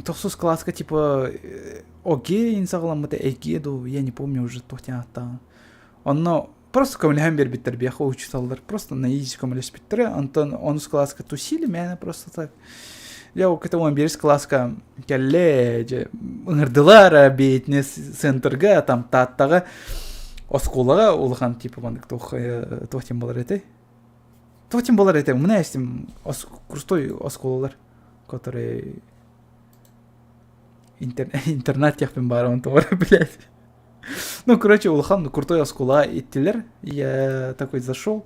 Тохсус класска типа окей саҕаламмыта эгиэ дуу, я не помню уже туох диэн ааттааҕын. Онно просто көмөлөһөн биэрбиттэр биэхэ учууталлар просто на изи көмөлөспүттэрэ. Онтон онус класска тусили мээнэ просто так. Я к этому биирис класска кэллэ дьэ ыҥырдылар бэйэтинэ центрга там Тааттаҕа оскуолаҕа улахан типа маннык туох туох диэн буолар этэй туох диэн буолар этэй умна эстим крутой оскуолалар которые интернат диэхпин баарабын тоҕо эрэ блядь Ну, короче, улахан крутой оскуола иттилэр. Я такой зашел.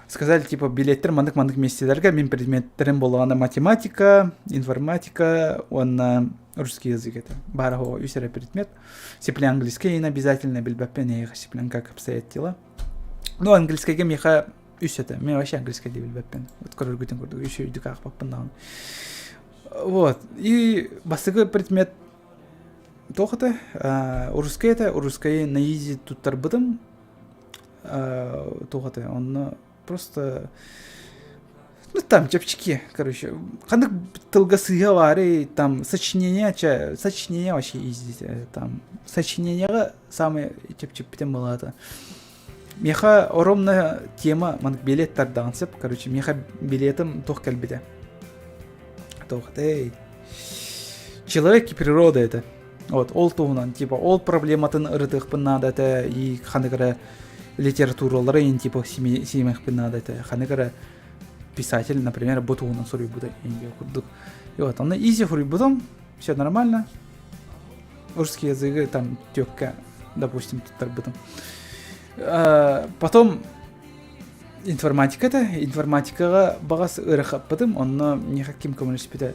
Сказали, типа, билеттер маннык-маннык миэстэлэргэ мин предметтерим буоллаҕына математика, информатика уонна русский язык это. Баара үс эрэ предмет. Сипле английский обязательно билбэппин эйиэхэ сиплен как обстоят дела. Ну, английскайга миэхэ үс это. Мен вообще английский билбэппин. Вот көрөргүтүн курдук үс өйдүк аахпаппын даҕаны. Вот. И бастакы предмет Туох этэ? Русскай этэ, русскайы на изи туттарбытым. Туох этэ, онно просто ну там чэпчэки, короче. Ханнык тылга сыыһа баарый, там сочинение, чэ, сочинение вообще изи, там сочинениеҕа самый чэпчэппитим была Миэхэ оромно тема маннык билет тардаҕын сөп, короче, миэхэ билетым туох кэлбитэ. Туох этэй? Человек и природа это. Вот, ол туһунан, типа, ол проблематын ырытыахпын наада этэ, и ханнык эрэ литературалары ин типа сиэмэхпин наада этэ, ханнык эрэ писатель, например, бу туһунан суруйбута инге курдук. И вот, онно изи суруйбутум, все нормально. Русский языгы там түөккэ, допустим, туттарбытым. Потом информатика это, информатикаҕа баҕас ыарахаппытым, онно миэхэ ким көмөлөспүтэ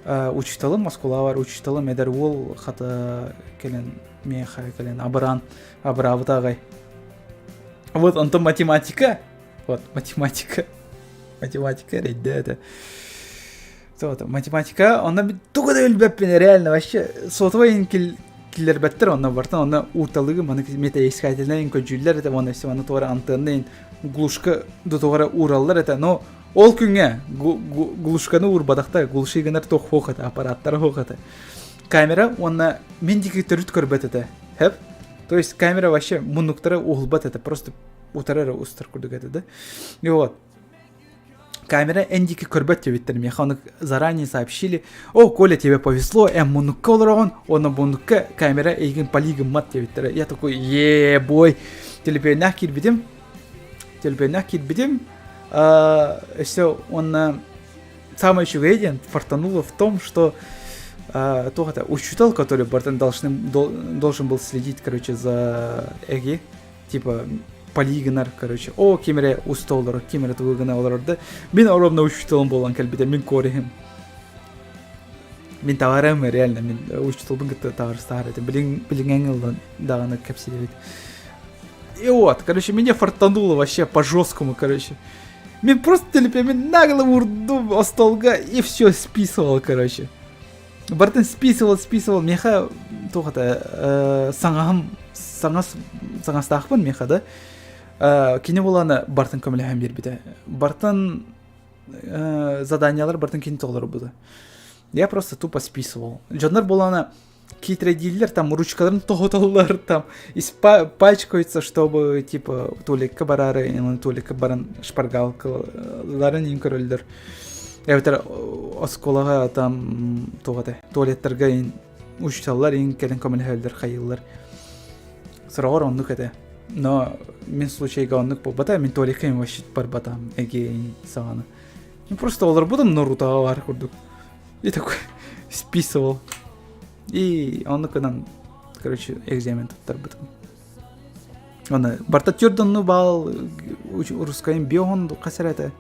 учителым, оскуолаҕа бар учителым эдэр уол хата кэлэн миэхэ кэлэн абыраан абыраабыта аҕай. Вот онтон математика, вот математика. Математика эрэйдээтэ. Вот, математика, онно тугу да билбэппин реально вообще сотовай киллэрбэттэр онно бартан онно уурталыгы маны метаискательнай көдьүүллэр этэ уонна все аны туора антенна глушка дотугара уураллар этэ но ол күҥҥэ глушканы уурбатахтар глуши гынар туох хуох этэ аппараттара хуох этэ камера уонна мин диэки төрүт көрбөт этэ хэп то есть камера вообще муннуктара уһулбат этэ просто утары эрэ устар курдук этэ да и вот камера эн диэки көрбөт диэбиттэр миэхэ ону заранее сообщили о Коля тебе повезло эн муннукка олороҕун уонна муннукка камера эйигин пали гыммат диэбиттэрэ я такой е бой төлөпүөннээх киирбитим төлөпүөннээх киирбитим өссө уонна самое үчүгэй диэн фартануло в том что туох это учитель который бартан должны должен был следить короче за эги типа пали гынар короче о ким эрэ уста олорор ким эрэ тугу гына олорор да мин ровно учителым буолан кэлбитэ мин корехим мин таҕарым реально мин учителбын кытта таҕарыстаһар этим билин билиҥҥэ ыллан даҕаны кэпсиэбит и вот короче меня фартануло вообще по жесткому короче мен просто телепемин нагло урдум остолга и все списывал короче Барытын списывал, списывал, миэхэ туох это саҥаһым саҥас саҥастаахпын миэхэ да кини буолан бартын көмөлөһөн биэрбитэ. Бартын заданиялар бартын кини толорбута. Я просто тупо списывал. Дьоннор буолана киитирэйдииллэр, там ручкаларын тоһуталлар, там испачкаются, чтобы типа туалекка бараары, туалекка баран шпаргалкаларын иин көрөллөр. Эбэтэр оскуолаҕа там туох этэ туалеттарга ин учителлар ин кэлэн көмөлөһөллөр хайыыллар. Сороҕор оннук этэ. Но мин случайга оннук буолбата, мин туалекка им вообще барбатам эги саҕана. Ну просто олорбутум Нарутоҕа бар курдук. И такой списывал. И оннук гынан, короче, экзамен туттарбытым. Аны барта төрдонну баал русскайын биоһон хас эрэ этэ.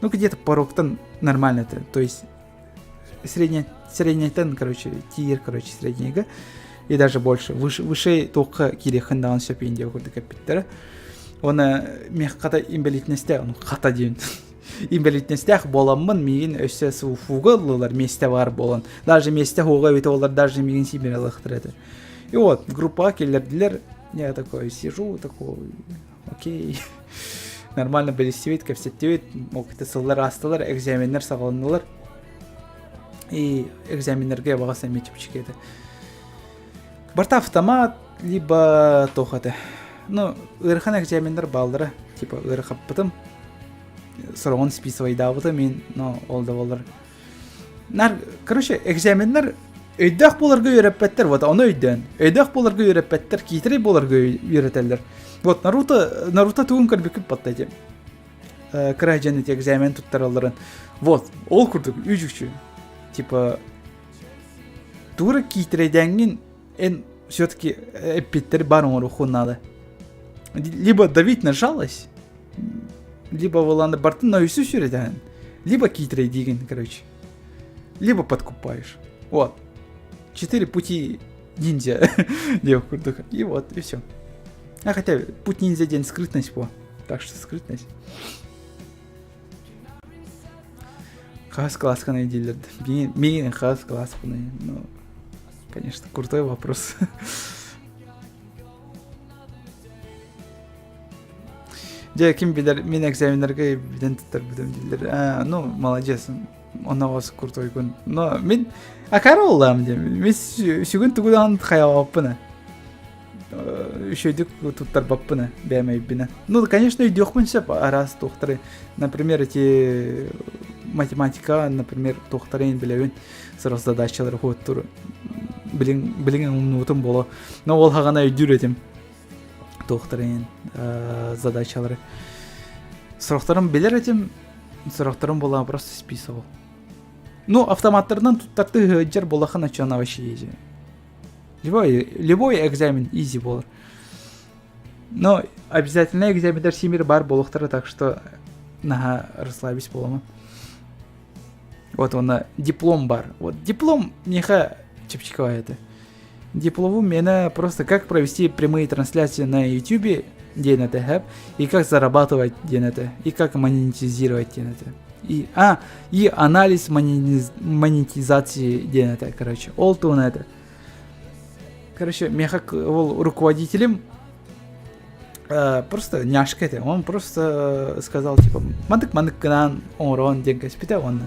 Ну где-то порогтан нормально это. То есть средне, среднейтен, короче, тиер, короче, среднега. И даже больше. Выше, выше туохха киириэххин даҕаны сөп иин диэн курдук эппиттэрэ. Уонна миэхэ хата инбэлиитинэстээх, ну хата диэн инбэлиитинэстээх буоламмын миигин өссө СУФУга ыллылар миэстэ баар буолан. Даже миэстэ хуга эбитэ олар даже миигин сиимэрэ ылыахтара этэ. И вот, группаҕа киллэрдилэр. Я такой сижу, такой, окей. Нормально билистибит, кэпсэттибит. Ол сыллар аастылар, экзаменнэр саҕаланнылар. И экзаменнэргэ баҕас эмиэ чэпчэки этэ. Барта автомат, либо туох этэ. Ну, ыарахан экзаменнэр бааллара. Типа ыарахаппытым. Сороҕун списывайдаабытым мин, но ол да буоллар Нар, короче, экзаменнар өйдөөх буоларга үөрэппэттэр, вот ону өйдөөн. Өйдөөх буоларга үөрэппэттэр, киитэрэй буоларга үөрэтэллэр. Вот Наруто, Наруто тугун көрбүккүт батта эти. Кыра дьон эти экзамен туттаралларын. Вот, ол курдук үчүкчү. Типа тура киитэрэйдээҥҥин эн все-таки эппиттэр бар оҥоруоххун наада. Либо давить на жалость, либо выланы бартын нойсу сүрэтэн, либо киитэрэйдиигин, короче. Либо подкупаешь. Вот. Четыре пути ниндзя. Диэх курдук. И вот, и все. А хотя путь ниндзя день скрытность по. Так что скрытность. Хас классканы дииллэр. Миин хас классканы. Ну, конечно, крутой вопрос. Дьэ, ким билэр, мин экзаменнарга билэн туттарбытым дииллэр. А, ну, молодец, оноҕос крутой Но мин акара оллаам диэн. Мин сүгүн тугу даҕаны хайаабаппын үчүгэйдик туттарбаппын бэйэм өйбүнэн. Ну, конечно, өйдүөхпүн сөп араас туохтары. Например, эти математика, например, туохтарын билэбин сорох задачалары хуоттур билин билин умнубутум боло. Но ол хаҕана өйдүүр этим туохтарын задачалары. Сорохторун билэр этим, сорохторун буолан просто списывал. Ну, автоматтарынан туттарты ыһыдьар буолахан оччоно вообще изи. Любой, любой экзамен изи буолар. Но обязательно экзамендар симир бар буолуохтара, так что наһаа расслабись буолама. Вот он диплом бар. Вот диплом миэхэ чэпчэки это. Диплому меня просто как провести прямые трансляции на YouTube. диэн этэ хэп и как зарабатывать диэн этэ и как монетизировать диэн этэ и а и анализ монетизации диэн этэ короче ол туһунан этэ короче миэхэ ол руководителем э, просто няшка этэ он просто сказал типа мандык мандык гынан оҥорон диэн кэспитэ уонна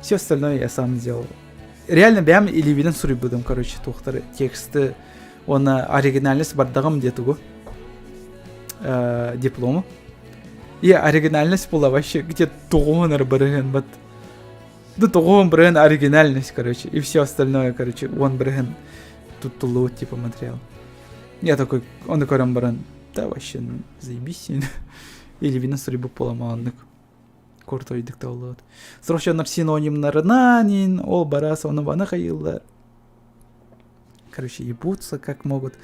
все остальное я сам сделал реально бэйэм илиибинэн суруйбутум короче туохтары тексты уонна оригинальность бардаҕым диэ тугу э, диплому и оригинальность была вообще где тоҕуһун эрэ барыһын бат ну тоҕуһун барыһын оригинальность короче и все остальное короче уон барыһын туттуллубут типа материал я такой ону көрөн баран да вообще заебись илиибинэн суруйбут буоламааннык куртойдук да болуот. Сорох дьоннор синонимнарынан ин ол барас ону баны хайыыллар. Короче, ебутся как могут.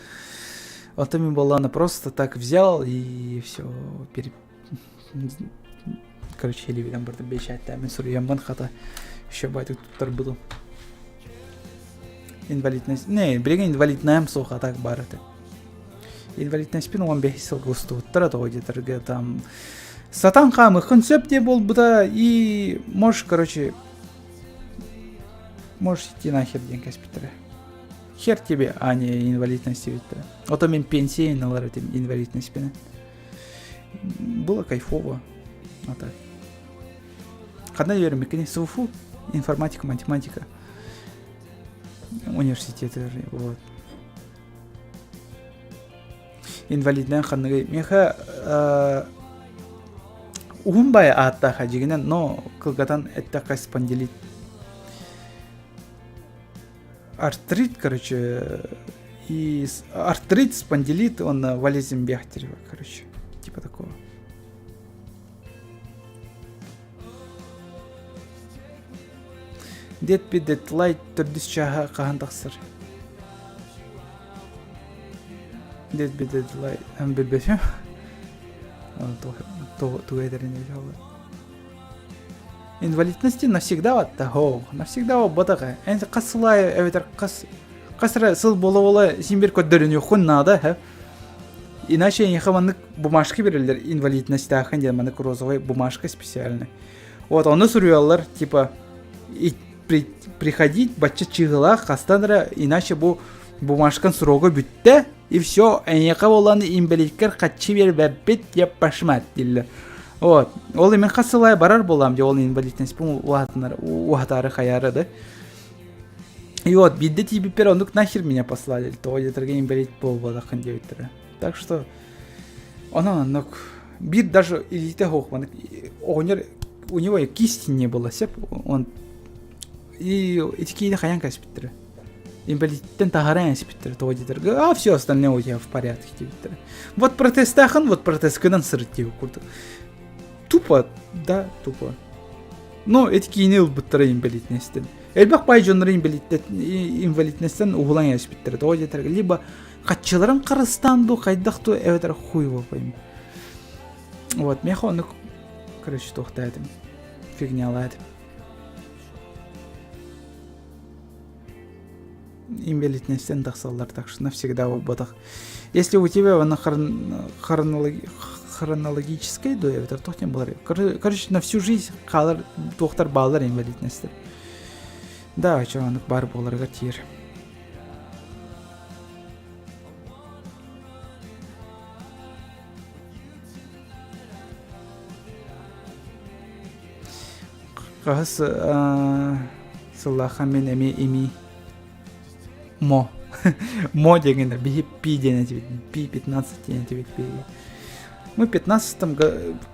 Вот мин буоллаҕына просто так взял и все пере... Короче, илиибинэн бардым бэчээттээбин суруйаммын хата еще байтык туттарбытым. Инвалидность. Не, билигин инвалиднаем суох, а так баар этэ. Инвалидностьпин 15 сылга устубуттара тоҕо диэтэргэ там сатан хаамыххын сөп диэ буолбута и можешь короче можешь идти нахер диэн кэспиттэрэ хер тебе а не инвалидность диэбиттэрэ ото мин пенсия ылар этим инвалидностьпинэн было кайфово а так ханна үөрэммиккиний СВФУ информатика математика университеты вот Инвалидынан ханныгый миэхэ уһун баайы ааттаах дьигинэн, но кылгатан эттэххэ спондилит. Артрит, короче, и артрит, спондилит, он вализм Бехтерева, короче, типа такого. Дед Дедлайт төрдүс чааһа хаһан тахсар? Дед Дедлайт билбэтим. Тугу этэрин Инвалидности навсегда баттаһоо. Навсегда буолбатах. Эн хас сыл аайы эбэтэр хас хас эрэ сыл буола-буола син биир көрдөрүнүөххүн наада һэ. Иначе эйиэхэ маннык бумажка берэллэр инвалидностьтааххын диэн маннык розовый бумажка специальный. Вот ону суруйаллар типа и при, приходить бачча чыгылаах хастан эрэ иначе бу бумажкан срога бүттэ и все эйиэхэ буолан инбэлииккэр хаччы биэрбэппит деп пашмат дииллэр. Вот. Ол имин хас сылай барар буолам дии ол инвалидностьпун уһатынар уһатаары хайаары да. И вот биирдэ тиийбиппэр оннук нахер меня послали тоҕо диэтэргэ инбэлиит буолбатаххын диэбиттэрэ. Так что онон оннук биир даже илиитэ суох маннык оҕонньор у него и кисти не было сеп он и эти киһини хайаан кэспиттэрэ инвалидтэн таһааран эспиттэрэ тоҕо диэтэргэ а все остальное у тебя в порядке диэбиттэрэ вот протестаахын вот протесткынан сырыт диэбит курдук тупо да тупо ну эти киини ылбыттара инвалидностен элбэх баай дьоннору инвалидностен уһулан эспиттэрэ тоҕо диэтэргэ либо хаччыларын харыстаан дуу хайдах дуу эбэтэр хуй его пойми вот миэхэ оннук короче туохтаатым фигнялаатым инвалидностен тахсаллар так что навсегда буолбатах если у тебя она хронологическая дуу эбэтэр туох диэн буолар короче на всю жизнь хаалар туохтар бааллар инвалидностер да чё оннук баар буоларыгар тиийэр Хаһыс сыллаахха мин эмиэ ими мо мо диэҥин биһи пи диэн этибит пи 15 диэн этибит биһиги мы в 15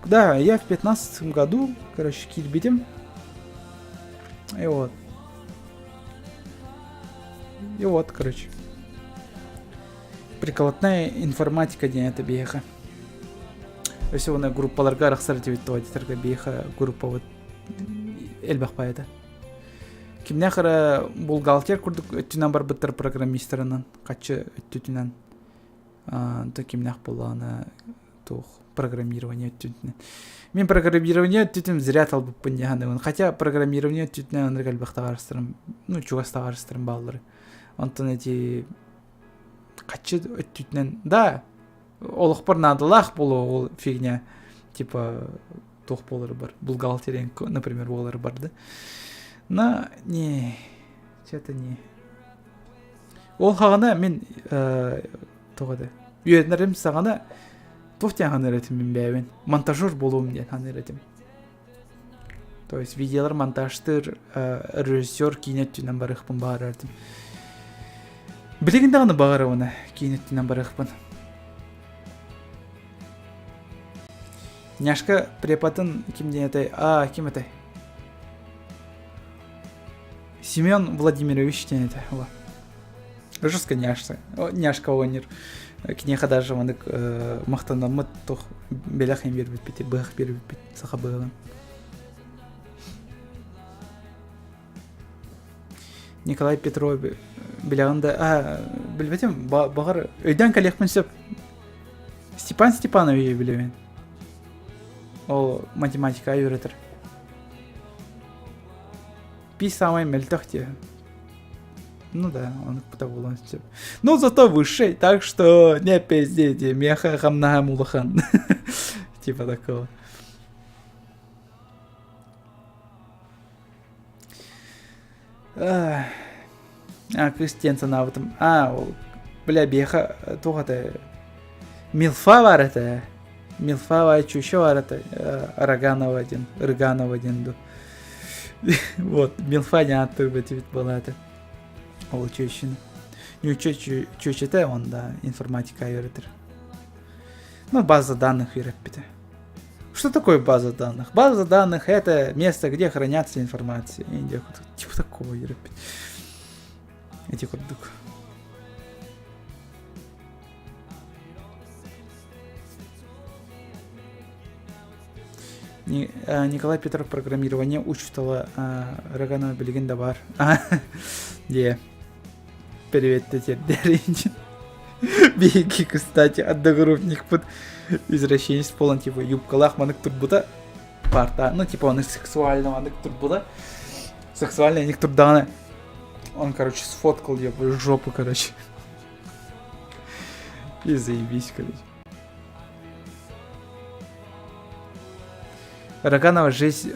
да я в 15 году короче киирбитим и вот и вот короче прикладная информатика диэн это биһиэхэ өссө уонна группаларга арахсар диэбит тоҕо диэтэргэ биһиэхэ группабыт элбэх баайда кимнээх эрэ бухгалтер курдук өттүнэн барбыттар программистарынан хаччы өттүтүнэн то кимнээх буоллаҕына туох программирование өттүтүнэн мин программирование өттүтүн зря талбыппын дии саныыбын хотя программирование өттүтүнэн ынырык элбэх табаарыстарым ну чугас табаарыстарым бааллар онтон эти хаччы өттүтүнэн да. Олохпор наадалаах буолуо ол фигня. Типа туох буоларыбар, бухгалтерия, например, буоларыбар да. Но не, что-то не. Ол хаҕана мин тоҕо да үөрэнэрим саҕана туох диэн ханыыр этим мин бэйэбин монтажер буолуом диэн ханыыр этим. То есть видеолар монтажтыыр режиссер киинэ өттүнэн барыахпын баҕарар этим. Билигин даҕаны баҕарабын киинэ өттүнэн барыахпын. Няшка препатын ким диэн этэй? А, ким этэй? Семен Владимирович диэн этэ. Жестко няшка. Няшка оҕонньор. Киниэхэ даже маннык махтанаммыт туох бэлэх им биэрбиппит, быһах биэрбиппит саха быһаҕын. Николай Петров билэҕин да а, билбэтим баҕар өйдөөн кэлиэхпин сөп Степан Степанович билэбин ол математика үөрэтэр пи самый мөлтөх диye ну да, он буолуон сөп. Ну, зато высший, так что не пиздите, меха хамнаһа улахан. Типа такого. А, кыыс диэн санаабытым. А, ол, бля, биэхэ туох этэ? Милфа бар этэ. Милфа баар, чуча бар этэ. Роганова диэн, Рыганова диэн ду. Вот, Милфа диэн ааттыыр этибит буолаа этэ. Ол чүөчүн. Ньучча чүөчэтэ он да информатика үөрэтэр. Ну, база данных үөрэппитэ. Что такое база данных? База данных это место, где хранятся информация. Типа такого Эти курдук. Николай Петров программирование учутала Роганова билигин да бар. Де. Привет, тетя Биһиги, кстати, одногруппникпыт извращенец полон типа юбкалаах манык турбута парта, ну типа он сексуально манык турбута сексуально ник турдаҕына он, короче, сфоткал ее жопу, короче. И заебись, короче. Роганова жизнь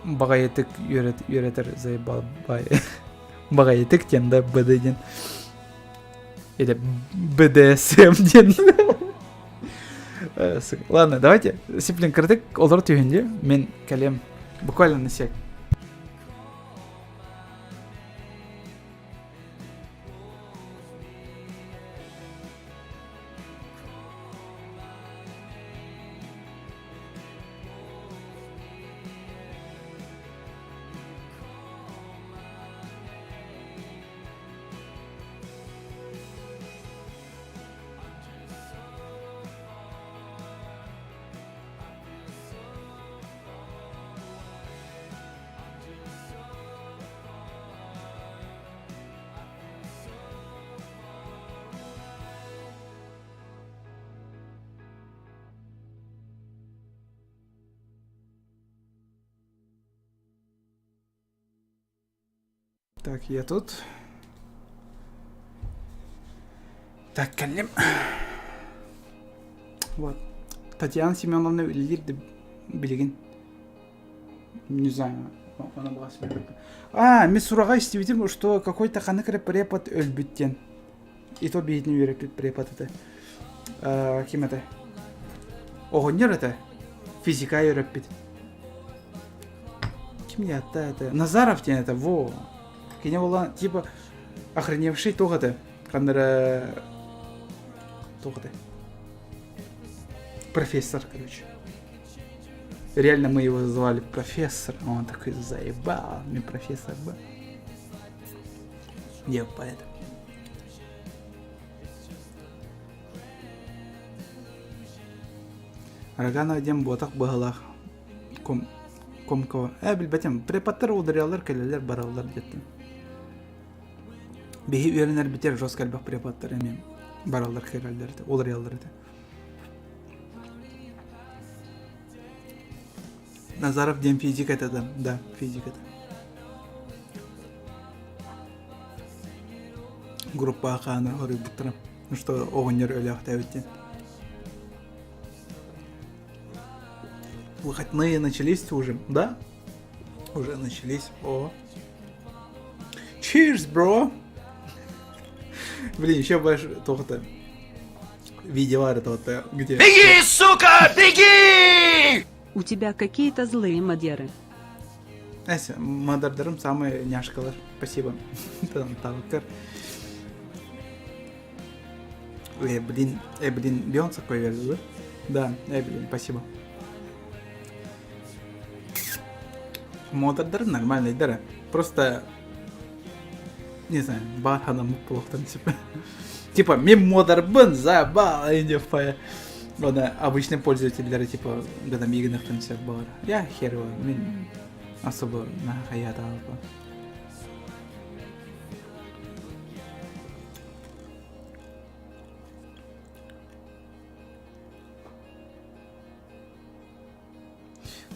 баҕайытык үөрэтэр заебал баҕайытык диэн да БД диэн или БДСМ диэн Ладно, давайте сиплин кырдык олор түһүн дии мен кэлиэм буквально на сек. Так, я тут. Так, кэллим. Вот. Татьяна Семеновна үлэлиир да билигин. Не знаю, она была А, мен сураҕа истибитим, что какой-то ханнык эрэ препод өлбүт диэн. И то биһитин үөрэппит препод этэ. Ким этэ? Оҕонньор этэ. Физика үөрэппит. Ким ятта это? Назаров диэн это, во. Кини буолан, типа, охреневший туох этэ? Ханнара... Туох этэ? Профессор, короче. Реально мы его звали профессор. Он такой заебал, мне профессор был. Я поэт. Роганов диэн буотах быһалаах ком комко ээ билбэтим преподтар ударялар кэлэллэр бараллар диэттим биһи үөрэнэрбитигэр жестко элбэх преподтар эмиэ бараллар кэлэллэр этэ уларыйаллар этэ Назаров диэн физик этэ да да физик этэ группаҕа хаанар хоруйбуттара что оҕонньор өлөөхтөөбүт диэн. Выходные начались уже, да? Уже начались. О. Cheers, bro! Блин, еще больше только видео это где... Беги, сука, беги! У тебя какие-то злые модеры. Эс, модердарым самые няшкалар. Спасибо. Тавыккар. Э, блин, э, блин, Бейонсе такой да? Да, э, блин, спасибо. Модердар нормальный, да? Просто, не знаю, баар плохтан типа. Типа, мин модербын, заебал, диэппэ. Аны обычный пользователлэр типа гына миигин сөп баар. Я хер его, мин особо на хайатаабаппын.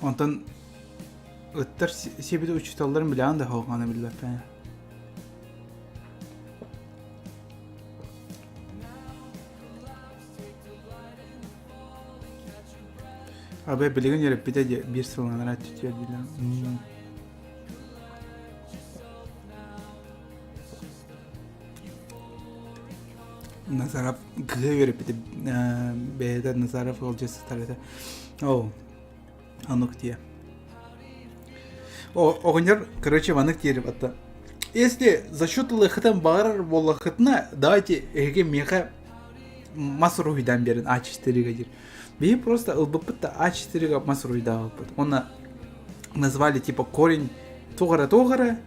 Онтон ыттар сиэбит учууталларын билэҕин да хоһоҕону билбэппин. Абы билигин үөрэппитэ дии биир сылынан түтүөр дииллэр. Назаров кыһа үөрэппитэ бэйэтэ Назаров ыалдьа сытар этэ. Оо, оннук диэ. Оҕонньор, короче, маннык диэри батта. Если за счет ылыаххытын баҕарар буоллаххытына, давайте эһиги миэхэ мас уруһуйдаан биэрин А4-га диир. Биһи просто ылбыппыт да А4-га мас уруһуйдаабыппыт. Уонна назвали типа корень туох эрэ туох эрэ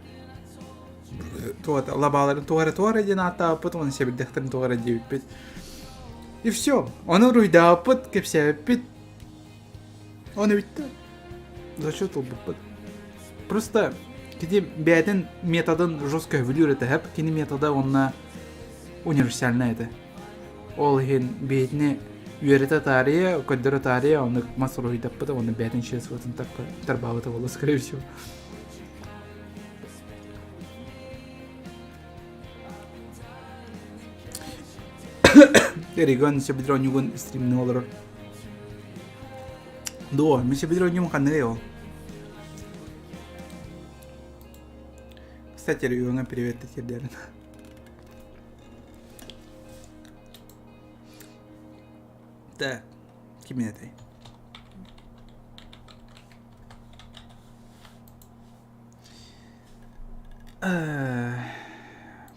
лабааларын туох эрэ туох эрэ диэн ааттаабыппыт уонна сэбирдэхтэрин туох эрэ диэбиппит. И все. Ону уруһуйдаабыппыт, кэпсээбиппит. Ону бүттэ. Зачет ылбыппыт. Просто кини бэйэтин методын жестко сөбүлүүр этэ һэп. Кини метода уонна универсальнай этэ. Ол иһин бэйэтини үөрэтэ таарыйа, көрдөрө таарыйа, оннук мас уруһуйдаппыта уонна бэйэтин чувствотын тарбаабыта буолла, скорее всего. Регион сөбүлүүр оонньуугун стримныы олорор. Дуо, мин сөбүлүүр оонньуум ханныгый ол? Кстати, региоҥҥа привет тиэрдэрин. Так, ким этэй?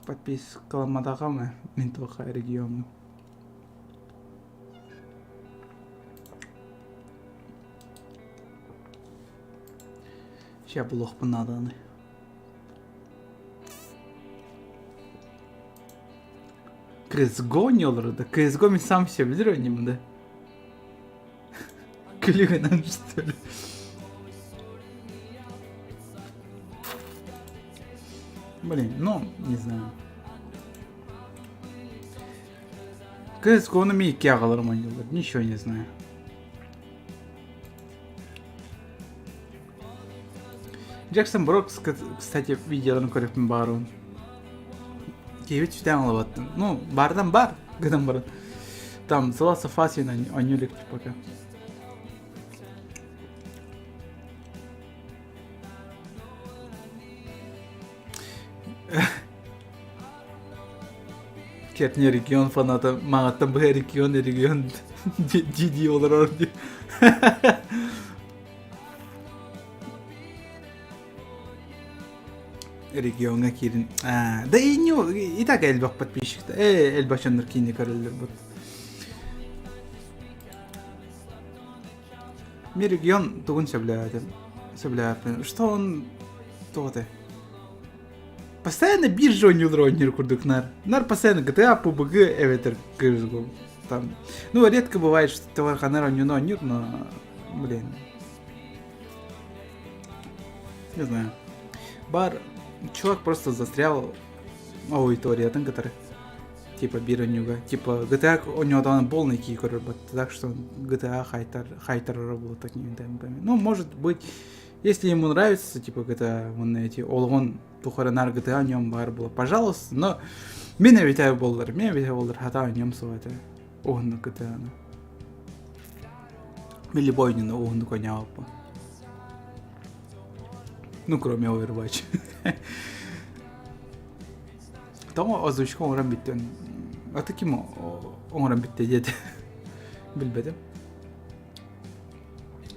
Подпискаламматаҕым мин туохха региоҥҥа. Ща булуохпун нааданы. CSGO не олордо. CSGO мин сам сөбүлүүр оонньуум да. Күлүгүнэн что ли? Блин, ну, не знаю. CSGO-ну мин икки аҕаларым оонньууллар, ничего не знаю. Джексон Брокс, кстати, видеоларын көрөппүн баарын. Киһибит сүтээн ылабаттын. Ну, баардан бар, гынан баран. Там The Last of Us оонньуу иликпит пока. Кэтни регион фаната маҕаттан быһа регион регион дии олорор дии. Региоҥҥа киирин. Да и не и так элбэх подписчик э элбэх дьоннор киини көрөллөр бут. Ми регион тугун сөбүлээбэтим. Сөбүлээбэппин. Что он туох этэй? Постоянно биржа оонньуулар оонньуур курдук нар. Нар постоянно GTA, PUBG эбэтэр CSGO. Там. Ну, редко бывает, что ты ханар оонньууну оонньуур, но, блин. Не знаю. Бар, чувак просто застрял аудиториятын кытары. Типа биир оонньууга. Типа GTA оонньоотоҕуна полный кии көрөр так что GTA хайтар хайтарара буолуо такими темпами. Ну, может быть, если ему нравится, типа GTA, он эти олоҕун тухары наар GTA оонньуом баар буола, пожалуйста, но мин эбитэ буоллар, мин эбитэ буоллар хата оонньуом суох этэ. Уһуннук GTA-ны. Милли бойнуну уһуннук ойнаабаппын. Ну, кроме Overwatch. Тоҕо озвучка оҥорон бүттүн? Аты ким оҥорон бүттэ диэтэ? Билбэтим.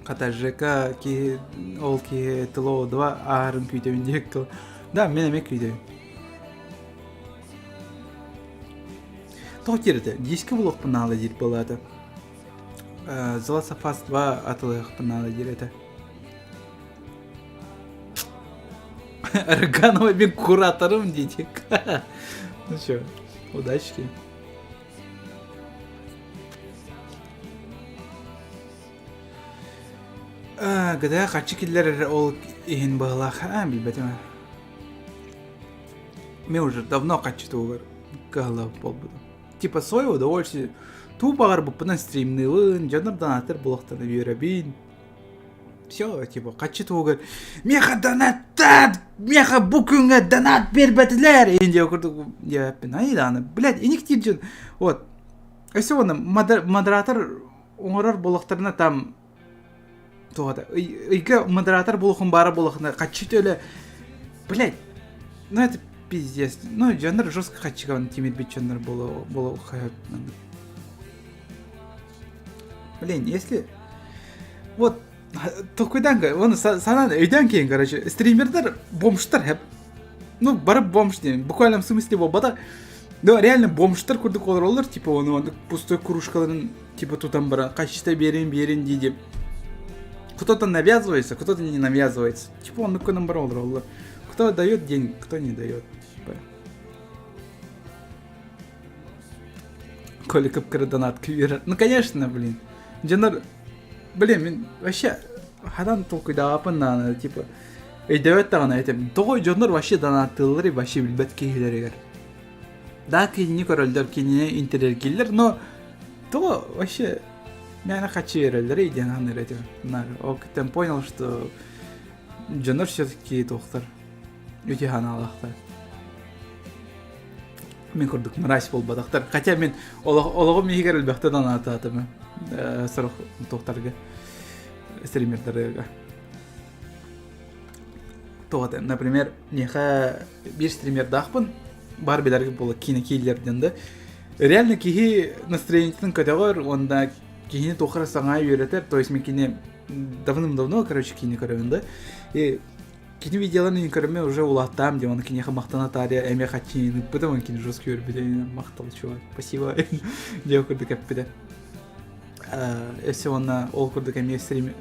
Хата ЖК киһи ол киһи тыло два ааһарын күүтэбин диэк Да, мен эмиэ күүтэбин. Тоҕо диэрэтэ? Диискэ булуохпун наада диир буолаата. The Last of Us 2 атылыахпын наада диир этэ. Арганова мен кураторым диэтик. Ну что, удачки. GTA харчы киллэрэр ол иһин быһылаах аа билбэтим Мен уже давно харчы туһугар кыһаллыбыт буолбутум. Типа свое удовольствие. Туу баҕарбыппынан стримныыбын, дьоннор донаттар булахтана үөрэбин. Все, типа, харчы туһугар меха донаттат! Меха бу күҥҥэ донат биэрбэтилэр! Индия курдук диэбэппин. Ай даҕаны, блядь, иник дьон. Вот. Өссө уонна модератор оҥорор буоллахтарына там туох ыйга модератор буолуохун баара буоллахына хаччы төлө блядь ну это пиздец ну дьоннор жестко хаччыган тимирбит дьоннор буолу буолу блин если вот толкуйдаан оны санаан өйдөөн киин короче стримердер бомжтар хэп ну бары бомж диэн буквально в смысле буолбата но реально бомжтар курдук олороллор типа оны оннук пустой кружкаларын типа тутан баран хаччыта биэрин биэрин дии дии кто-то навязывается кто-то не навязывается типа оннук гынан баран олороллор кто дает деньги кто не дает типа Коля кып-кыра донат күүрэр. Ну, конечно, блин. Дьоннор, блин, мин вообще хадан толкуйдаабаппын даҕаны, типа, өйдөбөт даҕаны этим. Тоҕо дьоннор вообще донаттыыллар вообще билбэт киһилэригэр. Да, кинини көрөллөр, кинини интэрэргииллэр, но тоҕо вообще мээнэ хаччы берэллэр диэн саныыр этим. Ол кыттан понял, что дьоннор все-таки туохтар, үтүө санаалаахтар. Мин курдук мразь буолбатахтар. Хотя мин олоҕум иһигэр элбэхтэ донатаатым сорох туохтарга стримердарга. Туох например, миэхэ биир стримердаахпын бар билэргэ буола киинэ кииллэр да. Реально киһи настроениетын көтөҕөр уонна киһини туох эрэ саҥа үөрэтэр, то есть мин кини давным-давно, короче, киинэ көрөбүн да. И Кини видеоларын көрөммүн уже улааттаам диэн оны киниэхэ махтана таарыйа эмиэ хаччыйын ыппытым он кини жестко үөрбүтэ махтал чувак спасибо диэн курдук эппитэ өссө уонна ол курдук эмиэ стрим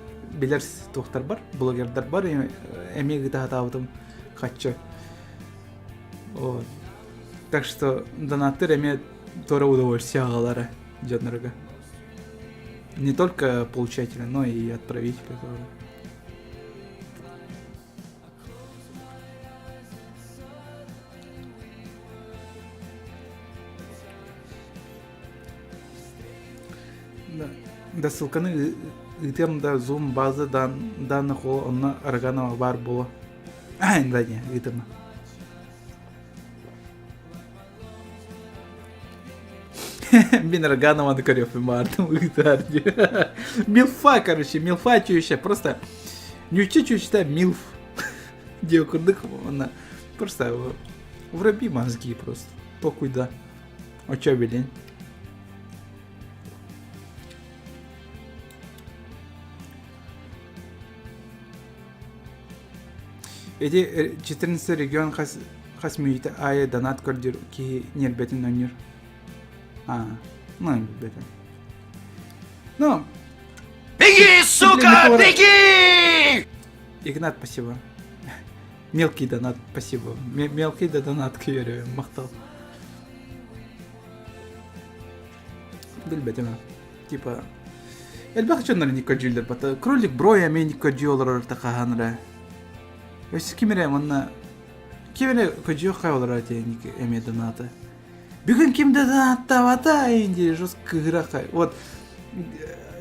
билэр туохтар бар блогердар бар эмиэ ыытаһатаабытым хаччы вот так что донаттыр эмиэ туора удовольствие аҕалара дьоннорго не только получателя но и отправителя тоже Да, да ссылканы ыытыам да Zoom база данных ол онно Роганова баар буолуо. А, да не, ыытыма. Мин Роганованы көрүөхпүн баардым ыытаар дии. Милфа, короче, милфа чүөчэ просто ньүччэ чүөчэтэ милф диэ курдук уонна просто вруби мозги просто толкуйда очо билин Ити 14 регион хас хас мүнүүтэ аайы донат көрдүүр киһи ньиэрбэтин оонньуур. Аа, ну билбэтим. Ну, Беги, сука, беги! Игнат, спасибо. Мелкий донат, спасибо. Мелкий да донат күйөрү, махтал. Билбэтим. Типа, элбэх дьоннор никко дьүүллэр бата. Кролик бро эмиэ никко дьүү олорор тахаһан эрэ. Өссө ким эрэ манна ким эрэ көдьүөх хай олорор этэ эмиэ доната. Бүгүн ким да донаттаабата инди жестко кыыһыра хай. Вот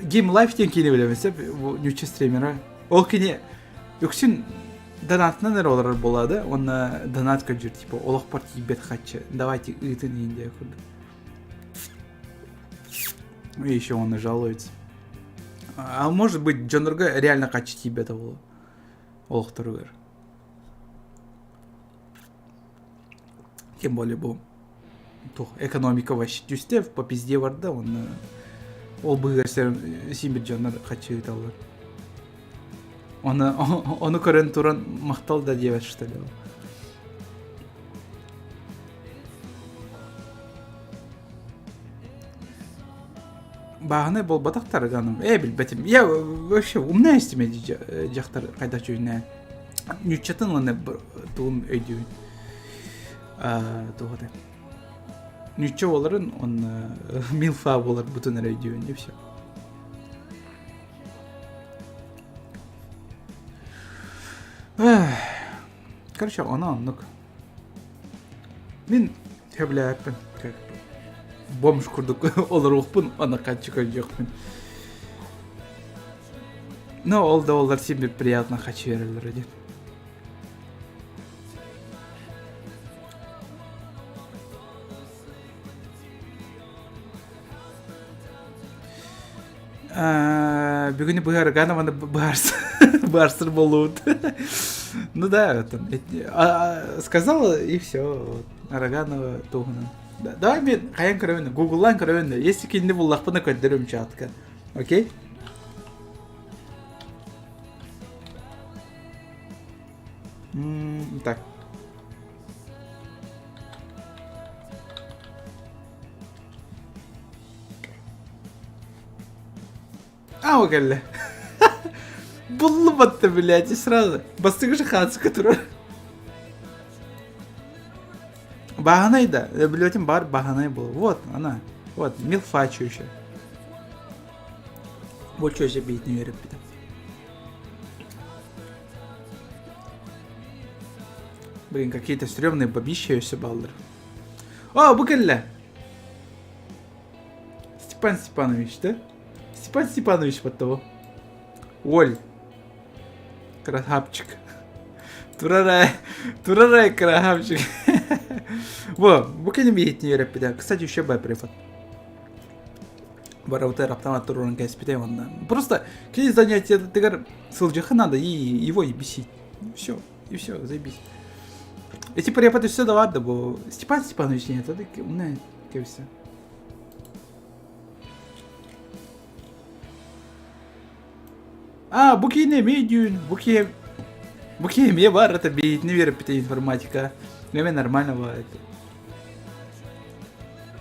Game Life диэн киинэ билэбин сөп ньучча стримера. Ол кини үксүн донатынан эрэ олорор буолаады уонна донат көрдүүр типа олохпор тиийбэт хаччы давайте ыытын иин диэн курдук. И еще он и жалуется. А может быть, дьоннорго реально хаччы тиийбэтэ буолуо олохторугар. Тем более бу туох экономика вообще түстэ по пизде барда уонна ол быыһыгар син бир дьоннор хаччы ыыталлар. Оны, ону көрөн туран махтал да диэбэт что ли. Бааһынай буолбатах тараганым. Ээ билбэтим. Я вообще умная истиме дьахтар хайдах дьүһүнэ. Ньуччатын уонна тугун өйдүүбүн. Туох этэ. Ньучча буоларын уонна милфа буоларбытын эрэ өйдүүбүн и все. Короче, ону оннук. Мин сөбүлээбэппин как бы бомж курдук олоруохпун аны хаччы көрдүөхпүн. Но ол да буоллар син бир приятно хаччы берэллэр диэн. Бүгүнү быһаарыгаан аны быһаарсыр буолуут. Ну да, там, сказала и все. Араганова туһунан. Давай мен хайан көрөбүн, гугллаан көрөбүн. Если кинини буллахпына көрдөрүм чатка. Окей? Так. Аа кэллэ. Буллубатта, блядь, и сразу. Бастакы же хаацка турар. Бааһынай да, блядь, бар бааһынай был. Вот она. Вот, милфачу еще. Вот что же бить не верит. Блин, какие-то стрёмные бабища еще баллар. О, бу кэллэ! Степан Степанович, да? Степан Степанович под того. Оль. Красавчик. Турарай, турарай, красавчик. Во, бу кини биһитини үөрэппитэ. Кстати, еще бай препод. Барабыта автомат турурун кэспитэ онна. Просто кини занятиятыгар сылдьыхха надо и его и бесить. Все, и все, заебись. Эти преподы все давар да бу. Степан Степанович нет, это умная кэбисе. А, бу киһини эмиэ өйдүүн, бу киһи бу киһи эмиэ баар, это биһитини биэрбитэ информатика. Эмиэ нормально баар это.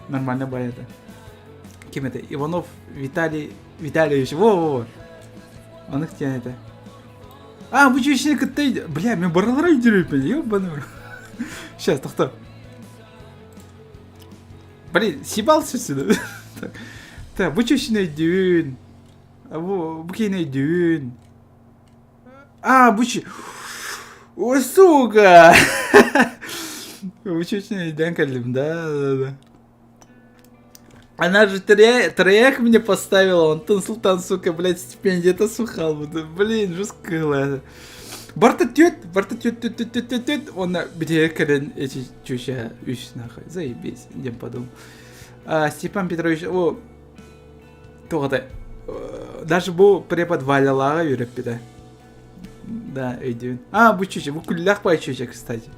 Нормально баар это. Ким это? Иванов Виталий Витальевич. Во-во-во. Он их тянет. А, бу чүчүнү кытта Бля, мен баралара өйдүрүппүн, ёбаный. Сейчас, тохто. Блин, съебался сюда. Так, так, бу чүчүнү өйдүүн. Бу, бу киһини өйдүүн. А, бу чү... Ой, сука! Бу чүчүнү өйдөөн кэллим, да, да, да. Она же трек мне поставила, он Султан, сука, блядь, стипендия-то сухал. Блин, жестко было. Барта тет, барта тет, тет, тет, тет, тет, он где кэлэн эти чуща үс нахуй, заебись, диэн подумал. А, Степан Петрович, о, туох это, даже бу препод Валялаҕа үөрэппитэ. Да, өйдүүн. А, бу чүчэ, бу күллээх бай чүчэ, кстати.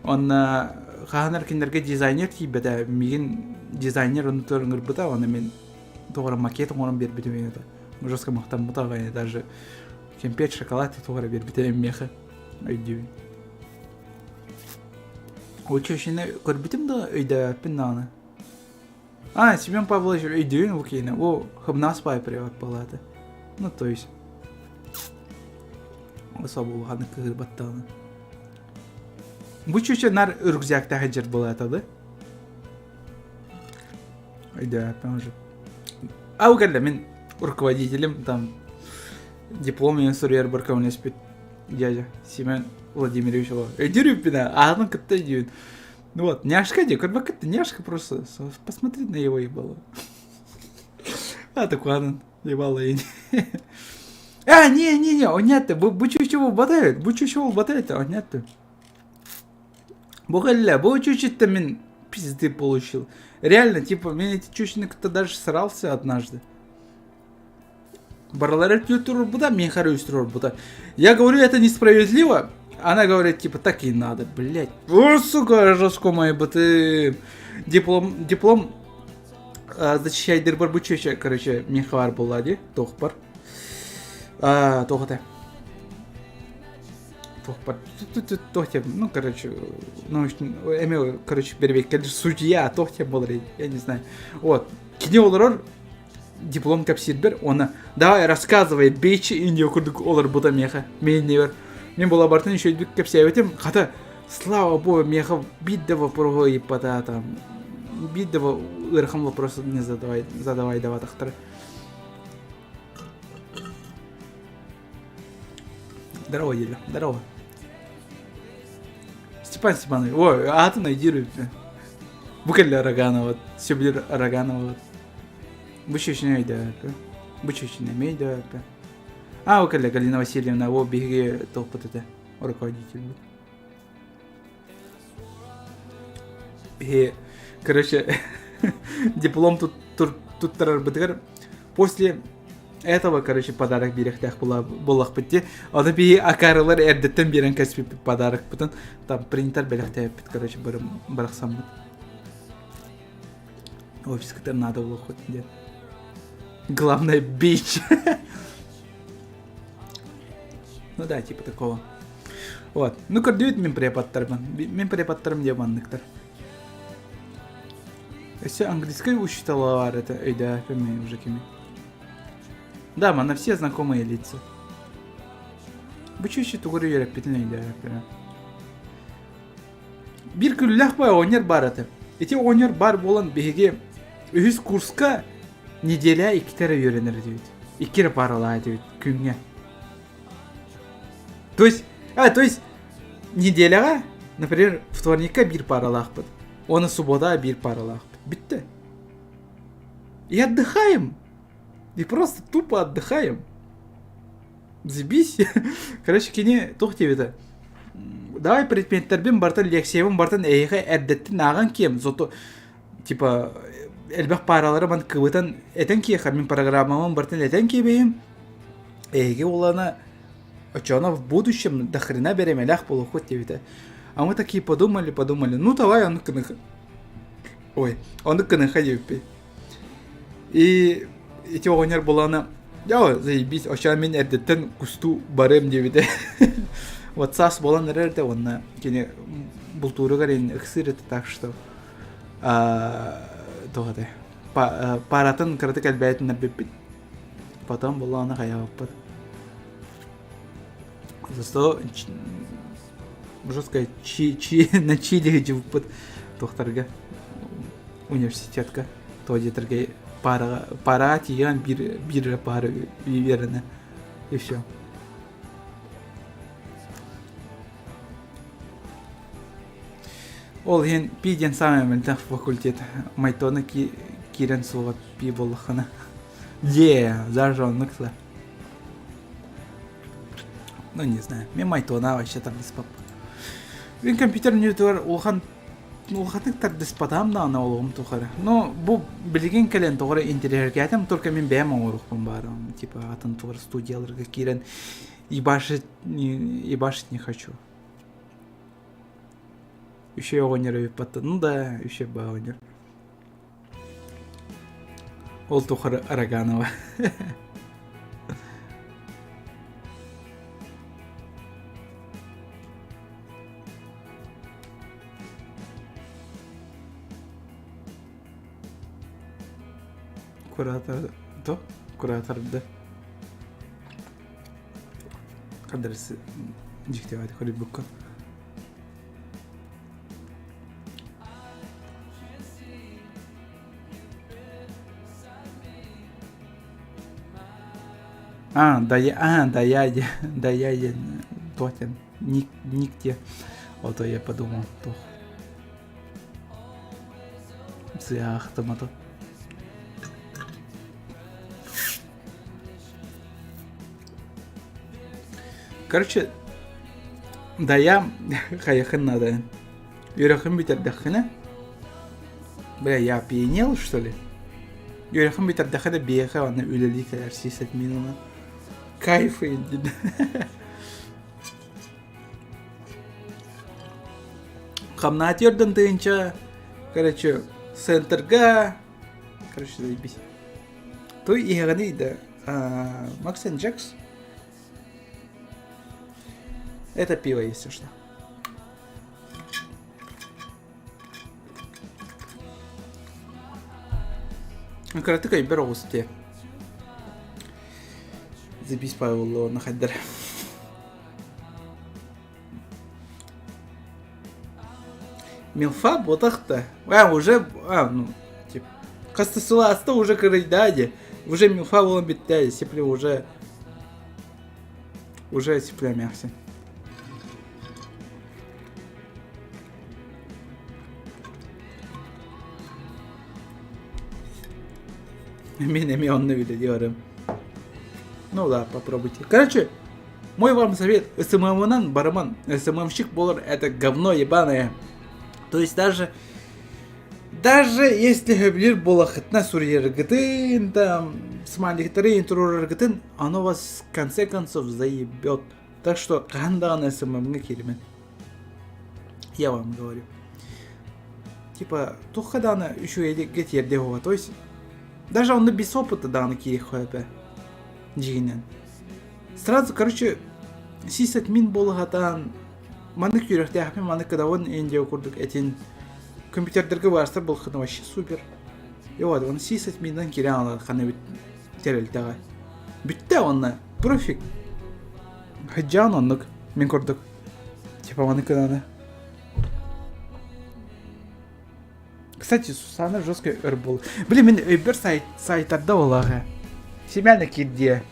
Онно хаһан кинилэргэ дизайнер тиийбэтэ, миигин дизайнер ону ыҥырбыта, оны мин тоҕо макет оҥорон биэрбитим это. Жестко махтаммыта аҕай, даже кэмпиэт шоколад тоҕо эрэ биэрбитэ миэхэ өйдүүбүн. Училищены көрбүтүм да өйдөөбөппүн даҕаны. А, Семен Павлович өйдүүн бу киһини. Бу хыбнаас баай приват буолааты. Ну, то есть особо улаханнык кыһырбат даҕаны. Бу чүчэ нар рюкзактаах сылдьар буолаата да? Өйдөөбөппүн уже. А бу кэллэ мин руководителем там диплом мен суруйарбар көмөлөспүт дядя Семен Владимирович ол. Өйдүүр аатын кытта өйдүүбүн. Ну вот, няшка дии, көрбөккүт няшка просто посмотри на его ебало. А такой ебало А, не, не, не, онньятты, бу бу чучу батает, бу чучу батает, онньятты. Бу кэллэ, бу чучуттан мин пизды получил. Реально, типа, мен эти чучины кто даже срался однажды. Барылара түөрт туруорбута, миэхэ эрэ үс туруорбута. Я говорю, это несправедливо. Она говорит, типа, так и надо, блядь. О, сука, жестко мои бытым. Диплом, диплом защищайдыр бу чөчө, короче, миэхэ баар буолла дии, туох бар. Туох этэ? Туох бар? Туох ну, короче, ну, эме, короче, бэрбиэккэ судья, туох тем буолар, я не знаю. Вот. Кини олорор диплом кэпсиирбэр уонна давай рассказывай бич Индия курдук олорбута миэхэ мииннибэр мин була бартын үчүгэйдик кэпсээбитим хата слава богу миэхэ биир да вопроһу ыйыппата там биир да ыарахан вопрос не задавай задавай даватахтара здорово Еля здорово Степан Степанович ой аатын өйдүүр бу кэллэ Роганова сөбүлүүр Роганова Бу чечене өйдөөбү. Бу чечене эмиэ өйдөөбү. А, ол кэллэ Галина Васильевна, ол биһиги туохпут этэ, руководительбит. Биһи, короче, диплом тут туттарарбытыгар после этого, короче, подарок биэриэхтээх буоллахпыт дии. Ону биһи акаарылар эрдэттэн биэрэн кэспиппит подарокпытын там принтер бэлэхтээбиппит, короче, барахсаммыт. Офиска там надо было хоть где. Главное, бич. Ну да, типа такого. Вот. Ну, көрдүүт мин преподтарбын. Мин преподтарым диye манныктар. Өссө английскай учителя бар это өйдөөхпүн мен уже кими. Да, манна все знакомые лица. Бу чүчү тугур үөрэппитин өйдөөхпүн. Биир күллээх бай оҕонньор баар этэ. Ити оҕонньор баар буолан биһиги үһүс курска неделя иккитэ эрэ үөрэнэр этибит. Икки эрэ пааралаах этибит күҥҥэ. То есть, а, то есть неделяҕа, например, вторникка биир пааралаахпыт, уонна суббота биир пааралаахпыт. Бүттэ. И отдыхаем. И просто тупо отдыхаем. Заебись. Короче, кини туох диэбитэ? Давай предметтэрбин барытын лекциябын барытын эйиэхэ эрдэттэн ааҕан киэм. Зато типа элбэх пааралары ман кыбытан этэн киэхэ мин программабын барытын этэн киэбэйим. Эһиги улана оччоҕуна в будущем до хрена бэрэмэлээх буолуоххут диэбитэ. А мы такие подумали, подумали, ну давай оннук гыныха. Ой, оннук гыныха диэбиппит. И ити оҕонньор булана дьэ заебись оччоҕо мин эрдэттэн кустуу барыам диэбитэ вот саас буолан эрэр да уонна кини бултууругар ин ыксыыр этэ так что туох этэй паратын кыратык элбээтиннэрбиппит потом булаана хайаабыппыт зато жестко чи чи на чили жыбыппыт туохтарга университетка то диэтэргэ паараҕа паараҕа тиийэн биир биир эрэ паара үөрэнэ и все ол иһин пи диэн саамай мөлтөх факультет майтона киирэн суоҕа пи буоллаххына е даже оннук да ну не знаю мен майтона вообще тардыспаппын мин компьютер нүөтүгэр улахан улаханнык тардыспатаҕым даҕаны олоҕум тухары. Но бу билигин кэлэн тоҕо эрэ интэриэһиргээтим, только мин бэйэм оҥоруохпун баарым. Типа атын тугар студияларга киирэн ебашить, ебашить не хочу. Үчүгэй оҕонньор эбиппаттан. Ну да, үчүгэй баа оҕонньор. Ол тухары Роганова. Куратор то кураторда адрес дьиктибэт көрбүккэ А, да я, а, да я, да я, я, туох диэн, ник, ник диэ. Ото я подумал, туох. Сыахтамата. Короче, да я хайахын надо. Үөрэхин бүтэрдэххинэ, бля, я опьянел, что ли? Үөрэхин бүтэрдэххэ да биһиэхэ аны үлэлии кэлэр сисадмин ылан. Кайф диэн. Хамнаати өрдөн тыынча, короче, центрга, короче, заебись. Той иһэҕиний да, Макс and Джекс. Это пиво, если что. Кыратык өйбөр оҕус дии. Запись буолла уонна хайдар. Милфа буотах да. А, уже, а, ну, типа, хас сылааста уже кырыйдаа дии. Уже милфа буолан бүттэ, сипле уже уже сипле эмээхсин. Мин эмиэ онно үлэлиэрим. Ну да, попробуйте. Короче, мой вам совет, СММ-нан барыман, СММщик буолар это говно ебаное. То есть даже даже если сөбүлүүр буолаххытына суруйаргытын там смайликтары туруораргытын оно вас в конце концов заебет. Так что хаһан даҕаны СММ-ҥа кииримэн. Я вам говорю. Типа, туохха даҕаны үчүгэйгэ тиэрдиэ суоҕа. То есть, даже онно без опыта даҕаны киириэх этэ. Дьиҥинэн. Сразу, короче, сисадмин буолаһатаан маннык үөрэхтээхпин, маннык кыдабын индия курдук этин компьютердэргэ баарстар буолхына вообще супер. И вот, он сисадминнан киирэн алар хана бүт тэрилтэҕэ. Бүттэ онно профик. Хыдьаан оннук мин курдук. Типа маны кынаны. Кстати, Сусана жестко өр был. Блин, мин өйбөр сайт, сайтарда олаҕа. Семяна кирдиэ.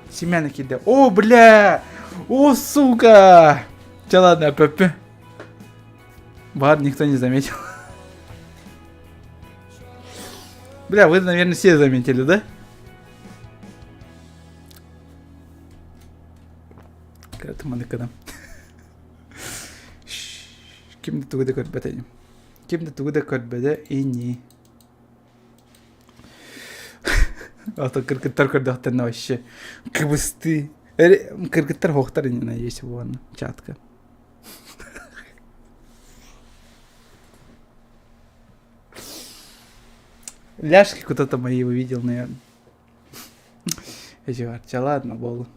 Семяна кирдиэ. О, бля! О, сука! Че, ладно, ПП. Бар, никто не заметил. Бля, вы, наверное, все заметили, да? Кыратыманыкына. Ким да тугу да көрбөт ини. Ким да тугу да көрбөтө ини. А то кыргыттар көрдөхтөрүнэ вообще кыбыстыы. Кыргыттар хоохтар ини надеюсь буолна чатка. Ляжки куда-то мои увидел, наверное. Эти ладно, буоллун.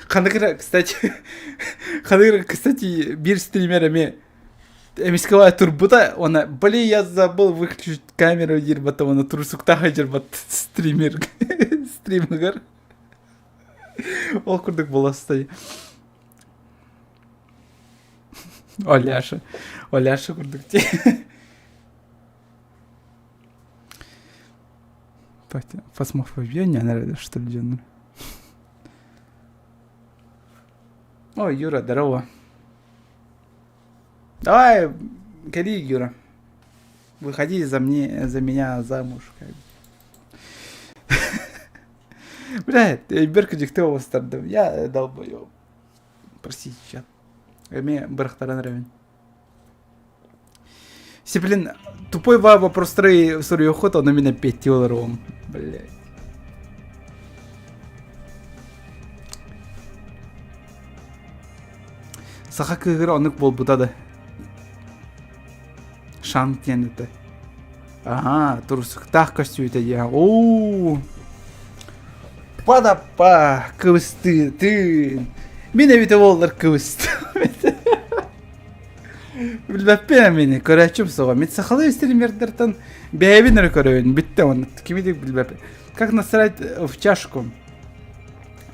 Ханыгыра, кстати, Ханыгыра, кстати, биир стример эмиэ эмискэ турбута, она, блин, я забыл выключить камеру диир потом она турсуктаах дьырбат стример стримигэр. Ол курдук буоластай. Оляша. Оляша курдук дии. Фасмофобия не наверное, что ли, дьоннор. Ой, Юра, здорово. Давай, кэли, Юра. Выходи за, мне, за меня замуж. Как бы. Бля, өйбөр дьикти оҕустардым. Я долбоёб. Простите, чат. Эмиэ бырахтаран эрэбин. Все, блин, тупой вопростары суруйуоххут, ону мин эппиэттии олоруом. Блядь. Саха кыыһыра оннук буолбута да. Шант диэн этэ. Аhaa, турсуктаах көстүүтэ диэн. Оо! Падаппа, кыбыстыытын. Мин эбитэ буоллар кыбыстым. Билбэппин мини, көрөөччүм суоҕа. Мин сахалыы стримердэртэн бэйэбин эрэ көрөбүн. Бүттэ уонна кими да билбэппин. Как насрать в чашку?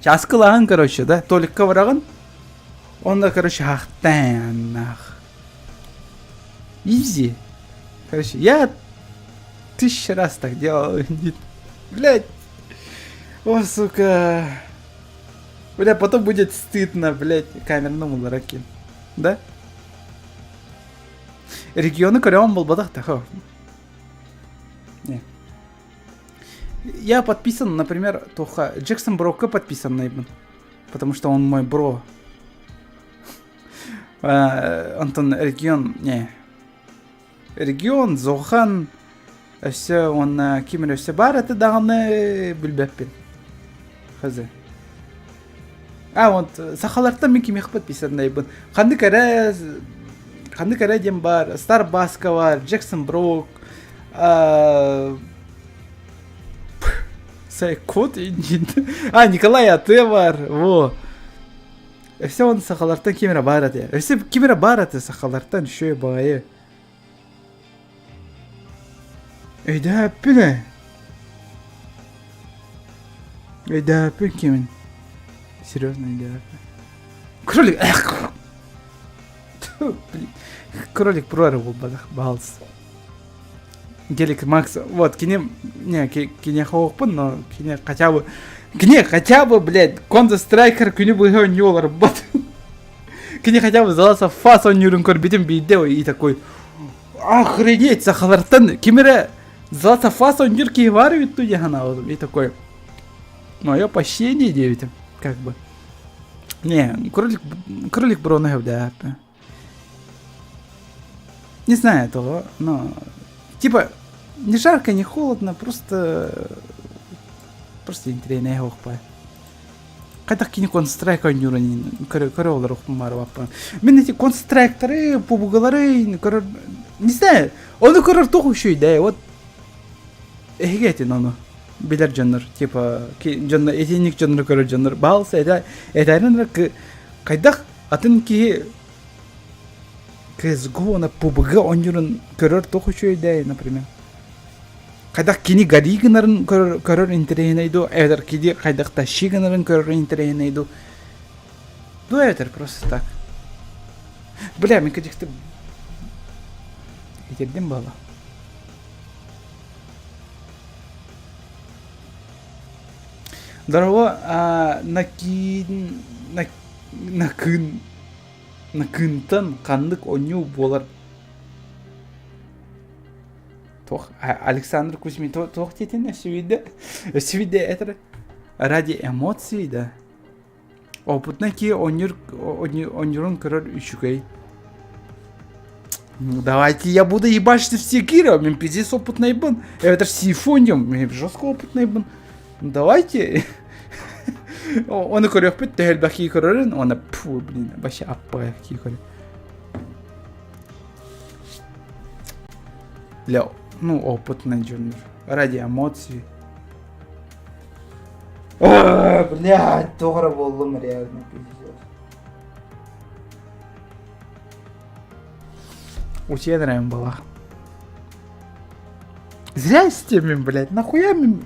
Чааскылааһын, короче, да? Толикка бараҕын. Онно, короче, хахтааннах. Изи. Короче, я тысяча раз так делал. Блядь. О, сука. Бля, потом будет стыдно, блядь, камерному лараки. Да? Регионы көрөҕүн буолбатах да Не. Я подписан, например, туохха Джексон Брокка подписанныйбын. Потому что он мой бро. Антон регион, не. Регион, Зохан. Өссө уонна ким эрэ өссө баар этэ даҕаны билбэппин. Хз. А вот сахалартан мин кимиэхэ подписаннайбын. Ханнык эрэ ханнык эрэ диэн баар Стар Баска баар, Джексон Брук, Кот А, Николай Аты бар. Во. Өссө он сахалартан ким эрэ баар этэ. Өссө ким эрэ баар этэ сахалартан үчүгэй баҕайы. Өйдөөппүн ээ. Өйдөөппүн кимин. Серьезно өйдөөппүн. Кролик. Блин. Кролик про эрэ буолбатах, баһаалыста. Гелик Макс, вот, кини, не, киниэхэ оһохпун, но кини хотя бы, кини хотя бы, блядь, Counter Striker күнү быһа оонньуу олорбот. Кини хотя бы заласа фас оонньуурун көрбүтүм биирдэ и такой, охренеть, сахалартан ким эрэ заласа фас оонньуур киһи баар эбит дуу диэн санаабытым. И такой, мое почтение диэбитим, как бы. Не, кролик, кролик броны да. Не знаю этого, но типа не жарко, не холодно, просто просто интириэһинэй оһохпай. Хайдах кини Counter-Strike оонньуурун көрө көрө олоруохпун баарыбаппын. Мин эти Counter-Strike'тары, PUBG-лары көрөр не знаю, ону көрөр туох үчүгэй вот эһиги этин ону билэр дьоннор типа дьоннор итинник дьоннору көрөр дьоннор баалса этэ этэрин хайдах Атын киһи CSGO уонна PUBG оонньуурун көрөр туох үчүгэйдэй, например? Хайдах кини гори гынарын көрөр, көрөр интэриэһинэй дуу, эбэтэр кини хайдах тащи гынарын көрөр интэриэһинэй дуу? Дуу эбэтэр просто так. Бля, мен кыдьыкты итирдим буола. Дорово, а, накин, Накыын Накыынтан ханнык оонньуу буолар туох Александр Кузьмин туох диэтин өссө биирдэ өссө биирдэ этэр ради эмоций да опытный киһи оонньуур оонньуурун көрөр үчүгэй Давайте я буду ебашить в Секиро, мен пиздец опытныйбын. Это ж сифониум, мен жестко опытныйбын. Давайте. Оны көрүөхпүт төһө элбэх киһи көрөрүн, уонна пфу, блин, вообще аппа киһи көрөр. Для, ну, опытный дьоннор. Ради эмоций. Блядь, тоҕо эрэ буоллум реально, пиздец. Утиен эрэ была. Зря стемим, блядь, нахуя мен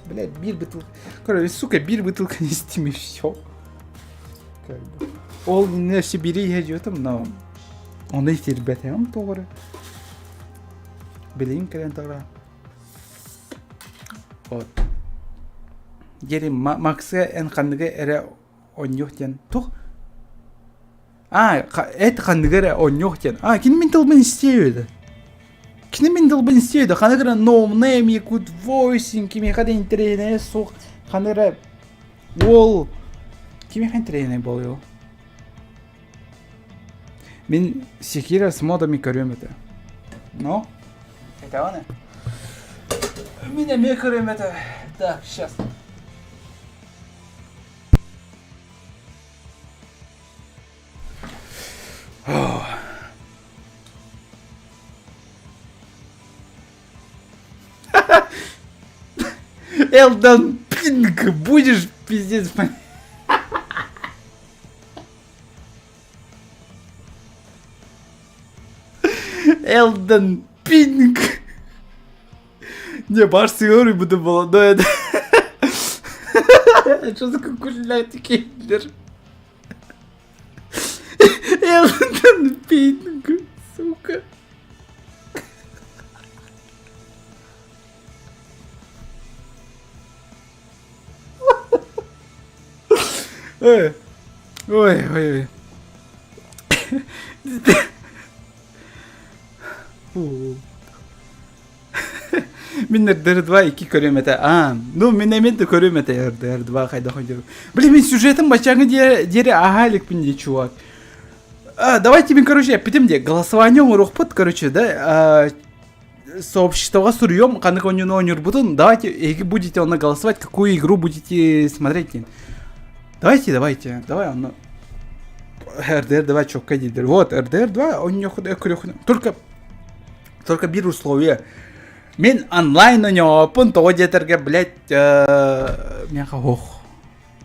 Блядь, биир бытылка. Короче, сука, биир бытылка не стим и все. Как бы. Ол не в Сибири иһэ но оны итирбэтэҕим тоҕо эрэ. Билигин кэлэн тоҕо Вот. Диэри Максыга эн ханныгы эрэ оонньуох диэн туох А, эт ханныгы эрэ оонньуох диэн. А, кини мин тылбын истиэ үһү. Кини мин тылбын истиэ үһү. Ханнык эрэ no name якут voicing кимиэхэ да интэриэһинэйэ суох. Ханнык эрэ уол кимиэхэ интэриэһинэй буолуо? Мин Секира с модами көрүөм этэ. Но? Этэҕин ээ? Мин эмиэ көрүөм этэ. Так, сейчас. Элдон Пинг, будешь пиздец. Элден Пинг. Не, баш сыгыры буду было, но это... Что за кукуля киллер? Элден Пинг, сука. Ой, ой, ой. Мин RDR 2 икки көрүөм этэ. Аа, ну мин эмиэ да көрүөм этэ RDR 2 хайдах ойдур. Блин, мин сюжетым баччааҥҥы диэри ааһа иликпин дии, чувак. А, давайте мин, короче, эппитим дии, голосование оҥоруохпут, короче, да, а, сообществоҕа суруйуом ханнык оонньууну оонньуурбутун. Давайте, эһиги будете онно голосовать, какую игру будете смотреть диэн. Давайте, давайте, давай онно. РДР 2 четко дииллэр. Вот, РДР 2 оонньуоххут көрүөххүнэ. Только, только биир условие. Мин онлайн оонньооппун, тоҕо диэтэргэ, блядь, миэхэ ох,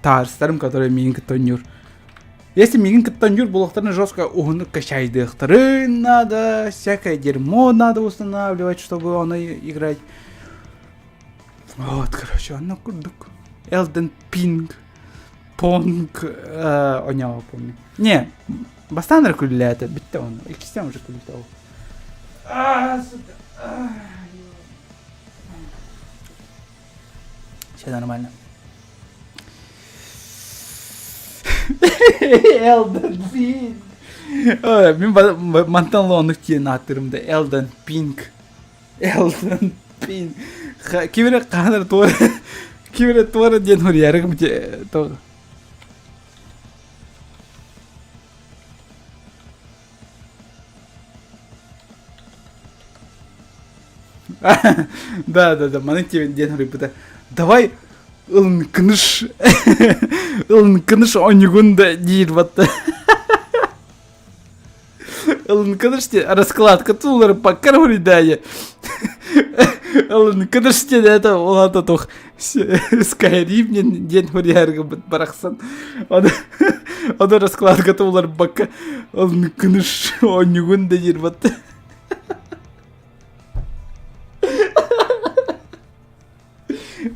таарыстарым, которые миигин кытта оонньуур. Если миигин кытта оонньуур буолуохтарын жестко уһуннук качайдыахтарын надо, всякое дерьмо надо устанавливать, чтобы оно играть. Вот, короче, онно курдук. Elden Ping, Pong, оонньообоппун помню. Не, бастаан эрэ күллээтэ, бүттэ он. Иккистээн уже күлүтэ ол. А, сука. Все нормально. Elden Pink. Мин мантан оннук диэн ааттыырым да Elden Pink. Elden Pink. Ким эрэ хаһан эрэ туора ким эрэ туора диэн суруйарым тоҕо Да, да, да, маны диэн суруйбута. Давай ылынкыныш ылынкыныш оонньугун да диир батта. Ылынкыныш диэн раскладка туллары паккар хуруйдаайы. Ылынкыныш диэн это улаата туох Skyrim диэн хуруйаарга барахсан. Ону ону раскладка туллар бакка ылынкыныш оонньугун да диир батта.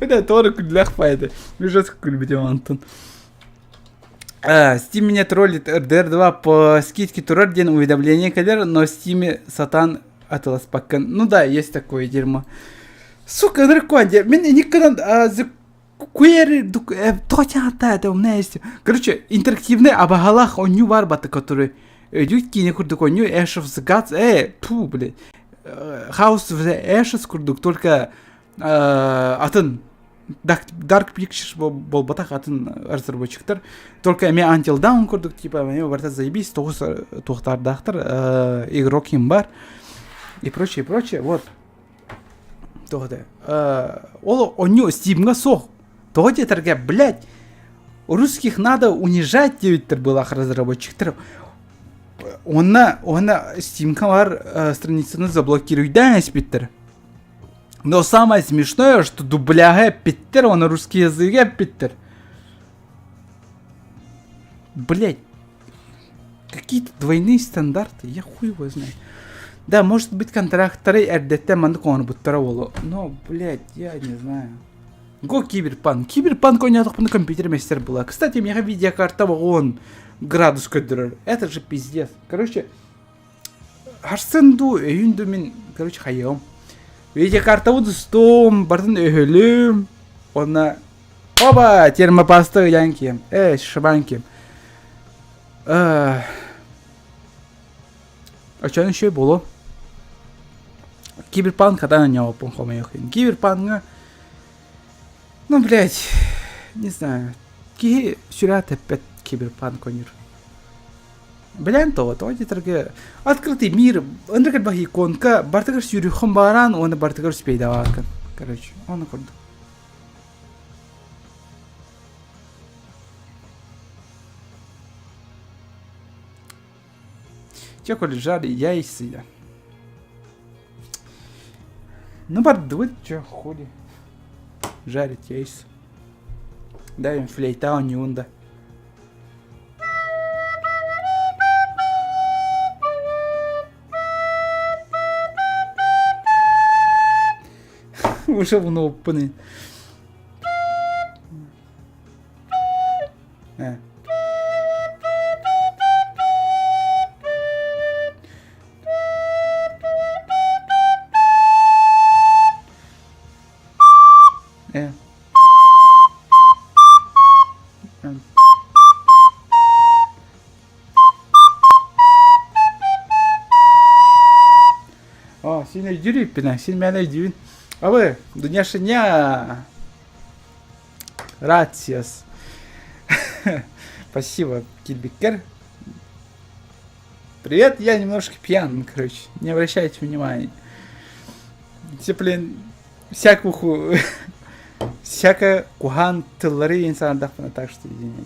Это тоже күллэх файды. Жестко күлбүтүм онтон. Steam меня троллит RDR 2 по скидке турар диэн уведомление кэлэр, но Steam сатан атыласпаккын. Ну да, есть такое дерьмо. Сука, наркоан, мин никогда The Queer это у меня есть. Короче, интерактивный абагалах оонньуу баар бата, который өйдүүт киинэ курдук оонньуу Ash of the Gods, тьфу, блядь, House of the Ashes курдук, только атын Dark Pictures буолбатах атын разработчиктар. Только эми Until Dawn курдук, типа, эми барыта заебись, тоҕус туохтардаахтар, игрок им бар и прочее, прочее, вот. Тоҕо Ол оонньуу Steam'га суох. Тоҕо диэтэргэ, блядь, русских надо унижать диэбиттэр былаах разработчиктар. Онно, онно Steam'ка бар страницаны заблокируйдаан эспиттэр. Но самое смешное, что дубляга эппиттэр, он русский язык эппиттэр. Блять, какие-то двойные стандарты, я хуй его знаю. Да, может быть, контракттары эрдэттэн маннык оҥорбуттара буолуо. Но, блядь, я не знаю. Го Киберпанк. Киберпанк оонньоотохпуна компьютер мастер была. Кстати, миэхэ видеокарта он градус көрдөрөр. Это же пиздец. Короче, Харсын дуу, өйүн дуу мин, короче, хайыам. Видеокартабын устуом, бартын өһөлүм. Уонна оба термопаста ыйан киэм. Э, шыбаан киэм. Очон үчүгэй буолуо. Киберпанк хатан оонньообоппун хомойуох иһин. Киберпанкҥа ну, блядь, не знаю. Киһи сүрэ тэппэт киберпанк оонньуур. Билэн тоҕо, тоҕо диэтэргэ открытый мир, ынырык элбэх иконка, бартыгар сүүрүөххүн баҕараан уонна бартыгар успейдавааккын. Короче, ону курдук. Чэ, лежали яйца. Ну, бардыбыт, чё, хули. Жарить яйца. Дай им флейта оонньуун да. Уже внууппун. Э. Э. О, син өйдүүр эбиппин син мээнэ өйдүүбүн. Абы, Дуняшиня! Грациас. Спасибо, Кильбикер. Привет, я немножко пьян, короче. Не обращайте внимания. Блин, всякую всякое куһаан тыллары иин саҥардахпына, так что извиняйте.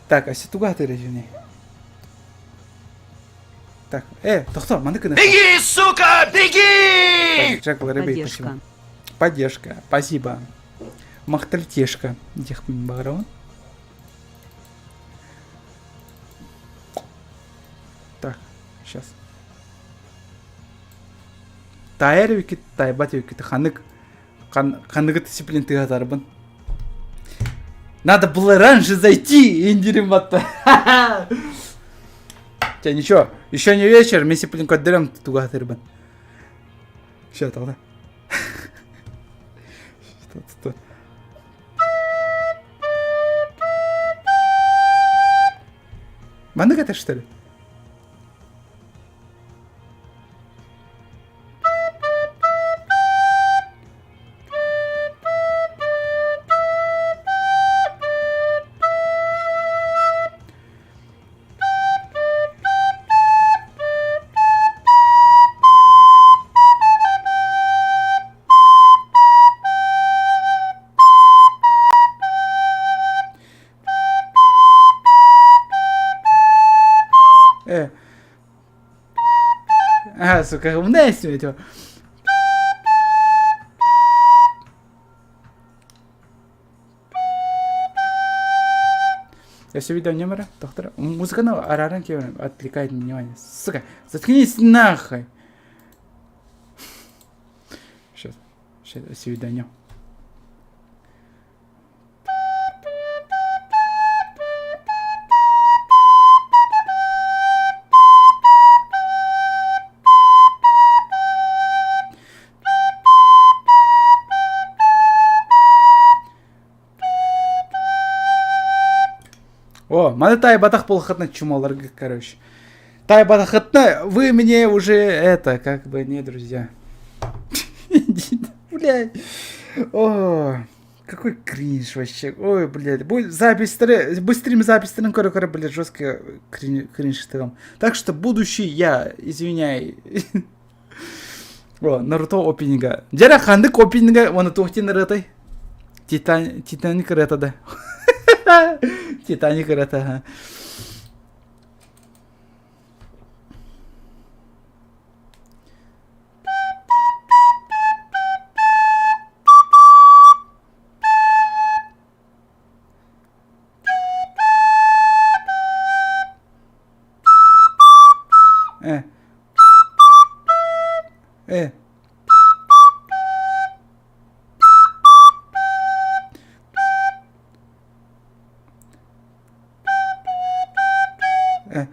Так, а туга атыыр Так, тохто, маннык гына. Беги, сука, беги! Так, Джек Воробей, спасибо. Поддержка, спасибо. Махтальтешка. Диэхпин баҕарабын. Так, сейчас. Таайар эбиккит, таайбат эбиккит. Ханнык, ханныгы дисциплин тыатарбын. Надо было раньше зайти, индирим батта. Че, ничего, еще не вечер, мен сиплин көрдөрөм тугатырбын. Все, тогда. Что-то. Маннык это что ли? Э. А, сука, умная сегодня. Я все видео номера, доктора. Музыка араран отвлекает внимание. Сука, заткнись нахуй. Сейчас, сейчас, свидание. О, маны таайбатах буоллаххытына чумаларга, короче. Таайбатаххытына вы мне уже это, как бы, не друзья. Блядь. О, какой кринж вообще. Ой, блядь. Бу записьтары, бу стрим записьтарын көрө-көрө, блядь, жестко кринж Так что будущий я, извиняй. О, Наруто опенинга. Дьэ ханнык опенинга уонна туох диэн ырыатай? Титан, Титаник ырыата да. Титаник ырыата. Э. Э. Э.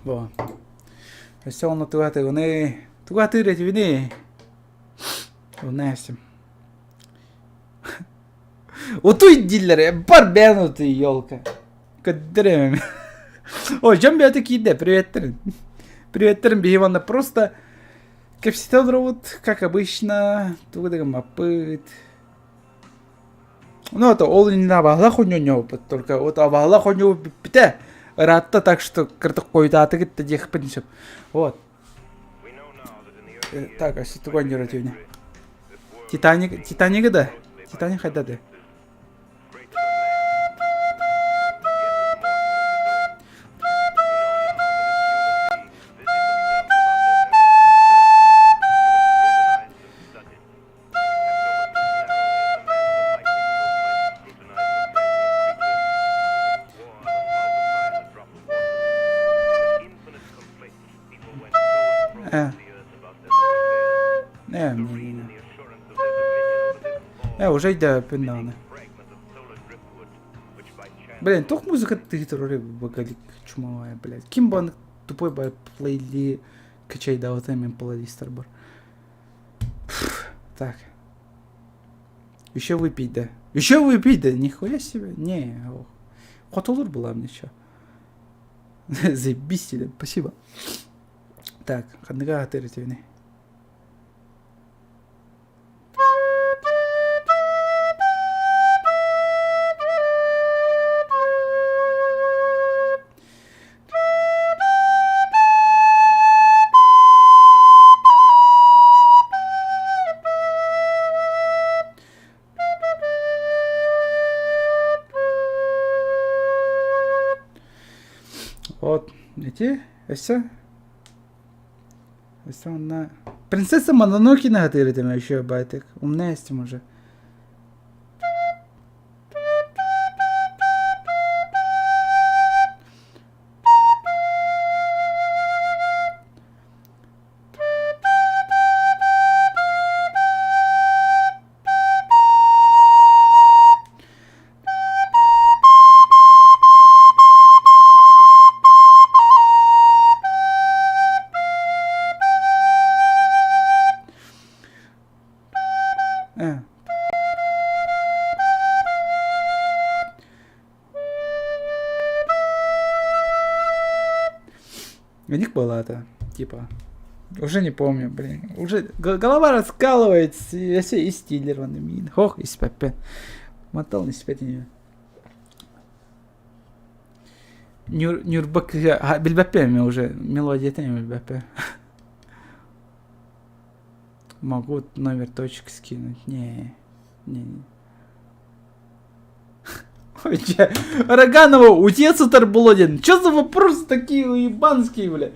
Во. Өссө онно туга тыгыны. Туга тыыр этибини. Унесим. Утуй дииллэр, бар бэйэн утуй, елка. Көддөрөм. Ой, дьон бэйэтэ киирдэ, приветтерин. Приветтерин биһи уонна просто кэпсэтэ олоробут, как обычно, тугу да гыммаппыт. Ну, это ол иннинэ абаһалаах хонньонньообуппут, только вот абаһалаах хонньуо бүппүтэ. Ыраатта, так что кырдык хойутаатыгыт да диэхпин сөп. Вот. Так, а тугу анньыра түүнэ? Титаник, Титанигы да? Титаник хайда да? Э. Э, не, Э, уже өйдөөппүн даҕаны. Блин, туох музыка тыытар багалик чумовая, блядь. Ким бу тупой бай плейли качайдаабыта мен плейлистер бар. Так. Еще выпить, да. Еще выпить, да. Нихуя себе. Не, ох. Хотолур была мне еще. Заебись тебе, спасибо. Так, ханныга атыр этибини. Ити өссө өссө онно Принцесса Мононокина сатыыр этим еще байтык. Умная этим уже. Э. Ник была это, типа. Уже не помню, блин. Уже голова раскалывается, и все и стилированы мин. Хох, и спепе. Мотал не спять не. Нюрба билбэппэ мен уже мелодията билбэппэ. Могу номер точек скинуть. Не, не, не. Ой, Роганова, утец Тарбулодин. Что за вопросы такие уебанские, бля?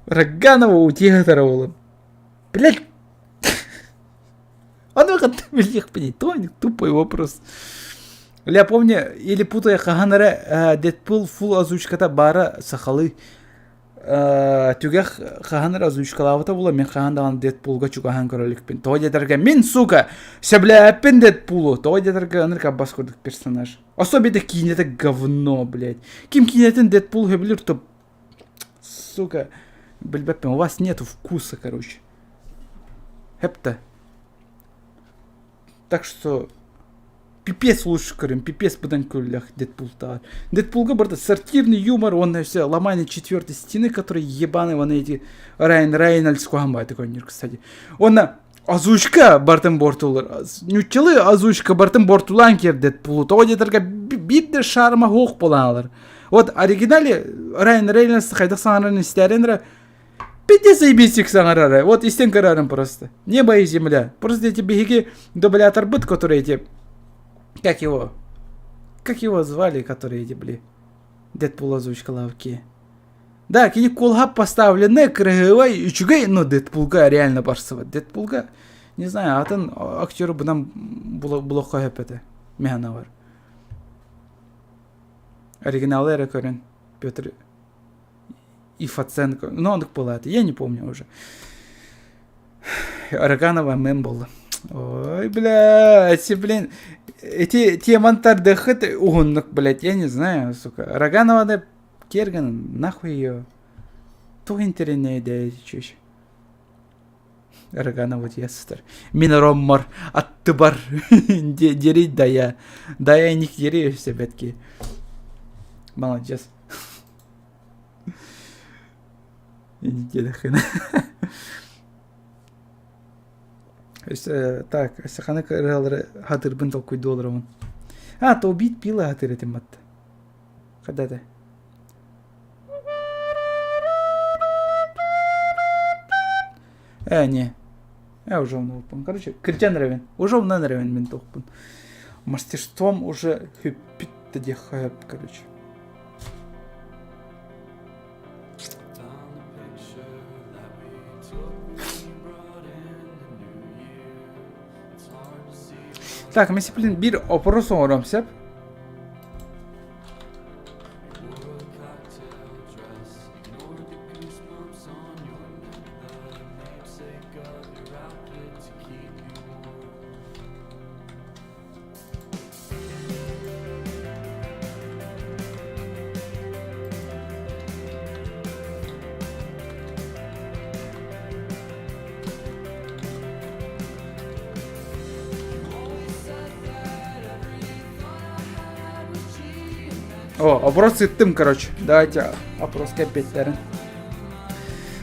Роганова утец Тарбулодин. Блять. А ну блин, тупой вопрос. Я помню, или путаю хаһан эрэ Дэдпул фул озвучката баара сахалыы түгэх хаһан эрэ озвучкалаабыта буолуо мин хаһан даҕаны Дэдпулга чугаһаан көрө иликпин. Тоҕо диэтэргэ мин, сука, сөбүлээппин Дэдпулу. Тоҕо диэтэргэ ынырык аббас курдук персонаж. Особенно киинэтэ говно, блядь. Ким киинэтин Дэдпул сөбүлүүр, то сука, билбэппин, у вас нету вкуса, короче. Хепта. Так что пипец лучше көрүм, пипец быдан көрүлэх Дэдпултаар. Дэдпулга барда сортирный юмор, он все ломание четвертой стены, который ебаный, он эти Райан Рейнольдс куһаҕан такой кстати. Он озвучка бартын бортулар. Ньуччалы озвучка бартын бортулаан киэр Дэдпулу. Тоҕо диэтэргэ биир да шарма суох буолаалар. Вот оригинале Райан Рейнольдс хайдах саҥарарын истээрин эрэ Пиздец заебись саҥарара. Вот истэн көрөрүм просто. Небо и земля. Просто эти биһиги дубляторбыт, которые эти... Как его? Как его звали, которые эти, были? Дэдпул озвучкалаабыт Да, кини куолаһа поставлены, кыраһыабай, үчүгэй, но Дэдпулга реально барсыбат. Дэдпулга, не знаю, атын актеры бынан булуохха сөп этэ. Миһана бар. Оригиналы эрэ көрөн, Петр и Фаценко. Ну, он была это, я не помню уже. Роганова мем был. Ой, бля, эти, блин, эти темантар дыхыт уһуннук, блядь, я не знаю, сука. Роганова да Керган, нахуй ее. Тух интэриэһинэй чуть. Роганова тиэстэр. Мин роммор аттыбар дери дая. Дая них дери себетки. Молодец. Неделя Так, саханы ырыалары хатырбын толкуйдуу олоробун. А, то убить пила хатыр этим матта. Когда-то. Э, не. Я уже умнуппун. Короче, кырдьан эрэбин. Уже умнан эрэбин мин туохпун. Мастерством уже хүппүт диэххэ короче. Так, мин блин биир опрос оҥоруом сөп. О, опрос ыттым, короче. Давайте опрос кэппиэттерин.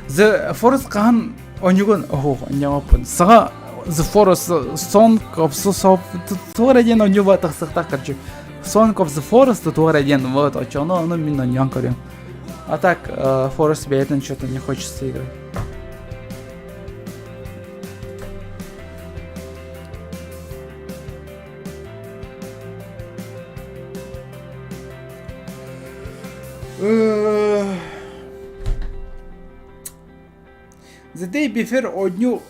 The Forest хаһан Онньугун оһуох онньоҥоппун. Саҥа The Forest Song of the туох эрэ диэн онньуу тахсыахтаах короче. Song of the Forest туох эрэ диэн вот оччону ону мин онньоон көрүөм. А так Forest бэйэтин что-то не хочется играть. The Day Before оонньуу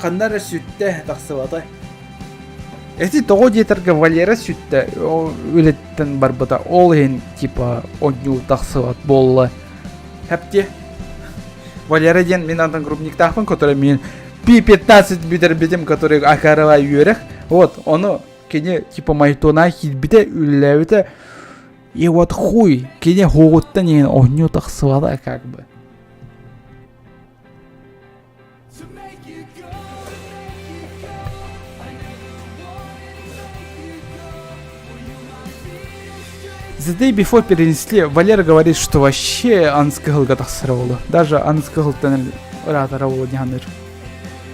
ханна эрэ сүттэ тахсыбата. Эти тоҕо диэтэргэ Валера сүттэ үлэттэн барбыта ол иһин типа оонньуу тахсыбат буолла. Хэпти. Валера диэн мин одногруппниктаахпын, который мин Пи-15 бүтэрбитим, который акарова үөрэх. Вот, ону кини типа майтона киирбитэ, үлэлээбитэ. И вот хуй, кини хугуттан иһин оонньуу тахсыбата как бы. The day before перенесли, Валера говорит, что вообще анскыһылга тахсар буолу. Даже анскыһылтан ыраатара буолу дьаһаныр.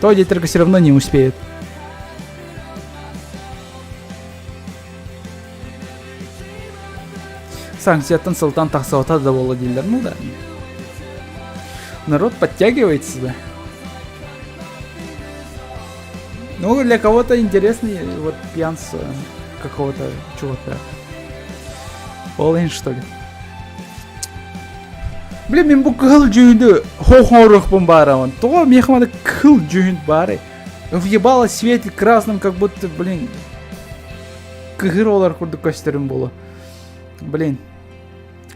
То диэтэргэ все равно не успеет. Санкцияттан сылтан тахсыбата да буолла дииллэр. Ну да. Народ подтягивается, да. Ну, для кого-то интересный вот пьянство какого-то чувака. Ол что ли? Блин, мин бу кыһыл дьүһүнү хоһоруохпун баарамын. Тоҕо миэхэ маны кыһыл дьүһүн баары? Въебало светит красным, как будто, блин, кыһыр олар курдук көстөрүм болу. Блин.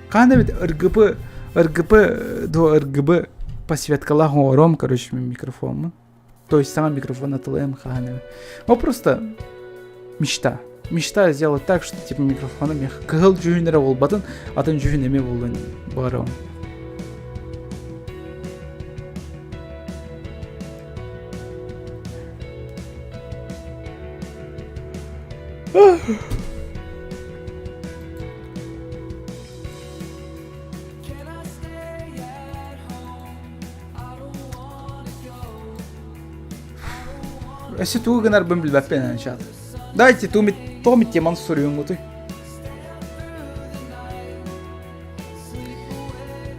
Хаан эбит РГП, РГП, до РГБ подсветкалаах оҥором, короче, микрофоммун. То есть сама микрофон атылыам хаан эбит. Ол просто мечта. Мечта сделать так, что типа микрофона мех кыһыл дьүһүн эрэ буолбатын, атын дьүһүн эмиэ буолуон баарым. Өссө тугу гынарбын билбэппин эн чат. Давайте томи теманы суруйуҥҥутуй.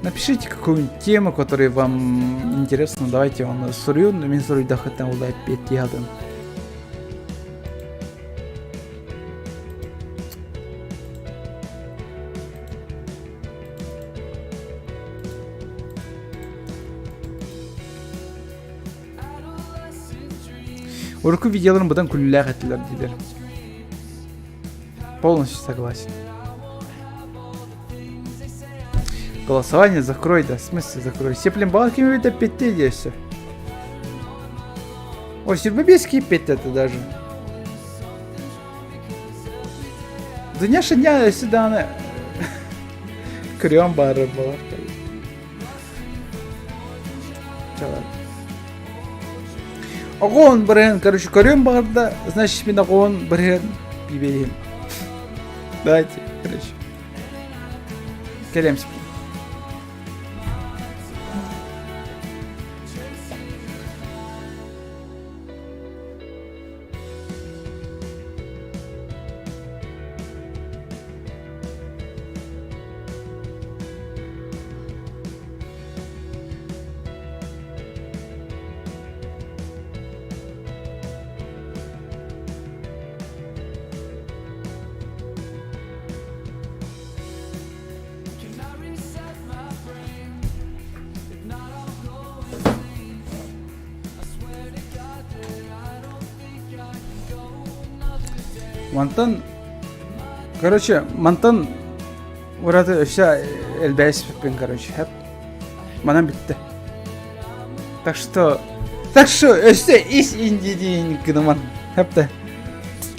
Напишите какую-нибудь тему, которая вам интересна. Давайте он суруйун, мин суруйдахыттан ол эппиэттиһадым. Урукку видеоларым быдан күлүүлээх этилэр диилэр. Полностью согласен. Голосование закрой, да, в смысле закрой? Сеплин балкин это петте здесь. Ой, Сербобейский петь это даже. Дуняша дня сюда она... Крем бары была. Оҕон бырыһын, короче, көрүөн баҕарда, значит, мин оҕон бырыһын пибейим. Давайте, короче. Кэлэмсик. Мантан, короче, мантан ураты өссө элбээспиппин, короче, хэп. Манан бүттэ. Так что, так что өссө ис индидиин гынаман. Хэпте.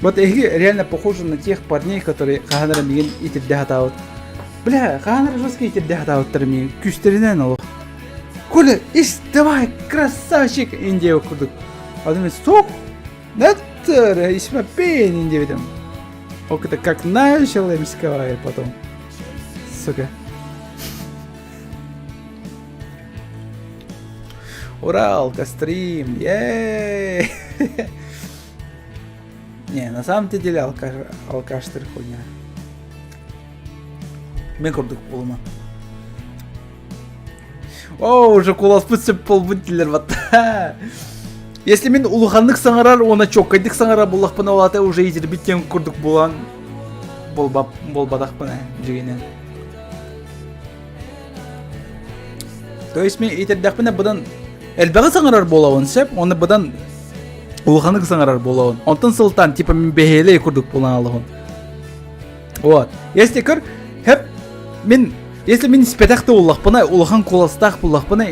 Вот эһиги реально похожи на тех парней, которые хаһан эрэ миигин итирдэ сатаабыт. Бля, хаһан эрэ жестко итирдэ сатаабыттар миигин. Күүстэринэн олох. Коля, ис, давай, красавчик, Индия курдук. А думаю, стоп, это испопейн Индия Ок, это как начал МСК потом. Сука. Уралка, стрим, ей! Не, на самом-то деле алкаш, алкаш хуйня. Мен курдук буолума. О, уже куласпыт сөп буолбут дииллэр батта. Если мин улаханнык саҥарар уонна чоккайдык саҥарар буоллахпына ол аата уже итирбит диэн курдук буолан буолбатахпына дьигинэн. То есть мин итирдэхпинэ быдан Элбэҕи саҥарар буолабын сөп, уонна быдан улаханнык саҥарар буолабын. Онтон сылтаан типа мин бэһиэлэй курдук буолан алаһын. Вот. Если көр, хэп мин если мин испэтэх да уллахпына, улахан куоластаах буллахпына,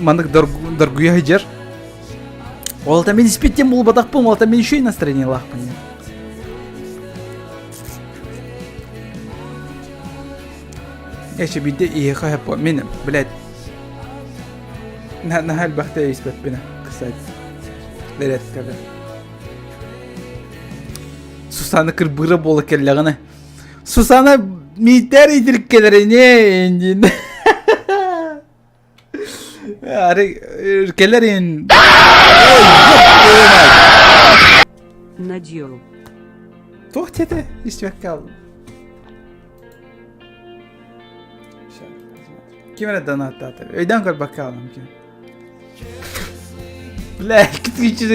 маннык доргуйа сылдьар. Ол мин испиттен булбатахпын, ол мин еще и настроениелаахпын. Эчи биирдэ иһиэхэ сөп мин, блядь, наһаа элбэхтэ испэппин, кстати. Редко Сусана кырбыыра буола кэллэҕинэ. Сусана миитэр итирик кэлэрине диин. Ары кэлэрин. Надел. Туох диэтэ истибэккэ хааллым. Ким эрэ донаттаата. Өйдөөн көрбөккө хааллым ким. Бля, ты че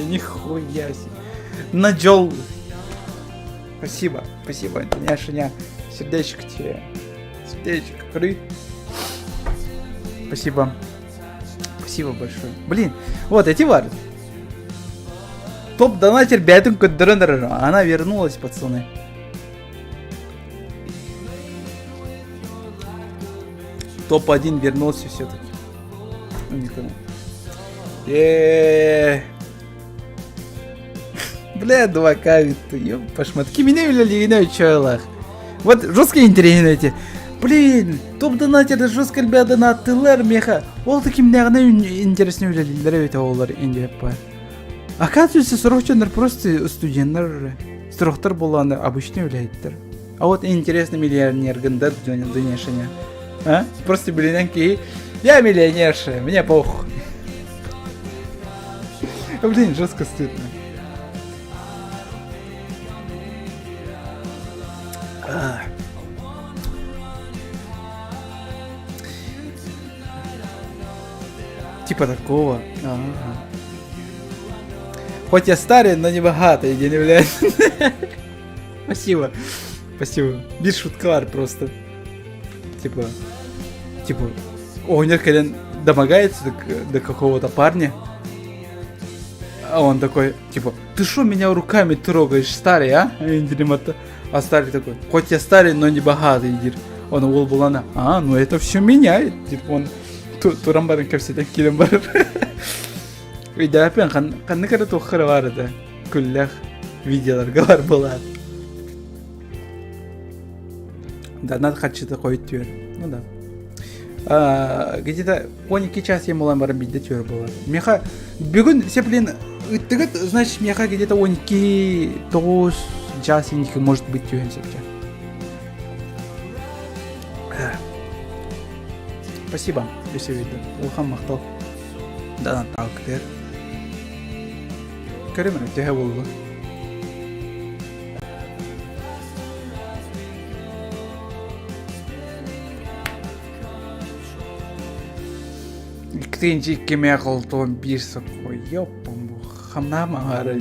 нихуя себе. Наджол. Спасибо, спасибо, няшеня. Сердечко тебе. Сердечко, кры. Спасибо. Спасибо большое. Блин, вот эти вар. Топ-донатер бэйэтин көрдөрөн эрэр. Она вернулась, пацаны. Топ-1 вернулся все-таки. Ну, никому. Э Бля, 2К, ёб пошматки. Меня үлэлигине үчөйлах. Вот жестко интересно эти. Блин, топ-донатер жестко ребята донаттылар меха. Ол таким интересно үлэлилер эбит оҕолор индиэппа. Оказывается, сорох дьоннор просто студенттар, сорохтор буоллаҕына обычный үлэһиттэр. А вот интересно миллионергындар донешине. А? Просто билинэн киһи я миллионерша, мне похуй. Блин, жестко стыдно. А. Типа такого. Ага. Хоть я старый, но не богатый, не блядь. Спасибо. Спасибо. Биир шуткалар просто. Типа, типа, оҕонньор кэлэн домогается до, до какого-то парня. А он такой, типа, ты что меня руками трогаешь, старый, а? А старый такой, хоть я старый, но не богатый, диир. Он уол булана, а, ну это все меняет. Типа он туран баран кэпсэтэн киирэн барар. Өйдөөппүн ханнык эрэ туохха баар этэ күллэх видеоларга бар буолаат. Донат харчыта хойут түөр. Ну да. Где-то 12 час ем булан баран биирдэ түөр буолар. Меха бүгүн сеплин ыттыгыт, значит, меха где-то 12 9 час иники может быть түһэн сөпчө. Спасибо, өсө видно. Улахан махтал. Донаттаабыккытыгар. Көрүм эрэ төһө буолла. Иккитинчи иккимэ холтуон биир сокко ёппом бу хамнаам аҥаара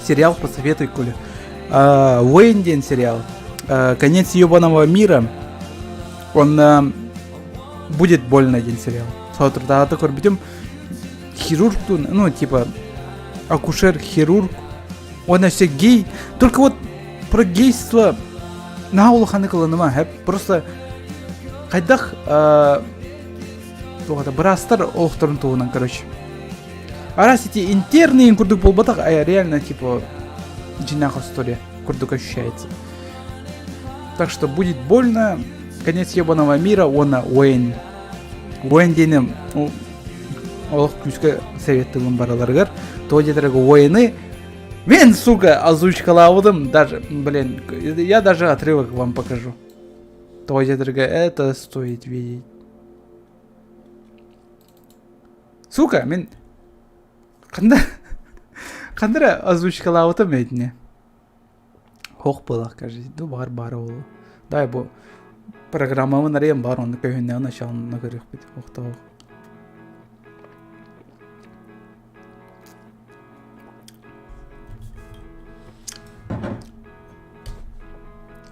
Сериал посоветуй, Коля. Уэйн диэн сериал. Конец ебаного мира. Он будет больно диэн сериал. Соторутааҕыта көрбүтүм хирург ну типа акушер-хирург. Он өссө гей. Только вот про гейство наһаа улаханнык ылыныма просто хайдах туох быраастар олохторун туһунан короче Араас эти интерны курдук буолбатах, а реально типа дьиҥнээх история курдук ощущается. Так что будет больно. Конец ебаного мира, уонна Уэйн. Уэйн диэни олох күүскэ советтыыбын бараларыгар. То диэтэргэ Уэйны мен, сука, озвучкалаабытым. Даже, блин, я даже отрывок вам покажу. То диэтэргэ это стоит видеть. Сука, мин ханна ханна эрэ озвучкалаабытым итини. Һуох буолах кажется, ду баҕар баара буолуо. Дай бу программабын арыйан баар онно көһүннэҕин началына көрүөхпүт охтоох.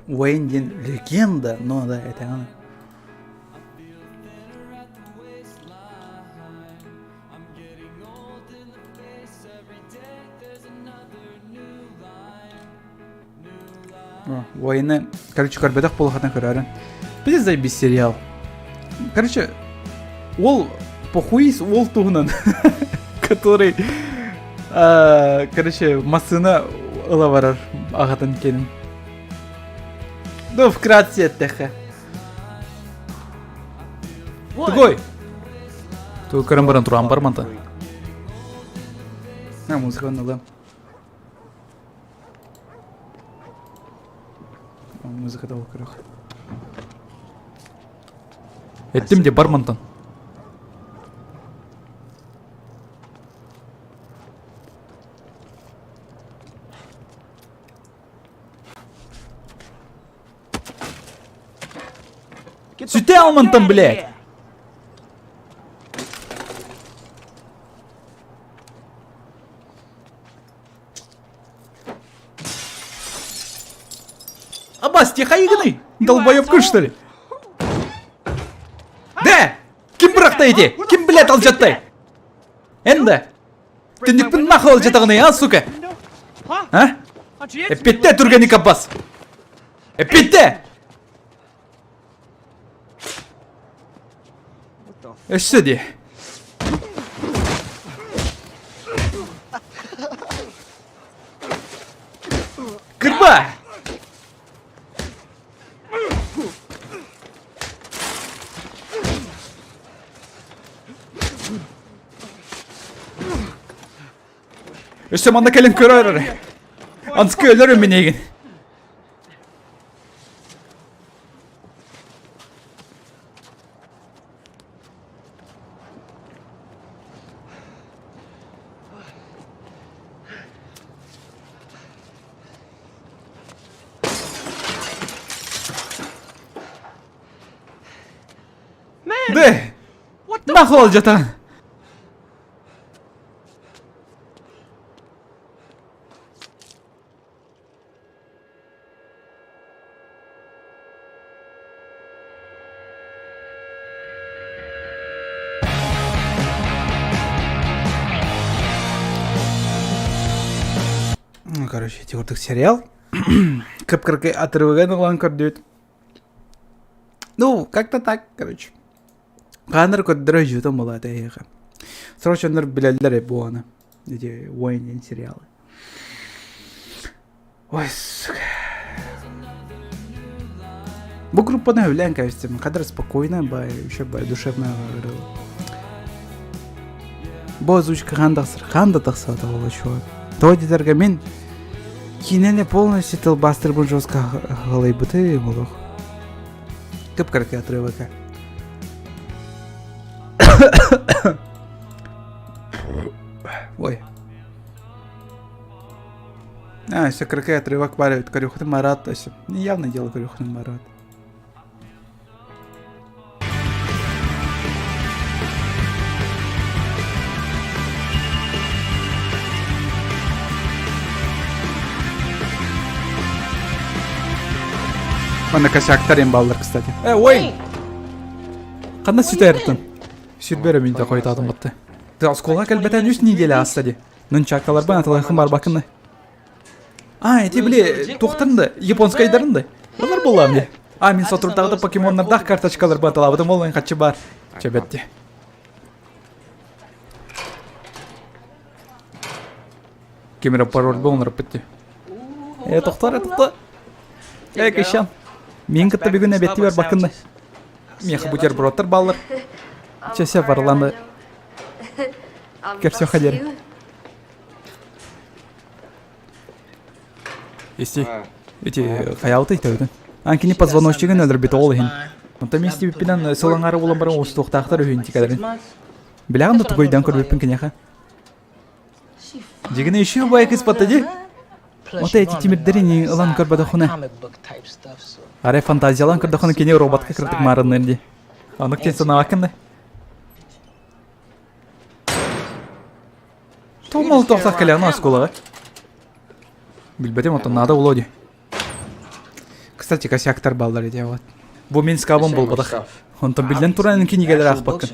Уэйн диэн легенда, но да этэҕин. Войны, короче, көрбөтөх буолахатан көрөөрүн. Пиздец заебись сериал. Короче, ол похуис ол туһунан, который, короче, массыына ыла барар аҕатын кэлин. Ну, вкратце эттэххэ. Тугой? Тугу көрөн баран туран барманта. На музыканы ылам. Музыкада ол көрөх. Эттим де бар мантан. Сүтэ алмантан, блядь! Абас, тихо игны! Долбоебку, что ли? Да! Ким бырахта ити? Ким, блядь, алдьаттай? Энда! Түннүкпүн нахуй алдьатаҕыный, а, сука? А? Эппиттэ түргэнник Аббас! Эппиттэ! Өссө дии. Кырба! Өссө манна кэлэн көрөр эрэ. Анскы өлөрүм мин эйигин. Бэ! Нахуй алдьатаҕын? Ну, короче, ити курдук сериал. Кып-кыракый отрывыгын ылан көрдүбүт. Ну, как-то так, короче. Хааннар көрдөрө дьүтэн буолаата эһиэхэ. Сорох дьоннор билэллэр буолана. Эти Уэйн сериалы. Ой, сука. Бу группаны сөбүлээн кэбистим. Кадр спокойно, бай, еще бай, душевно говорил. Бу озвучка хаан тахсар, хаан да тахсыбата буолла чувак. Тоҕо диэтэргэ мин киинэни полностью тылбаастырбын жестко халайбытым олох. Кып-кыракый отрывок. Ой. А, все кыракый отрывок бар эбит көрүөхтүн бараат өссө. Явно дело көрүөхтүн бараат. Манна косяктар им баллар, кстати. Э, ой! Ханна сүтэртин? Сүрбөрө мин да хойтаатым батты. Оскуола кэлбэтэн үс неделя ааста ди. Нунчакаларбын аталайхын барбакын А, эти били туохтарын да, японскайдарын да. Олар буоллаам ди. А, мин соторутааҕыта покемоннардаах карточкаларбын аталаабытым ол хаччы бар. Чөбөтти. Кемере пароль болонор битти. Э, тохтор, тохтор. Э, Кышан. Мин кытта бүгүн эбетти бар бакынны. Меха бутербродтар баллар. Чесе варланды. Керсө хадер. Исти. Эти хаялты төбүтүн. Ан кини позвоночнигын өлөрбүт ол иһин. Онтон мин истибиппинэн сылаҥаары булан баран устуохтаахтар үһүн тикэлэрин. Билэҕин да тугуйдан көрбүппүн киниэхэ. Дьигинэ еще убай кыс баттади. Вот эти тимирдери ылан көрбөтөхүнэ. Арай фантазиялан көрдөхүнэ кини роботка кырдык маарынныр ди. Оннук тен санаабаккын да. Тугу тохтох кэлэҕин оскуолаҕа? Билбэтим оттон наада буолуо дии. Кстати, косяктар баллар ити вот. Бу мин скабым буолбатах. Онтон биллэн туран кинигэлэр аахпаккын.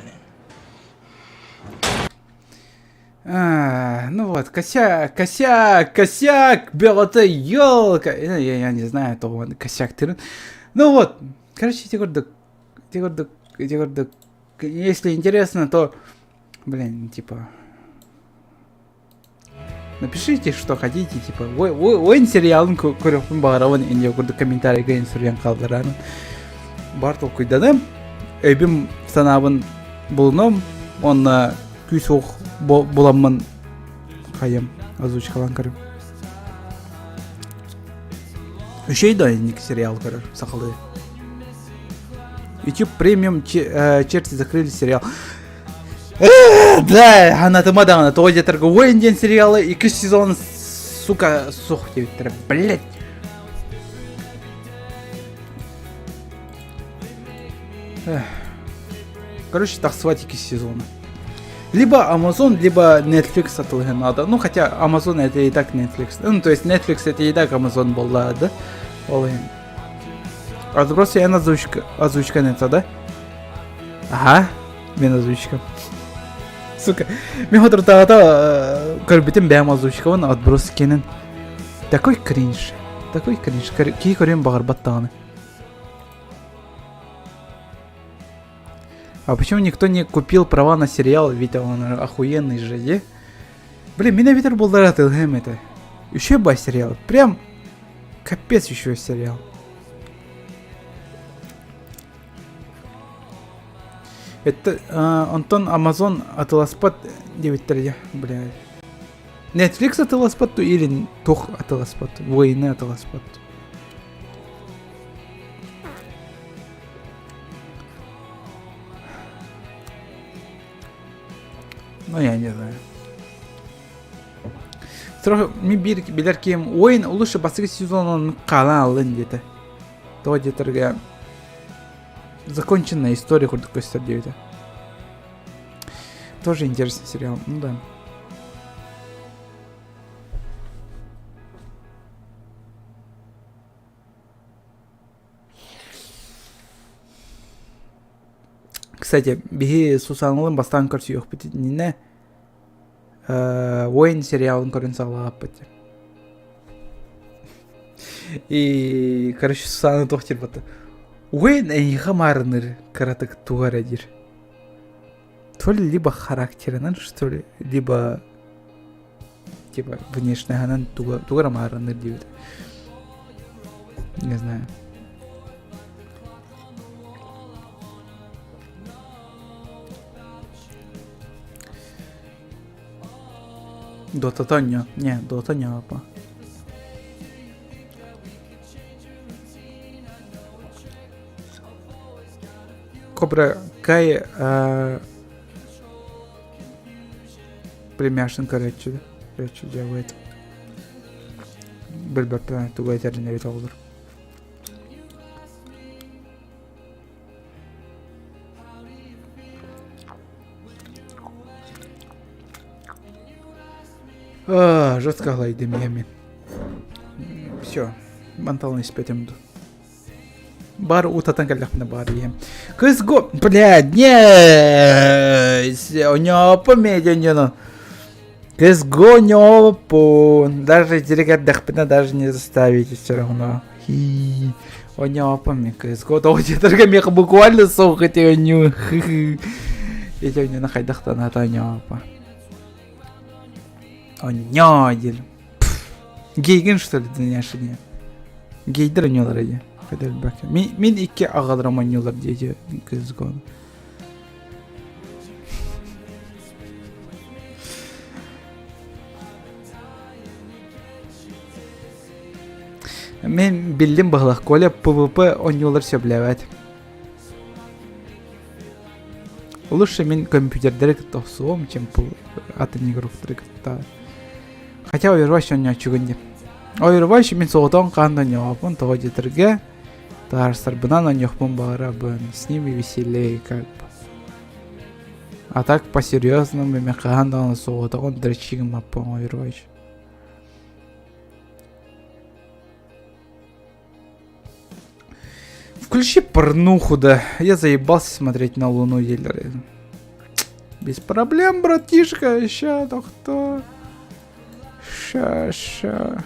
А, ну вот, косяк, косяк, косяк, бөҕөтө, елка. Я, я не знаю, то косяк тырын. Ну вот, короче, ити курдук, ити курдук, ити курдук. Если интересно, то, блин, типа, Напишите, что хотите, типа, ойын сериалын көрүөхпүн баҕарабын инде курдук комментарийга суруйан хаалларан бар толкуйданым өйбүм санаабын булунум онно күүс уох буламмын хайым озвучкалаан көрүм үчүгэй да инник сериал көрөр сахалыы YouTube премиум черти закрыли сериал Да, анатыма даҕаны тоҕо диэтэргэ Уэйн диэн сериалы иккис сезон сука суох диэбиттэрэ блять Короче, тахсыбат иккис сезона. Либо Amazon, либо Netflix атылыһын надо. Ну, хотя Amazon это и так Netflix. Ну, то есть Netflix это и так Amazon была, да? Ол иһин. Отброс я озвучка, озвучка это, да? Ага, мен озвучка. Сука, мен хотуртаҕата көрбүтүм бэйэм озвучкабын отброс кенин. Такой кринж, такой кринж. Киһи көрүөн баҕарбат даҕаны. А почему никто не купил права на сериал, ведь он охуенный же, е? Блин, меня ветер был ЛГМ это. Еще бы сериал. Прям капец еще сериал. Это онтон Amazon атыласпат диэбиттэр дьэ, блядь. Netflix атыласпат или туох атыласпат, войны атыласпат. Ну, я не знаю. Сорох мин биир билэр киһим Уэйн лучше бастакы сезонун хаалан аллын диэтэ. Тоҕо диэтэргэ законченная история курдук көстөр диэбитэ. Тоже интересный сериал. Ну да. Кстати, биһи Сусаналын бастаан көрсүөхпүт иннинэ Уэйн сериалын көрөн саҕалаабыппыт. И, короче, Сусана туох диир батта. Уэйн эйиэхэ маарыныр кыратык туга эрэ диир. То ли либо характерынан, что ли, либо типа внешнеһынан туга туга эрэ маарыныр диэбит. Не знаю. Дотата онньоо. Не, Дота онньообоппун. Кобра Кай племяшын көрөөччү көрөөччү дьабыт билбэппин тугу этэрин эбит оҕолор Жестко аҕалайдым ийэм Все, манталын испэтим ду. Бар утатан кэллэхпинэ бар ийэм. Кыс го, блядь, не, оньооппо медиа Кыс гоньооппун. Даже диригэрдэхпинэ даже не заставите все равно. Хи. Оньооппо кыс го, тоҕо диэтэргэ миэхэ буквально суох ити онньуу. Ити онньуну хайдахтан ата оньооппо. Онньоо диир. Гейгин что ли дняшине? Гейдер онньуулар ди. Мин, мин икки аҕаларым онньуулар диэти кызгон. Мин биллим быһылах Коля ПВП онньуулар сөбүлээбэт. Лучше мин компьютердары кытта охсуом, чем атын игроктары кытта. Хотя Overwatch оонньооччугун диэн. Overwatch мин соҕотоҕун хаан да оонньообоппун, тоҕо диэтэргэ таарсарбынан оонньуохпун баҕарабын, с ними веселее как бы. А так по-серьезному мен хаһан даҕаны соҕотоҕун дрочи гыммаппын Overwatch. Включи порнуху, да. Я заебался смотреть на луну Еллер. Без проблем, братишка. Ща, кто? Ща, ща.